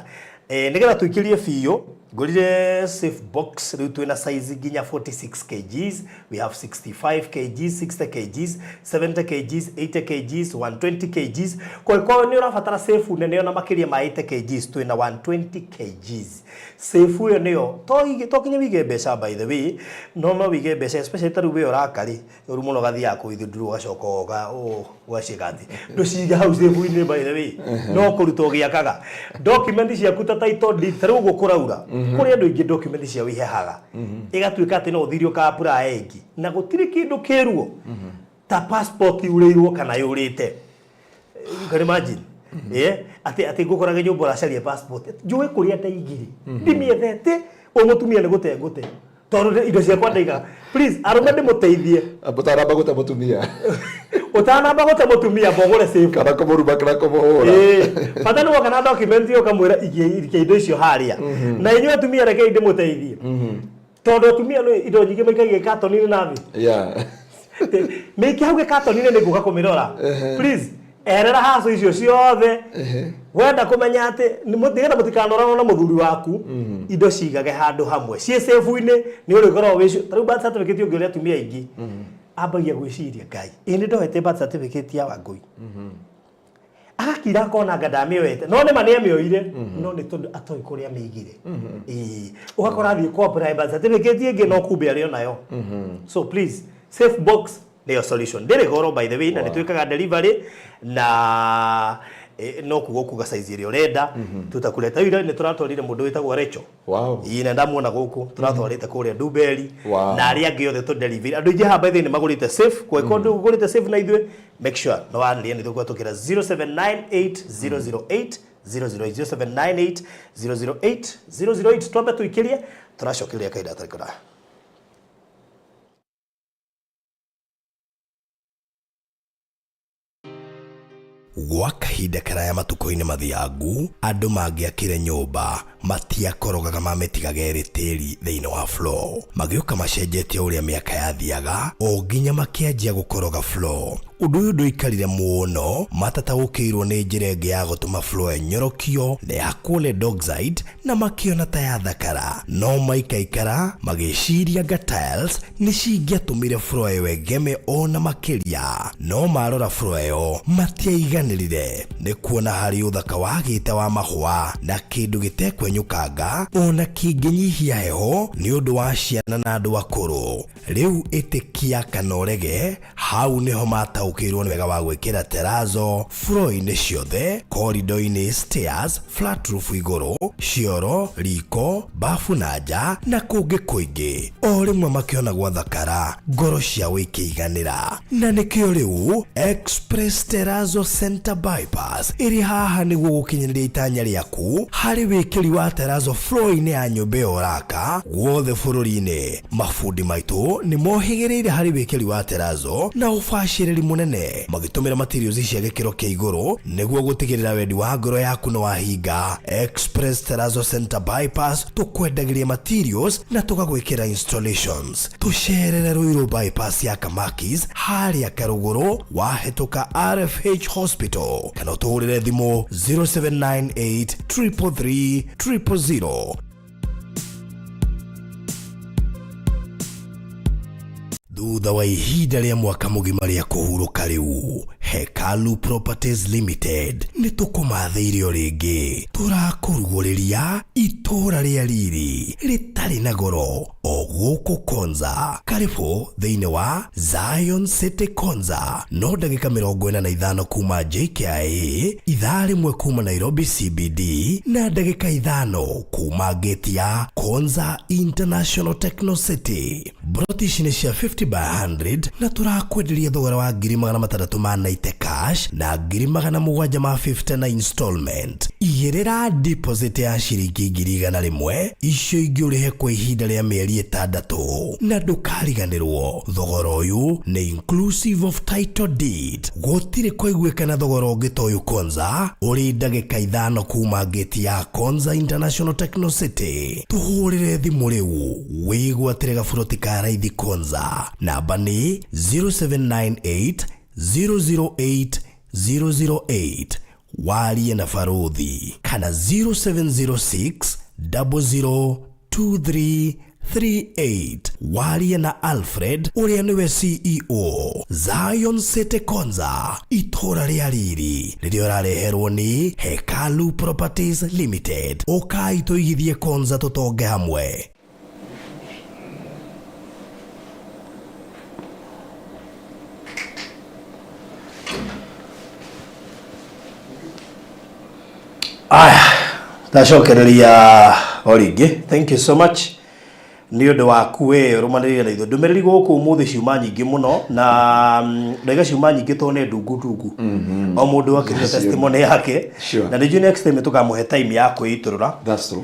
Nĩgetha tũikĩrie biũ, ngũrire safe box. Rĩu twĩna size nginya 46 kgs, we have 65 kgs, 60 kgs, 70 kgs, 80 kgs, 120 kgs. Kũngĩkorwo nĩ ũrabatara safe nene ona makĩria ma 80 kgs, twĩna 120 kgs safe. Ĩyo nĩyo to nginya wĩige mbeca, by the way, no wĩige mbeca, especially ta rĩu wĩ ũraka rĩ, ũru mũno gathiaga kũithundurwo, ũgacoka ũgaciĩka atĩ ndũcige hau safe-inĩ. By the way, no kũruta ũgĩakaga document ciaku ta title deed. Ta rĩu ũguo kũraura, kũrĩ andũ aingĩ document ciao ihehaga, ĩgatuĩka atĩ no ũthire ũka-apply ĩngĩ, na gũtirĩ kĩndũ kĩruo ta passport yurĩirwo kana yũrĩte. You can imagine, yeah, atĩ ngũkoraga nyũmba ũracaria passport, njũĩ kũrĩa ndaigire, ndimiethete. Ũyũ mũtumia nĩ gũte ngũte, tondũ indo ciakwa ndaiga. Please, arũme, ndĩmũteithie. Ũtanamba gũte mũtumia. Ũtanamba gũte mũtumia, mbogũre safe. Kana kũmũruma kana kũmũhũra. Ĩĩ, bata nĩ woka na document ĩyo, ũkamwĩra ikia indo icio harĩa. Na inyuĩ atumia, rekei ndĩmũteithie, tondũ atumia nĩ indo nyingĩ maikagia katoni-inĩ na thĩ. Mĩikie hau gĩkatoni-inĩ, nĩ ngũka kũmĩrora. Please, eherera haco icio ciothe. Wenda kũmenya atĩ nĩgetha mũtikanorano na mũthuri waku, indo cigage handũ hamwe ciĩ safe-inĩ, nĩ ũrĩkoragwo wĩcio. Ta rĩu birth certificate, ũngĩũria atumia aingĩ, ambagia gwĩciria, "Ngai, ĩ nĩ ndoete birth certificate ya Wangũi?" Agakira akona anga ndamĩoete, no nĩma nĩ amĩoire, no nĩ tondũ atoĩ kũrĩa amĩigire. Ĩĩ, ũgakora athiĩ kwa apply birth certificate ĩngĩ, no kumbe arĩ o nayo. So please, safe box nĩyo solution, ndĩrĩ goro, by the way, na nĩ twĩkaga delivery na no kuga size ĩrĩa ũrenda, tutakuleta. Ira nĩ tũratwarire mũndũ wĩtagwo Rachel. Ĩĩ, na ndamuona gũkũ, tũratwarĩte kũrĩa Nduberi. Na arĩa angĩ othe tũ delivery. Andũ aingĩ haha, by the way, nĩ magũrĩte safe. Kũngĩkorwo ndũgũrĩte safe na ithuĩ, make sure nĩ wanĩria nĩ tũkũhetũkĩra 0798 008 008, 0798 008 008. Twambe tũikĩrie, tũracokeria kahinda gatarĩ kũraya. Gwa kahinda karaya matukũ-inĩ mathiangu, andũ mangĩakire nyũmba matiakorogaga, mamĩtigaga ĩrĩ tĩri thĩinĩ wa floor. Magĩũka macenjetie ũrĩa mĩaka yathiaga, o nginya makĩanjia gũkoroga floor. Ũndũ ũyũ ndũikarire mũno matataũkĩirwo nĩ njĩra ĩngĩ ya gũtũma floor ĩnyorokio na yakwo lead oxide, na makĩona ta yathakara. No maikaikara magĩciria anga tiles nĩ cingĩatũmire floor ĩyo ĩgeme ona makĩria. No marora floor ĩyo matiaiganĩrire, nĩ kuona harĩ ũthaka wagĩte wa mahũa na kĩndũ gĩtekwenyũkanga ona kĩngĩnyihia heho nĩ ũndũ wa ciana na andũ akũrũ. Rĩu ĩtĩkia kana ũrege, hau nĩho mataũkĩirwo nĩ wega wa gwĩkĩra terrazzo floor-inĩ ciothe, corridor-inĩ, stairs, flat roof igũrũ, cioro, riko, bafu na nja na kũngĩ kũingĩ. O rĩmwe makĩona gwathakara, ngoro ciao ikĩiganĩra, na nĩkĩo rĩu Express Terrazzo Center Bypass ĩrĩ haha nĩguo gũkinyanĩria itanya rĩaku harĩ wĩkĩri wa terrazzo floor-inĩ ya nyũmba ĩyo ũraka guothe bũrũri-inĩ. Mabundi maitũ nĩ mohĩgĩrĩire harĩ wĩkĩri wa terrazzo na ũbacĩrĩri mũnene. Mũnene magĩtũmĩra materials cia gĩkĩro kĩa igũrũ nĩguo gũtigĩrĩra wendi wa ngoro yaku nĩ wahinga. Express Terrazzo Center Bypass, tũkwendagĩria materials na tũgagwĩkĩra installations. Tũcerere Ruiru Bypass ya Kamakis harĩa Karũgũrũ wahĩtũka RFH Hospital, kana ũtũhũrĩre thimũ 0798 333 000. Thutha wa ihinda rĩa mwaka mũgima rĩa kũhurũka, rĩu Hekalu Properties Limited nĩ tũkũmathĩire o rĩngĩ. Tũrakũrugũrĩria itũũra rĩa riri rĩtarĩ na goro o gũkũ Konza. Karibu thĩinĩ wa Zion City Konza, no ndagĩka 45 kuma JKIA, ithaa rĩmwe kuma Nairobi CBD, na ndagĩka 5 kuma gate ya Konza International Techno City. Broti ici nĩ cia 50 by 100 na tũrakwenderia thogora wa 690,000 ma cash na 750,000 ma 50 na installment. Igĩrĩra deposit ya ciringi 100,000, icio ingĩ ũrĩhe kwa ihinda rĩa mĩeri 6, na ndũkariganĩrwo thogora ũyũ nĩ inclusive of title deed. Gũtirĩ kũiguĩkana thogora ũngĩ ta ũyũ Konza, ũrĩ ndagĩka 5 kuma gate ya Konza International Techno City. Tũhũrĩre thimũ rĩu wĩgwatĩre gaburoti ka raithi Konza. Namba nĩ 0798 008 008, warie na Baruthi, kana 0706 002338, warie na Alfred ũrĩa nĩwe CEO. Zion City Konza, itũũra rĩa riri rĩrĩa ũrareherwo nĩ Hekalu Properties Limited. Ũkai tũigithie Konza, tũtonge hamwe. Aya, ndacokereria o rĩngĩ. Thank you so much nĩ ũndũ waku we ũrũmanĩrĩire na ithuĩ. Ndũmĩrĩri gũkũ ũmũthĩ ciuma nyingĩ mũno, na ndaiga ciuma nyingĩ tondũ nĩ ndungu ndungu, o mũndũ akĩruta testimony yake. Na nĩ njũĩ next time tũkamũhe time ya kwĩitũrũra. That's true.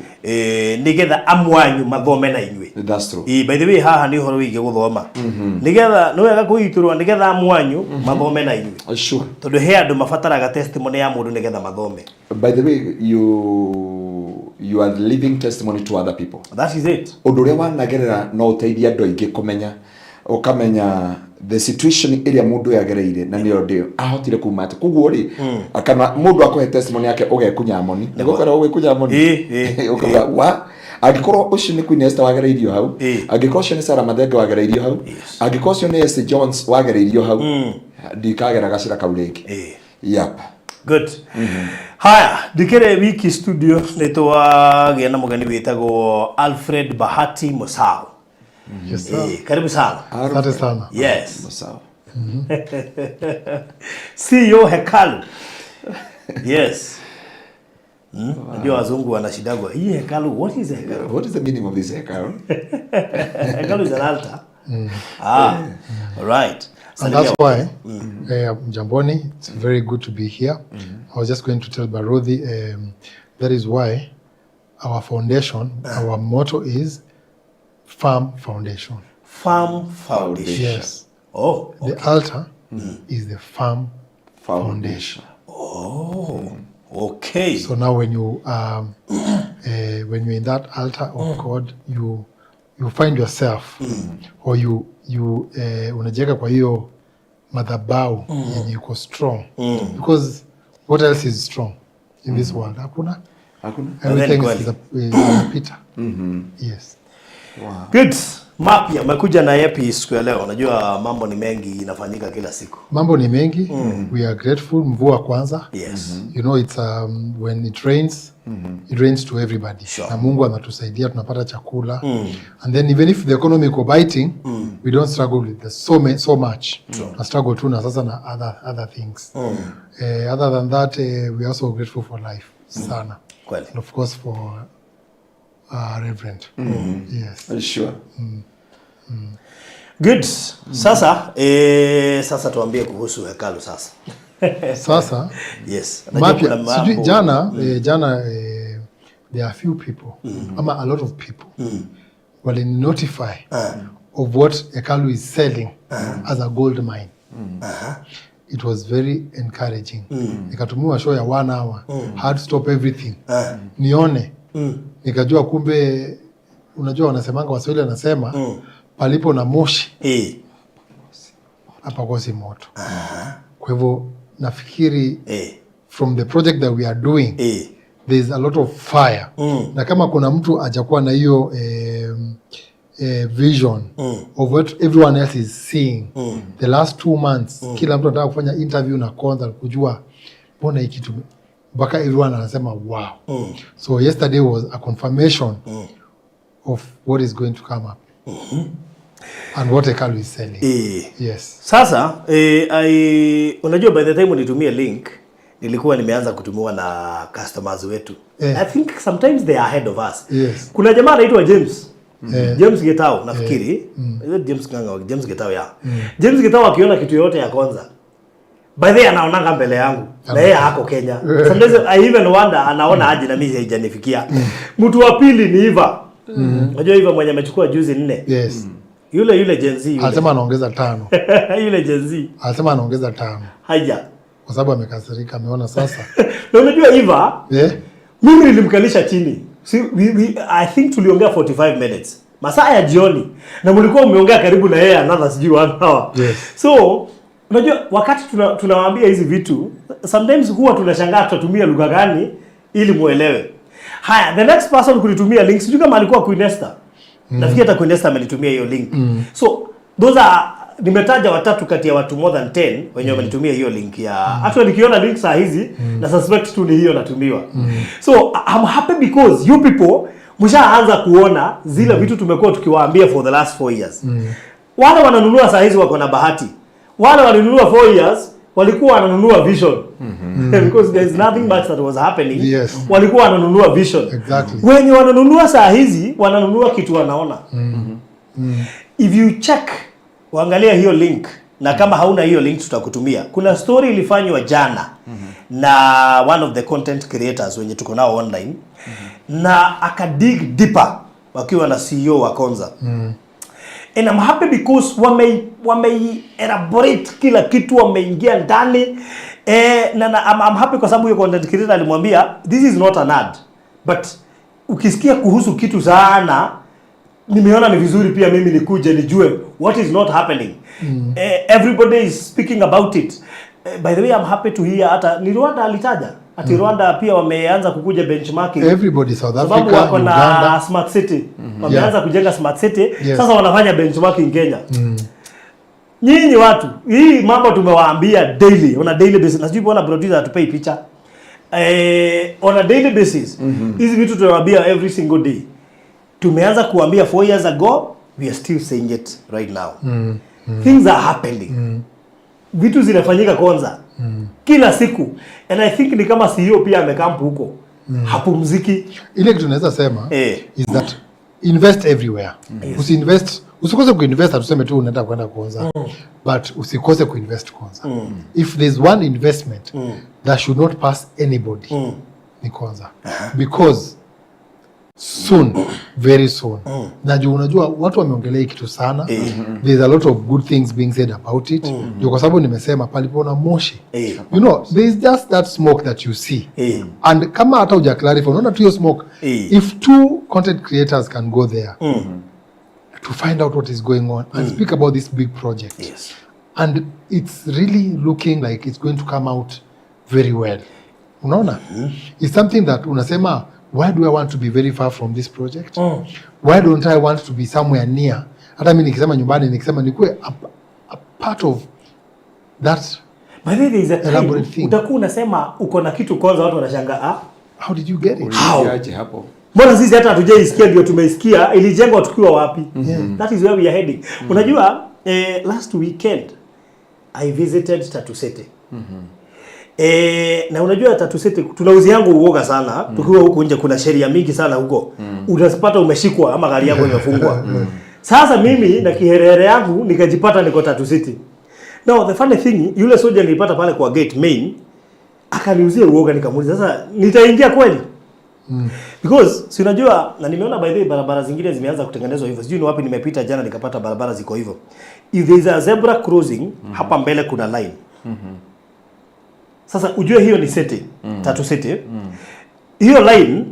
Nĩgetha amwanyu mathome na inyuĩ. That's true. Ĩ, by the way, haha nĩ ũhoro wĩgiĩ gũthoma, nĩgetha nĩ wega kwĩitũrũra nĩgetha amwanyu mathome na inyuĩ. Tondũ he andũ mabataraga testimony ya mũndũ nĩgetha mathome. By the way, you are living testimony to other people. That is it. Ũndũ ũrĩa wanagerera no ũteithie andũ aingĩ kũmenya, ũkamenya the situation ĩrĩa mũndũ ũyũ agereire na nĩyo ndĩyo ahotire kuma atĩ. Koguo rĩ, kana mũndũ akũhe testimony yake, ũgekunya moni nĩ gũkorwo ũgĩkunya moni. Ĩ, ĩ, Ũkauga wa angĩkorwo ũcio nĩ Queen Esther wagereirio hau, angĩkorwo ũcio nĩ Sarah Mathenge wagereirio hau, angĩkorwo ũcio nĩ S Jones wagereirio hau, ndikagera gacĩra kau rĩngĩ. Yep. Good. Haya, ndikĩrĩ wiki studio nĩ twagĩa na mũgeni wĩtagwo Alfred Bahati Musau. Yes, sir. Karibu sana. Asante sana. Yes. Sawa. CEO Hekalu. Yes. Najua wazungu wanashidagwa. Hii hekalu, what is a hekalu? What is the meaning of this hekalu? Hekalu is an altar. Ah, all right. And that's why, Jamboni, it's very good to be here. I was just going to tell Baruthi, that is why our foundation, our motto is Farm Foundation. Farm Foundation. Yes. Oh, The altar is the farm Foundation. Oh, okay. So now when you when you're in that altar of God, you find yourself or you unajiweka kwa hiyo madhabahu yenye iko strong, because what else is strong in this world? Hakuna. Hakuna. Everything Kweli. is inapita. Yes. Good. Mapya amekuja na yepi siku ya leo? Unajua mambo ni mengi inafanyika kila siku. Mambo ni mengi. We are grateful. Mvua kwanza. It's when it rains, it rains to everybody. Na Mungu anatusaidia, tunapata chakula. And then even if the economy iko biting, we don't struggle with the so much. Tuna struggle tu na sasa na other things. Other than that, we are also grateful for life sana. Kweli. And of course for Reverend. Yes. Sure. Good. Sasa sasa tuambie kuhusu hekalu sasa. Sasa Yes. Najua mapya kuna sijui mambo- jana, there are few people ama a lot of people wali notify of what hekalu is selling as a gold mine. It was very encouraging. Nikatumiwa show ya one hour. Had to stop everything. Nione. Nikajua kumbe, unajua wanasemanga, Waswahili wanasema, palipo na moshi hapakosi moto. Kwa hivyo nafikiri from the project that we are doing, there's a lot of fire. Na kama kuna mtu ajakuwa na hiyo vision of what everyone else is seeing the last 2 months, kila mtu anataka kufanya interview na Konza kujua mbona hii kitu, mpaka everyone anasema, "Wow." So yesterday was a confirmation of what is going to come up and what Hekalu is selling. Yes. Sasa unajua by the time unitumie link, nilikuwa nimeanza kutumiwa na customers wetu. I think sometimes they are ahead of us. Kuna jamaa anaitwa James. James Getao nafikiri. Is it James Nganga? James Getao, yeah. James Getao akiona kitu yote ya Konza, by the way, anaonanga mbele yangu na yeye hako Kenya. Sometimes I even wonder anaona aje na mimi haijanifikia. Mtu wa pili ni Eva. Unajua Eva mwenye amechukua juzi nne. Yes. Yule yule Gen Z yule. Anasema anaongeza tano. Yule Gen Z. Anasema anaongeza tano Haja. Kwa sababu amekasirika, ameona sasa. Na unajua Eva, mimi nilimkalisha chini. Si, I think tuliongea 45 minutes. Masaa ya jioni. Na mlikuwa mmeongea karibu na yeye another sijui one hour. So, unajua wakati tunawaambia hizi vitu, sometimes huwa tunashangaa tutatumia lugha gani ili muelewe. Haya, the next person kunitumia link, sijui kama alikuwa Queen Esther. Nafikiri hata Queen Esther amenitumia hiyo link. So, those are, nimetaja watatu kati ya watu more than 10 wenye wamenitumia hiyo link ya, actually nikiona link saa hizi na suspect tu ni hiyo natumiwa. So I'm happy because you people mshaanza kuona zile vitu tumekuwa tukiwaambia for the last 4 years. Wale wananunua saa hizi wako na bahati. Wale walinunua 4 years walikuwa wananunua vision. Because there is nothing much that was happening. Walikuwa wananunua vision. Wenye wananunua saa hizi wananunua kitu wanaona. If you check, uangalia hiyo link, na kama hauna hiyo link tutakutumia. Kuna story ilifanywa jana na one of the content creators wenye tuko nao online, na akadig deeper wakiwa na CEO wa Konza. And I'm happy because wame elaborate kila kitu, wameingia ndani, na I'm happy kwa sababu hiyo content creator alimwambia, "This is not an ad, but ukisikia kuhusu kitu sana, nimeona ni vizuri pia mimi nikuje nijue what is not happening." Everybody is speaking about it. By the way, I'm happy to hear hata ni Rwanda alitaja ati Rwanda pia wameanza kukuja benchmarking Everybody, South sababu Africa, wako na Uganda. Smart city, wameanza kujenga smart city. Sasa wanafanya benchmarking Kenya. Nyinyi watu, hii mambo tumewaambia daily, on a daily basis, na sijui mbona producer hatupei picha. On a daily basis, hizi vitu tunawaambia every single day. Tumeanza kuambia 4 years ago, we are still saying it right now. Things are happening, vitu zinafanyika Konza kila siku, and I think ni kama CEO pia amecamp huko, hapumziki. Ile kitu naweza sema is that invest everywhere. Usiinvest, usikose kuinvest. Hatuseme tu unaenda kwenda Konza, but usikose kuinvest Konza. If there's one investment that should not pass anybody, ni Konza, because soon, very soon, najua, unajua watu wameongelea hii kitu sana. There's a lot of good things being said about it. Ndio kwa sababu nimesema palipo na moshi, there is just that smoke that you see, and kama hata uja clarify, unaona tu hiyo smoke. If two content creators can go there to find out what is going on and speak about this big project, and it's really looking like it's going to come out very well, unaona, it's something that unasema, "Why do I want to be very far from this project? Why don't I want to be somewhere near?" Hata mi nikisema nyumbani, nikisema nikuwe a part of that By the way, there is a time elaborate thing. Utakuwa unasema uko na kitu kwanza, watu wanashangaa, "Ah, How did you get it? How?" Uliingiaje hapo? Mbona sisi hata hatujaisikia ndio tumeisikia? Ilijengwa tukiwa wapi?" That is where we are heading. Unajua, last weekend I visited Tatu City. Na unajua Tatu City tunauziangu uoga sana tukiwa huku nje. Kuna sheria mingi sana huko, utapata umeshikwa ama gari yako imefungwa. Sasa mimi na kiherehere yangu nikajipata niko Tatu City. Now the funny thing, yule soja nilipata pale kwa gate main akaniuzia uoga. Nikamuuliza, "Sasa nitaingia kweli?" Because si unajua, na nimeona by the way barabara zingine zimeanza kutengenezwa hivyo. Sijui ni wapi nimepita jana nikapata barabara ziko hivyo. If there is a zebra crossing, hapa mbele kuna line. Sasa ujue hiyo ni city, Tatu City. Hiyo line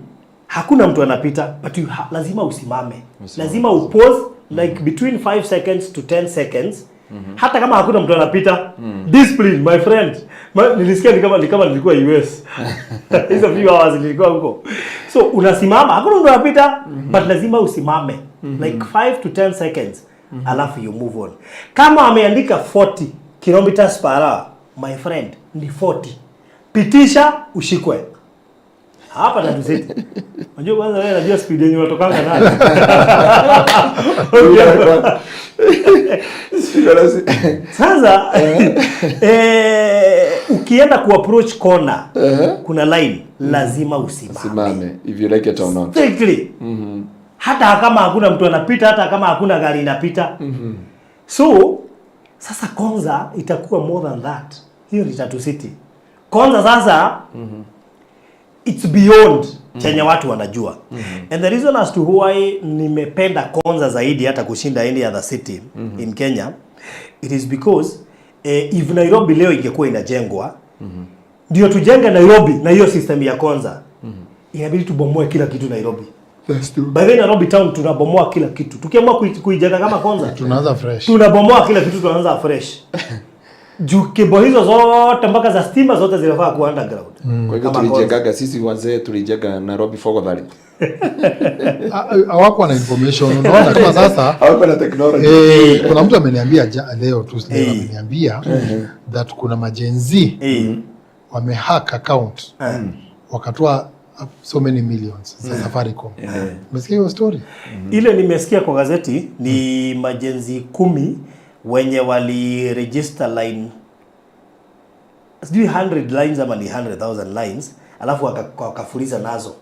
hakuna mtu anapita, but lazima usimame. Lazima upause like between 5 seconds to 10 seconds. Hata kama hakuna mtu anapita. Discipline, my friend. Nilisikia ni kama nilikuwa US. Hizo few hours nilikuwa huko. So unasimama, hakuna mtu anapita, but lazima usimame. Like 5 to 10 seconds. Alafu you move on. Kama ameandika 40 kilometers per hour, my friend, ni 40. Pitisha, ushikwe. Hapa Tatu City. Unajua kwanza wewe, najua speed yenye unatokanga nayo. Sasa ukienda kuapproach corner, kuna line, lazima usimame. Simame, if you like it or not. Strictly. Hata kama hakuna mtu anapita, hata kama hakuna gari inapita. So sasa Konza itakuwa more than that. Hiyo ni Tatu City. Konza sasa it's beyond chenye watu wanajua. And the reason as to why nimependa Konza zaidi hata kushinda any other city in Kenya, it is because if Nairobi leo ingekuwa inajengwa, ndio tujenge Nairobi na hiyo system ya Konza, inabidi tubomoe kila kitu Nairobi. That's true. By the way, Nairobi town tunabomoa kila kitu. Tukiamua kuijenga kama Konza, Tunaanza fresh. Tunabomoa kila kitu, tunaanza fresh. Juu cable hizo zote mpaka za stima zote zinafaa kuwa underground. Kwa hivyo Kama Konza. tulijengaga, sisi wazee tulijenga Nairobi Fogodhari. Hawakuwa na information. Unaona kama sasa Hawakuwa na technology. Kuna mtu ameniambia leo tu leo ameniambia that kuna maGen Z wamehack account, wakatoa so many millions za Safaricom. Umesikia hiyo story? Ile nimesikia kwa gazeti ni maGen Z 10 wenye wali register line, sijui 100 lines ama ni 100,000 lines, alafu wakafuliza nazo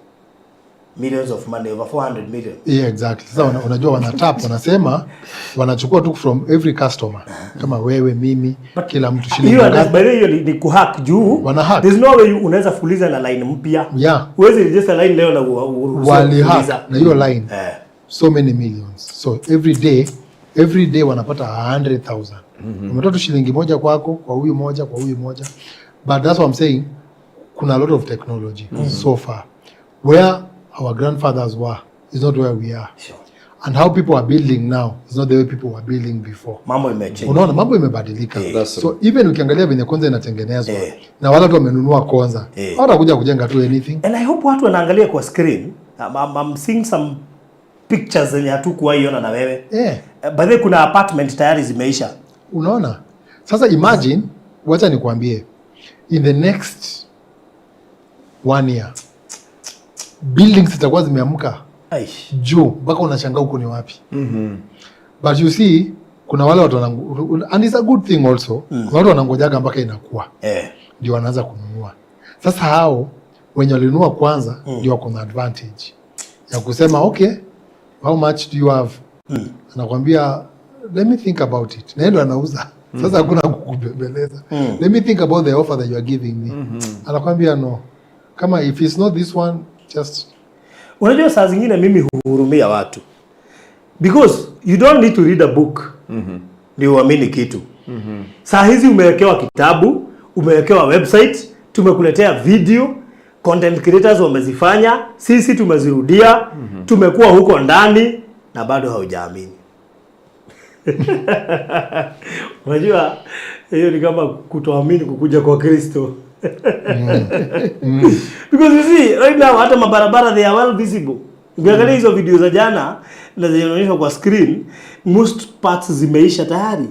millions of money, over 400 million. Yeah, exactly. Sasa unajua wanatap, wanasema wanachukua tu from every customer, kama wewe, mimi, kila mtu shilingi Hiyo ngapi. By the way, hiyo ni kuhack juu Wana hack. there's no way unaweza fuliza na line mpya. Huwezi register line leo na uruhusiwe Walihack kufuliza. na hiyo line so many millions. So every day wanapata 100,000. Umetoa tu shilingi moja kwako, kwa huyu moja, kwa huyu moja. But that's what I'm saying, kuna a lot of technology so far. Where our grandfathers were is not where we are. And how people are building now is not the way people were building before. Mambo imechange. Unaona mambo imebadilika. That's So even ukiangalia venye Konza inatengenezwa na wale watu wamenunua Konza, hawatakuja kujenga tu anything. And I hope watu wanaangalia kwa screen. I'm seeing some pictures zenye hatukuwahi ona na wewe. By the way, kuna apartment tayari zimeisha. Unaona? Sasa imagine, wacha nikwambie, in the next one year buildings zitakuwa zimeamka Aish. juu mpaka unashangaa huku ni wapi. But you see, kuna wale watu and it's a good thing also. Kuna watu wanangojaga mpaka inakuwa ndio wanaanza kununua. Sasa hao wenye walinunua kwanza ndio wako na advantage ya kusema, "Okay, how much do you have?" Anakwambia, "Let me think about it," na yeye ndo anauza. Sasa hakuna kukubembeleza. "Let me think about the offer that you are giving me." Anakwambia, "No, kama if it's not this one, just" Unajua saa zingine mimi huhurumia watu because you don't need to read a book ndio uamini kitu. Saa hizi umewekewa kitabu, umewekewa website, tumekuletea video, content creators wamezifanya, sisi tumezirudia, tumekuwa huko ndani na bado haujaamini. Unajua hiyo ni kama kutoamini kukuja kwa Kristo. Because you see right now hata mabarabara, they are well visible. Ukiangalia hizo video za jana na zinaonyeshwa kwa screen, most parts zimeisha tayari.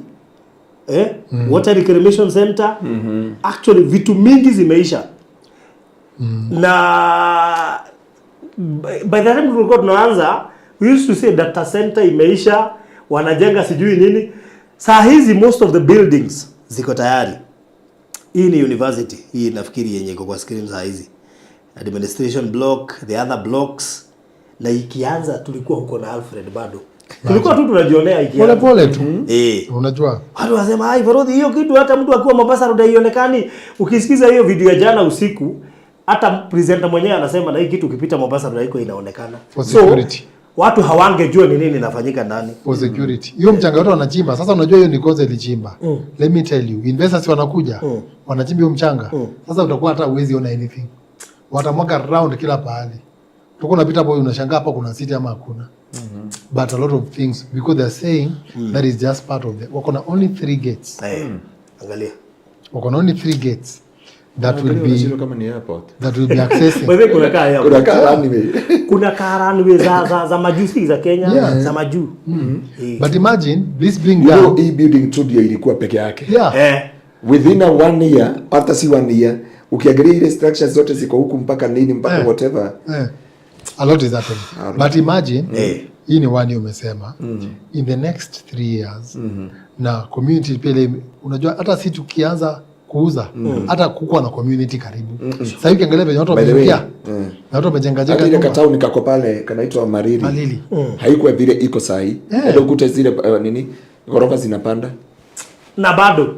Eh? Water reclamation center. Actually vitu mingi zimeisha. Na by the time tulikuwa tunaanza, we used to say data center imeisha, wanajenga sijui nini. Saa hizi most of the buildings ziko tayari. Hii ni university, hii nafikiri yenye iko kwa screen saa hizi. Administration block, the other blocks. Na ikianza tulikuwa huko na Alfred bado. Tulikuwa tu tunajionea Pole ikianza. pole tu. Unajua Watu wasema, "Ai Farodhi, hiyo kitu hata mtu akiwa Mombasa Road haionekani." Ukisikiza hiyo video ya jana usiku, Hata presenter mwenyewe anasema na hii kitu ukipita Mombasa ndio iko inaonekana. For security. So, watu hawangejua ni nini inafanyika ndani. For security. Hiyo mchanga yote wanachimba. Sasa unajua hiyo ni Konza ilichimba. Let me tell you, investors wanakuja, wanachimba hiyo mchanga. Sasa utakuwa hata huwezi ona anything. Watamwaga round kila pahali. Utakuwa unapita hapo unashangaa hapa kuna city ama hakuna. But a lot of things, because they are saying that is just part of the, wako na only three gates. Angalia. Wako na only three gates that will be Unashindwa kama ni airport. That will be accessing. By the way, kuna kaa hapo. Kuna kaa runway. Kuna kaa runway za majuu, si za Kenya, za majuu. But imagine this being You know, done. hii building tu ndio ilikuwa peke yake. Within a one year, hata si one year, ukiangalia ile structures zote ziko huku mpaka nini, mpaka whatever. A lot is happening. But imagine hii ni one year umesema. In the next 3 years na community pia ile, unajua hata si tukianza kuuza, hata kukuwa na community karibu. Sasa hivi ukiangalia venye watu By the way, wameingia na watu wamejenga hata jenga ile nyumba. katauni kako pale kanaitwa Mariri. Malili. Haikuwa vile iko sahi. Hata ukute zile nini, ghorofa zinapanda. Na bado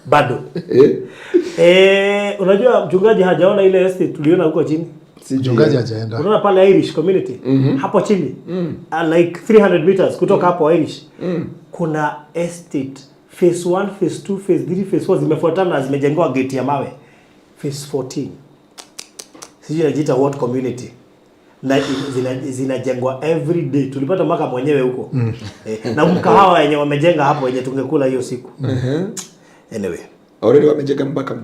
bado. Unajua mchungaji hajaona ile estate tuliona huko chini. Sijui. Mchungaji hajaenda. Unaona pale Irish community hapo chini, like 300 meters kutoka hapo Irish, kuna estate phase 1, phase 2, phase 3, phase 4 zimefuatana na zimejengewa gate ya mawe. Phase 14, sijui inajiita what community, na zinajengwa every day. Tulipata mpaka mwenyewe huko, na mkahawa yenye wamejenga hapo yenye tungekula hiyo siku. Anyway. Already wamejenga mpaka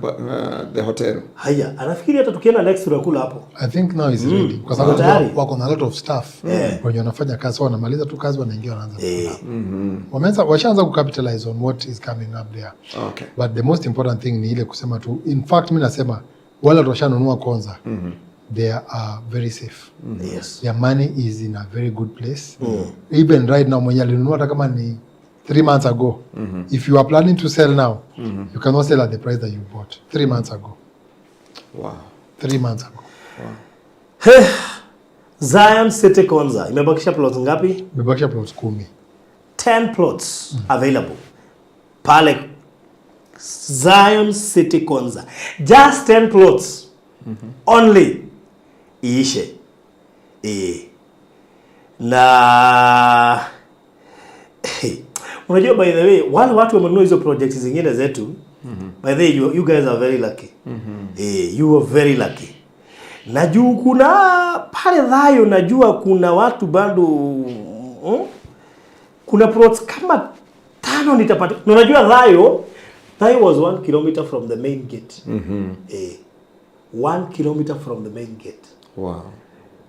the hotel. Haya, anafikiri hata tukienda next tunakula hapo. I think now is ready kwa sababu Wako tayari. wako na a lot of staff wenye wanafanya kazi, so wanamaliza tu kazi, wanaingia, wanaanza kula. Wameanza, washaanza kucapitalize on what is coming up there. But the most important thing ni ile kusema tu, in fact mi nasema wale watu washanunua Konza, they are very safe. Their money is in a very good place. Even right now, mwenye alinunua hata kama ni 3 months ago, if you are planning to sell now, you cannot sell at the price that you bought 3 months ago. 3 months ago. Zion City Konza imebakisha plots ngapi? Imebakisha plots 10. 10 plots available pale Zion City Konza. Just 10 plots only, iishe. Na unajua, by the way, wale watu wamenunua hizo projects zingine zetu, by the way, you guys are very lucky. You are very lucky. Na juu kuna pale Dhayo, najua kuna watu bado, Kuna plots kama tano nitapata. Na unajua Dhayo was 1 kilometer from the main gate. 1 kilometer from the main gate.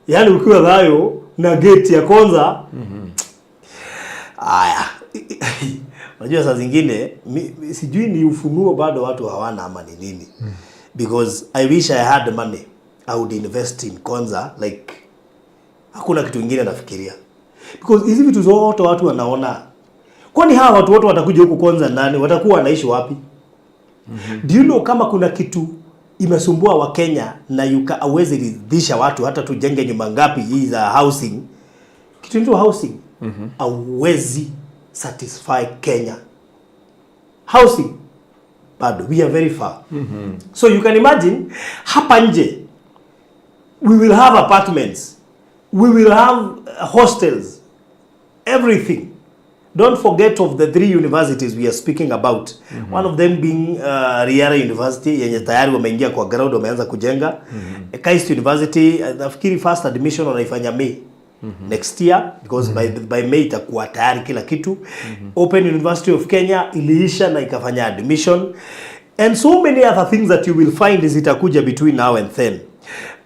Yaani ukiwa Dhayo na gate ya Konza. Aya. Unajua saa zingine sijui ni ufunuo bado watu hawana ama ni nini. Because I wish I had money. I would invest in Konza, like hakuna kitu kingine nafikiria. Because hizi vitu zote watu wanaona. Kwani hawa watu wote watakuja huku Konza ndani, watakuwa wanaishi wapi? Do you know kama kuna kitu imesumbua Wakenya na yuka hawezi ridhisha watu hata tujenge nyumba ngapi hii za housing, kitu inaitwa housing, hauwezi satisfy Kenya. Housing bado we are very far. So you can imagine hapa nje we will have apartments, we will have hostels, everything. Don't forget of the three universities we are speaking about, one of them being Riara University yenye tayari wameingia kwa ground, wameanza kujenga. KAIST University, nafikiri first admission wanaifanya May next year, because by May itakuwa tayari kila kitu. Open University of Kenya iliisha na ikafanya admission, and so many other things that you will find zitakuja between now and then.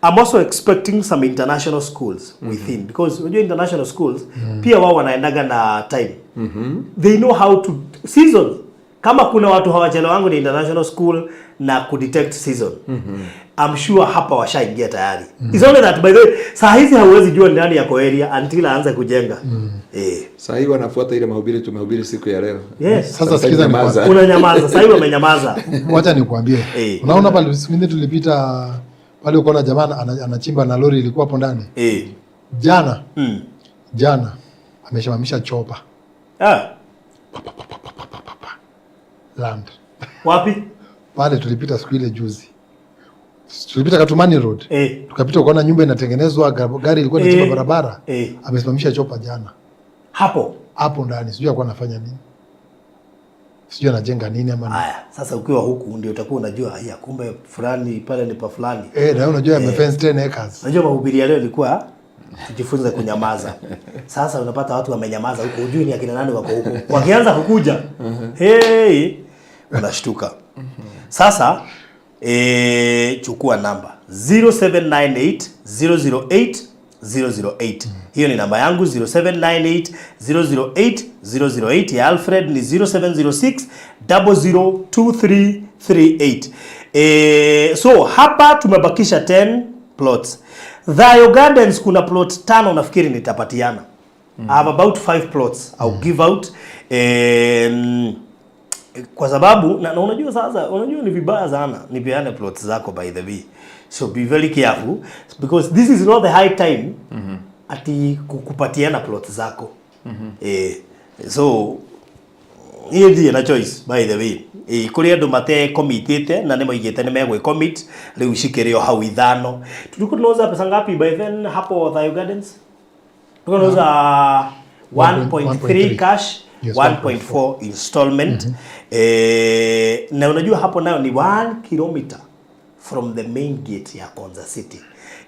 I'm also expecting some international schools within, because unajua international schools pia wao wanaendaga na time. They know how to seasons. Kama kuna watu hawachelewangu ni international school na kudetect season. I'm sure hapa washaingia tayari. It's only that, by the way, saa hizi hauwezi jua ndani yako area until aanze kujenga. Saa hii wanafuata ile mahubiri tumehubiri siku ya leo. Yes. Sasa sikiza Nyamaza. Unanyamaza. Sasa hivi wamenyamaza. Wacha nikuambie. Unaona pale siku ingine tulipita pale ukaona jamaa anachimba na lori ilikuwa hapo ndani. Jana jana amesimamisha chopper land. Wapi? Pale tulipita siku ile juzi. Tulipita Katumani Road. Tukapita ukaona nyumba inatengenezwa, gari ilikuwa inachimba barabara. Amesimamisha chopper jana. Hapo Hapo ndani sijui alikuwa anafanya nini. Sijui anajenga nini ama nini. Haya, sasa ukiwa huku ndio utakuwa unajua ya kumbe fulani pale ni pa fulani. Na wewe unajua amefence 10 acres. Unajua mahubiri ya leo ilikuwa tujifunze kunyamaza. Sasa unapata watu wamenyamaza huko, hujui ni akina nani wako huko. Wakianza kukuja, hey, unashtuka. Sasa chukua namba 0798 008 008. Hiyo ni namba yangu 0798 008 008. Ya Alfred ni 0706 002338. So hapa tumebakisha 10 plots. Thayo Gardens kuna plot 5 nafikiri nitapatiana. I have about 5 plots I'll give out. Kwa sababu na unajua sasa, unajua ni vibaya sana nipeane plots zako, by the way. So be very careful because this is not the high time ati kukupatiana plots zako. So niĩ ndirĩ na choice, by the way. Kũrĩ andũ matekomitĩte na nĩ maigĩte nĩ megwĩ-commit, rĩu cikĩrĩ o hau ithano. Tulikuwa tunauza pesa ngapi by then hapo Thayo Gardens? Tulikuwa tunauza 1.3 1.3 cash, Yes, 1.4 installment. Na unajua hapo nayo ni 1 kilometer from the main gate ya Konza City.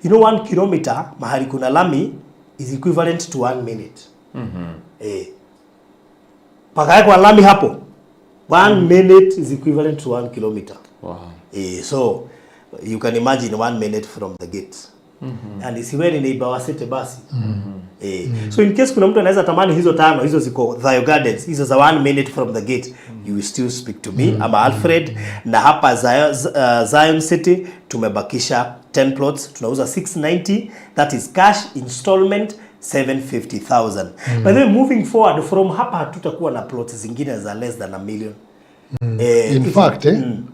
You know 1 kilometer mahali kuna lami is equivalent to 1 minute. Pakawekwa lami hapo, 1 minute is equivalent to 1 kilometer. So you can imagine 1 minute from the gate. And isiwe ni neighbor wa city basi. So in case kuna mtu anaweza tamani hizo tano, hizo ziko Thayo Gardens, hizo za 1 minute from the gate, you will still speak to me ama Alfred. Na hapa Zion City tumebakisha 10 plots, tunauza 690, that is cash, installment 750,000. By the way, moving forward from hapa hatutakuwa na plots zingine za less than a million. In fact,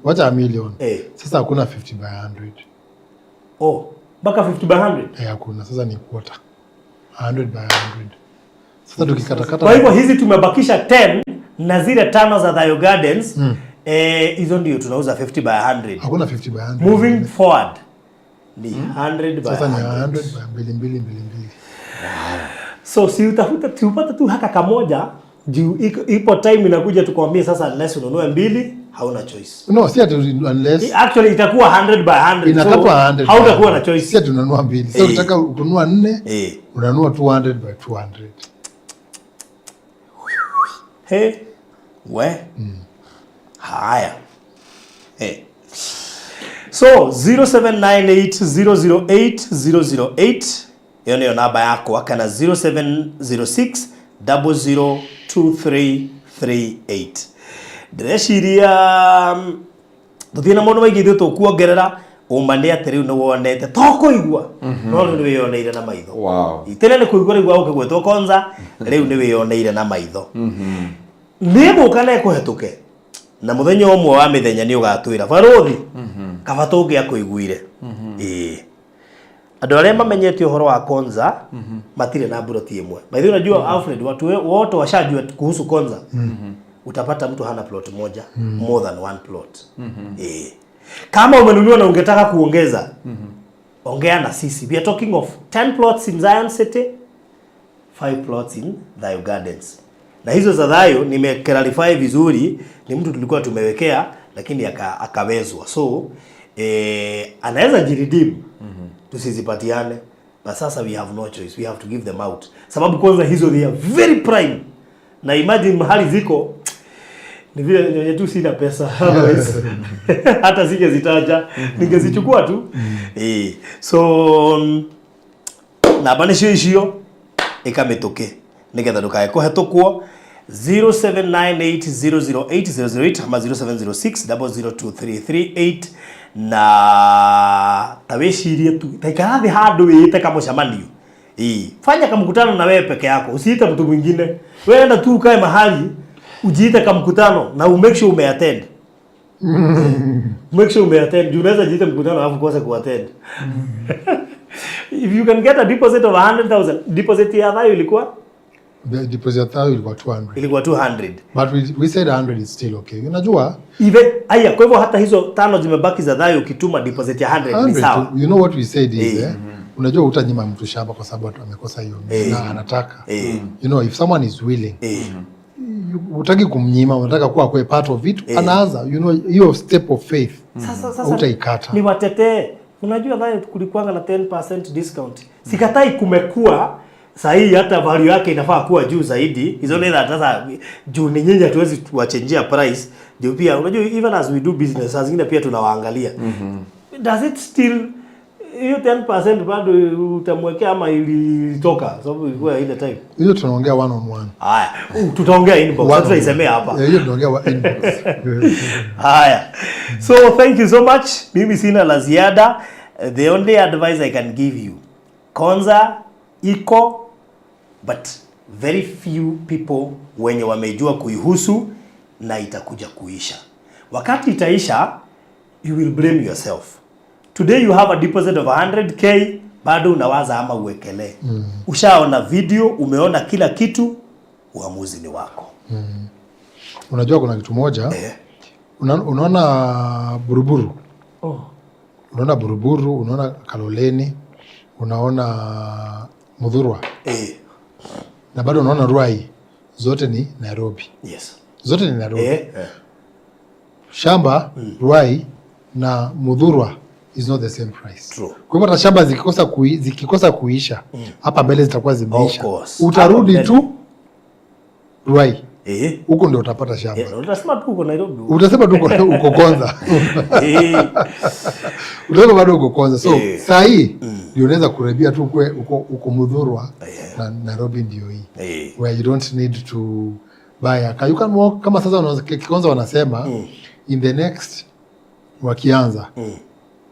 wacha a million. Sasa hakuna 50 by 100. Oh, mpaka 50 by 100. Hakuna. Sasa ni quarter. 100 by 100. Sasa tukikatakata Kwa hivyo hizi tumebakisha 10 na zile tano za Thayo Gardens, hizo ndio tunauza 50 by 100. Hakuna 50 by 100. Moving forward ni 100 by Sasa ni 100. 100 by mbili mbili mbili mbili. So si utafuta tupate tu haka kamoja juu ipo time inakuja tukwambie sasa unless ununue mbili hauna choice. No, si ati unless Actually itakuwa 100 by 100. Inakatwa So, 100 by hautakuwa na 100. choice. Si ati unanunua mbili. Sasa ukitaka kununua nne, unanunua 200 by 200. He. We. Haya. Hey. So 0798 008 008 hiyo niyo namba yakwa, kana 0706 002338. Ndĩreciria tũtirĩ na maũndũ maingĩ ithuĩ tũkuongerera. Ũma nĩ atĩ rĩu nĩ wonete to kũigua, no rĩu nĩ wĩyoneire na maitho. Tene nĩ kũigua rĩu ũkĩgwetwo Konza, rĩu nĩ wĩyoneire na maitho. Nĩ gũka na ĩkũhetũke, na mũthenya ũmwe wa mĩthenya nĩ ũgatwĩra, "Barũthi, kaba tũngĩakũiguire." Ĩĩ, andũ arĩa mamenyete ũhoro wa Konza matirĩ na ploti ĩmwe. By the way, unajua Alfred, watu wote washajua kuhusu Konza, utapata mtu hana plot moja, more than one plot. Kama umenunua na ungetaka kuongeza, ongea na sisi. We are talking of 10 plots in Zion City, 5 plots in Thayo Gardens. Na hizo za Thayo nimeclarify vizuri, ni mtu tulikuwa tumewekea lakini akawezwa. So anaweza jiredeem. Tusizipatiane. But sasa we have no choice. We have to give them out. Sababu kwanza hizo they are very prime. Na imagine mahali ziko ni vile venye tu sina pesa, otherwise hata singezitaja, ningezichukua tu. So namba nĩcio icio, ĩkamĩtũke nĩgetha ndũkae kũhetũkwo, 0798008008 ama 0706 002338. Na ta wĩcirie tu, ta ikara thĩ handũ wĩĩte kamũcemanio. Ĩĩ, fanya kamkutano na wewe peke yako, usiite mtu mwingine. Wewe enda tu ukae mahali ujiite kamkutano na umake sure umeattend. Make sure umeattend. Juu unaweza jiite mkutano alafu ukose kuattend. If you can get a deposit of 100,000, deposit ya Thayo ilikuwa The deposit ya thao ilikuwa 200. Ilikuwa 200. But we said 100 is still okay. Unajua Even aya, kwa hivyo hata hizo tano zimebaki za dhayo ukituma deposit ya 100 ni 100 sawa. You know what we said is unajua utanyima mtu shamba kwa sababu amekosa hiyo na anataka. You know, if someone is willing, hutaki kumnyima, unataka kuwa akue part of it, anaanza, you know, hiyo step of faith. Sasa Hutaikata. ni watetee. Unajua dhayo kulikuanga na 10% discount. Sikatai kumekuwa sahii hata value yake inafaa kuwa juu zaidi. Is only that sasa juu ni nyinyi hatuwezi tuwachenjia price. Juu pia unajua even as we do business saa zingine pia tunawaangalia. Does it still hiyo 10% bado utamwekea ama ilitoka sababu ilikuwa ile time? Hiyo tunaongea one on one. Haya, tutaongea inbox, One on tutaisemea one. hapa. Eh, hiyo tunaongea wa inbox. Haya. So thank you so much. Mimi sina la ziada. The only advice I can give you. Konza iko, but very few people wenye wamejua kuihusu na itakuja kuisha. Wakati itaisha, you will blame yourself. Today you have a deposit of 100K, bado unawaza ama uwekelee. Ushaona video, umeona kila kitu, uamuzi ni wako. Unajua kuna kitu moja. Unaona Buruburu. Unaona Buruburu, unaona Kaloleni, unaona Muthurwa. Na bado unaona Ruai, zote ni Nairobi. Zote ni Nairobi. Shamba Ruai na Muthurwa is not the same price. True. Kwa hivyo hata shamba zikikosa kuisha hapa mbele zitakuwa zimeisha. Of course. Utarudi Hapo mbele. tu Ruai. Huko ndio utapata shamba. Utasema tu uko Nairobi. Utasema tu uko Konza. Utasema bado uko Konza. So saa hii ndio unaweza kurebia tu kwe uko Muthurwa na Nairobi ndio hii. Where you don't need to buy a car. You can walk kama sasa Konza wanasema in the next wakianza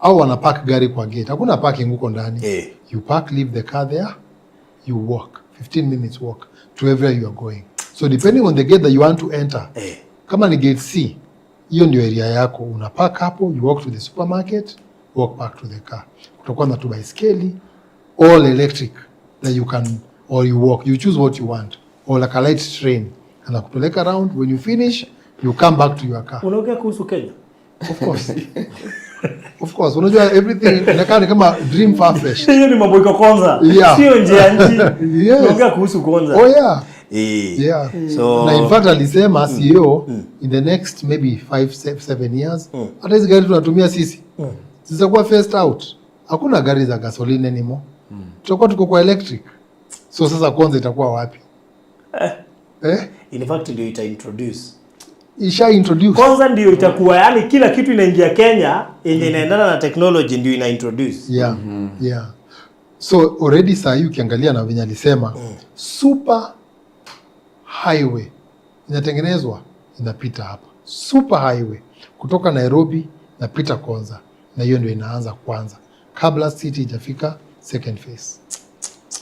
au wana park gari kwa gate. Hakuna parking huko ndani. You park, leave the car there, you walk 15 minutes walk to everywhere you are going. So depending on the gate that you want to enter, kama ni gate C, hiyo ndio area yako. Una park hapo, you walk to the supermarket, walk back to the car. Kutakuwa na tu baiskeli, all electric that you can, or you walk. You choose what you want. Or like a light train. Anakupeleka around. When you finish, you come back to your car. Unaongea kuhusu Kenya? Of course. Of course. Unajua everything inakaa ni kama dream far-fetched. Hiyo ni mambo iko Konza. Sio nje ya nchi. Unaongea kuhusu Konza. Oh yeah. So na in fact alisema CEO in the next maybe 5 7 years hata hizi gari tunatumia sisi zitakuwa phased out. Hakuna gari za gasoline anymore. Tutakuwa tuko kwa electric. So sasa Konza itakuwa wapi? In fact ndio ita introduce. Isha introduce. Konza ndio itakuwa, yani kila kitu inaingia Kenya yenye inaendana na technology ndio ina introduce. So already saa hii ukiangalia na venye alisema super highway inatengenezwa inapita hapa. Super highway kutoka Nairobi inapita Konza, na hiyo ndio inaanza kwanza kabla city ijafika second phase.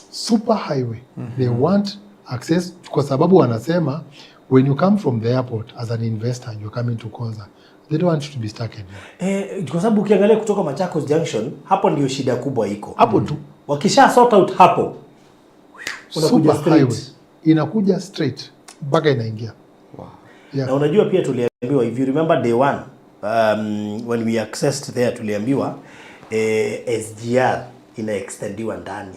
Super highway. They want access kwa sababu wanasema when you come from the airport as an investor you're coming to Konza, they don't want you to be stuck anywhere. Kwa sababu ukiangalia kutoka Machakos Junction hapo ndio shida kubwa iko. Hapo tu. Wakisha sort out hapo unakuja Super straight. highway inakuja straight mpaka inaingia. Wow. Na unajua pia tuliambiwa, if you remember day one, when we accessed there tuliambiwa SGR ina extendiwa ndani.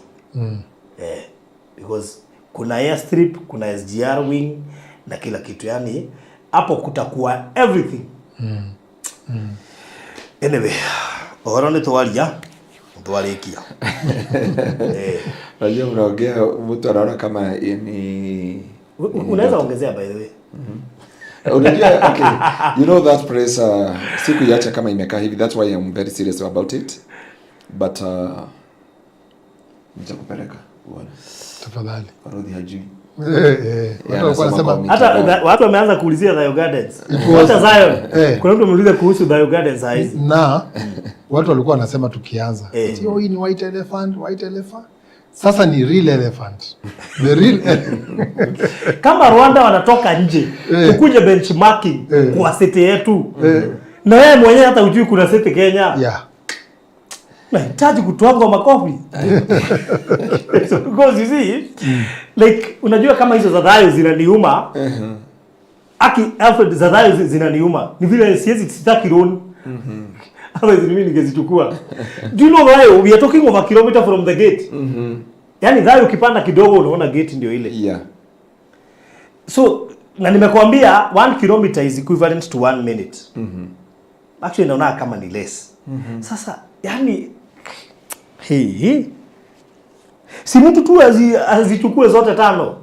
Because kuna airstrip, kuna SGR wing na kila kitu, yani hapo kutakuwa everything. Anyway, ũhoro nĩ twaria twarikia. Unajua mnaongea mtu anaona kama ni Unaweza ongezea by the way. Unajua, okay, you know that place, sikuiacha kama imekaa hivi, that's why I'm very serious about it, but nitakupeleka uone. Tafadhali. Farodhi hajui. Watu walikuwa anasema wanasema kwa Hata mitandao. watu wameanza kuulizia Thayo Gardens. It was Hata Zion. Eh. Kuna mtu ameuliza kuhusu Thayo Gardens saa hizi. Na watu walikuwa wanasema tukianza ati, oh, hii ni white elephant, white elephant. Sasa ni real elephant. The real elephant. Kama Rwanda wanatoka nje kukuja benchmarking kwa city yetu. Na yeye mwenyewe hata hujui kuna city Kenya. Nahitaji kutwangwa makofi. So, because you see, like unajua kama hizo za Dhayo zinaniuma. Aki Alfred, za Dhayo zinaniuma. Ni vile siwezi, sitaki loan. Otherwise mimi ningezichukua. Do you know Dhayo, we are talking of a kilometer from the gate. Yaani Dhayo ukipanda kidogo unaona gate ndio ile. So na nimekwambia 1 kilometer is equivalent to 1 minute. Actually naona kama ni less. Sasa yani hii si mtu tu azichukue zote tano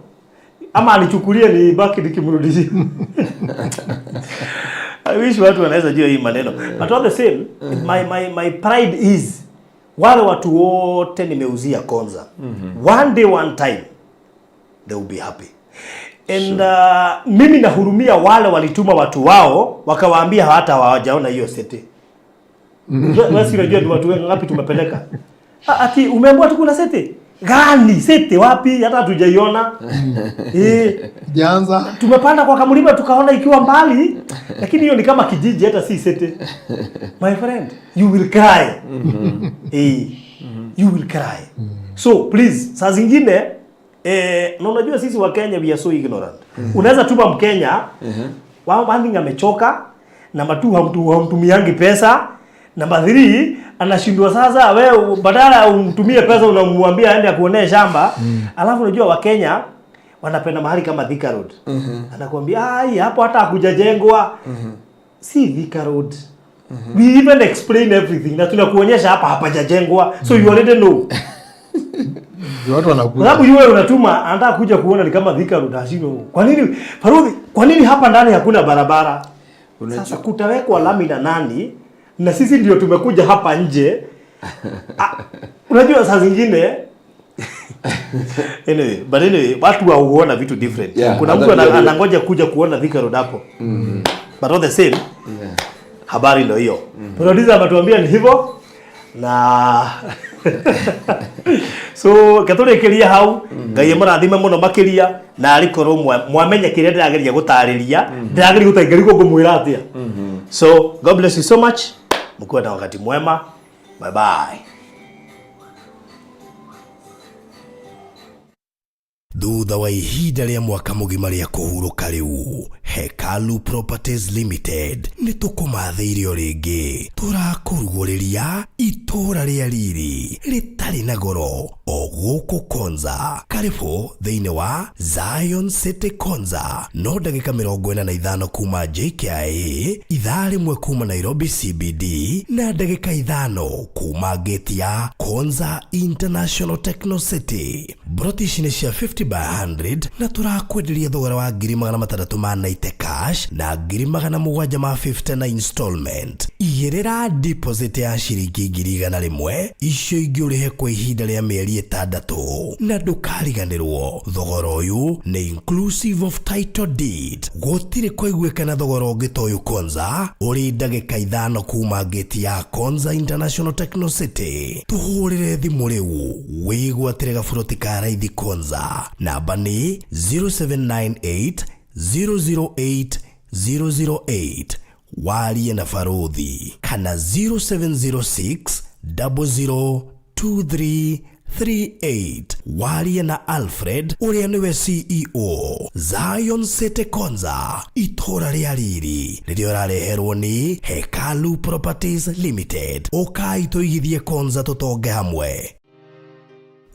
ama anichukulie ni baki nikimrudishia. I wish watu wanaweza jua hii maneno. But all the same, my pride is wale watu wote nimeuzia Konza. One day, one time they will be happy. And mimi nahurumia wale walituma watu wao wakawaambia hata hawajaona hiyo sete. Wewe si unajua ni watu wengi ngapi tumepeleka? Ah, ati umeambiwa tu kuna sete? Gani? Sete wapi? Hata hatujaiona. Jaanza. Tumepanda kwa kamlima tukaona ikiwa mbali, lakini hiyo ni kama kijiji, hata si sete. My friend, you will cry. You will cry. So please, saa zingine na unajua sisi wa Kenya we are so ignorant. Unaweza tuma Mkenya, one thing amechoka, number two hamtumiangi pesa, number three anashindwa. Sasa wewe badala umtumie pesa unamwambia aende akuonee shamba. Alafu unajua Wakenya wanapenda mahali kama Thika Road. Anakuambia, "Ai, hapo hata hakujajengwa." Si Thika Road. We even explain everything na tunakuonyesha hapa hapajajengwa. So you already know. Ndio watu Kwa wanakuja. sababu yule unatuma anataka kuja kuona ni kama Thika Road, ashindwe. Kwa nini Faruthi, kwa nini hapa ndani hakuna barabara? Sasa kutawekwa lami na nani? Na sisi ndio tumekuja hapa nje. Ah, unajua saa zingine, anyway, but anyway, watu huona vitu different. Kuna mtu anangoja kuja kuona Thika Road hapo. But all the same, habari ndio hiyo. Producer ametuambia ni hivyo na so ketũrĩkĩrie hau. Ngai amũrathime mũno makĩria na arĩkorwo mwamenya kĩrĩa ndĩrageria gũtarĩria, ndĩrageria gũtarĩria ngũmwĩra atĩa. So God bless you so much, mkuwe na wakati mwema. Bye bye. Thutha wa ihinda rĩa mwaka mũgima rĩa kũhurũka, rĩu Hekalu Properties Limited nĩ tũkũmathĩire o rĩngĩ. Tũrakũrugũrĩria itũũra rĩa riri rĩtarĩ na goro o gũkũ Konza. Karibu thĩinĩ wa Zion City Konza, no ndagĩka 45 kuma JKIA, ithaa rĩmwe kuma Nairobi CBD na ndagĩka 5 kuma gate ya Konza International Techno City. Broti ici nĩ cia 50 by 100 na tũrakwenderia thogora wa 690,000 cash na 750,000 na installment. Igĩrĩra deposit ya ciringi 100,000, icio ingĩ ũrĩhe kwa ihinda rĩa mĩeri 6, na ndũkariganĩrwo thogora ũyũ nĩ inclusive of title deed. Gũtirĩ kũiguĩkana thogora ũngĩ ta ũyũ Konza, ũrĩ ndagĩka 5 kuma gate ya Konza International Techno City. Tũhũrĩre thimũ rĩu wĩgwatĩre gaburoti ka raithi Konza. Namba nĩ 0798 008 008, warie na Baruthi, kana 0706 002338, warie na Alfred ũrĩa nĩwe CEO. Zion City Konza, itũra rĩa riri rĩrĩa ũrareherwo nĩ Hekalu Properties Limited. Ũkai tũigithie Konza, tũtonge hamwe.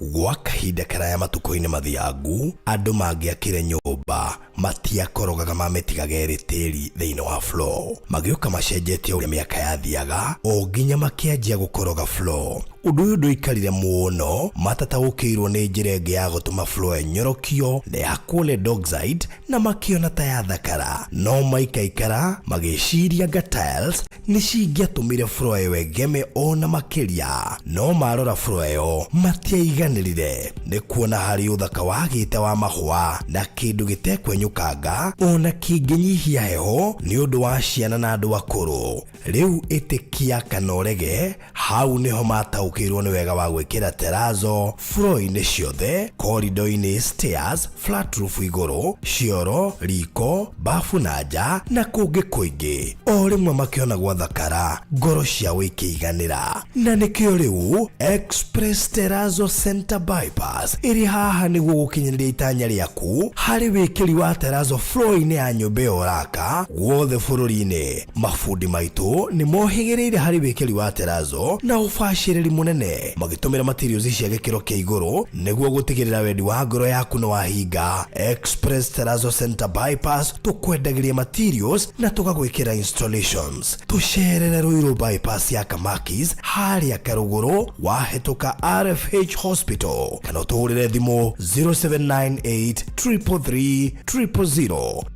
Gwa kahinda karaya matukũ-inĩ mathiangu, andũ mangĩakire nyũmba matiakorogaga, mamĩtigaga ĩrĩ tĩri thĩinĩ wa floor. Magĩũka macenjetie ũrĩa mĩaka yathiaga o nginya makĩanjia gũkoroga floor. Ũndũ ũyũ ndũikarire mũno matataũkĩirwo nĩ njĩra ĩngĩ ya gũtũma floor ĩnyorokio na ya lead oxide, na makĩona ta yathakara, no maikaikara magĩciria nga tiles nĩ cingĩatũmire floor ĩyo ĩgeme ona makĩria. No marora floor ĩyo matiaiganĩrire nĩ kuona harĩ ũthaka wagĩte wa mahũa na kĩndũ gĩtekwenyũkanga ona kĩngĩnyihia heho nĩ ũndũ wa ciana na andũ akũrũ. Rĩu ĩtĩkia kana ũrege, hau nĩho mataũkĩirwo. mataũkĩirwo nĩ wega wa gwĩkĩra terazo floor-inĩ ciothe, corridor-inĩ, stairs, flat roof igũrũ, cioro, riko, bafu na nja na kũngĩ kũingĩ. O rĩmwe makĩona gwathakara, ngoro ciao ikĩiganĩra. Na nĩkĩo rĩu Express Terrazzo Center Bypass ĩrĩ haha nĩguo gũkinyanĩria itanya rĩaku harĩ wĩkĩri wa terrazzo floor-inĩ ya nyũmba ĩyo ũraka guothe bũrũri-inĩ. Mabundi maitũ nĩ mohĩgĩrĩire harĩ wĩkĩri wa terrazzo na ũbacĩrĩri mũnene magĩtũmĩra materials cia gĩkĩro kĩa igũrũ nĩguo gũtigĩrĩra wendi wa ngoro yaku nĩ wahinga. Express Terrazzo Center Bypass tũkwendagĩria materials na tũgagwĩkĩra installations. Tũcerere Ruiru Bypass ya Kamakis harĩa Karũgũrũ wahĩtũka RFH Hospital kana ũtũhũrĩre thimũ 0798 333 000.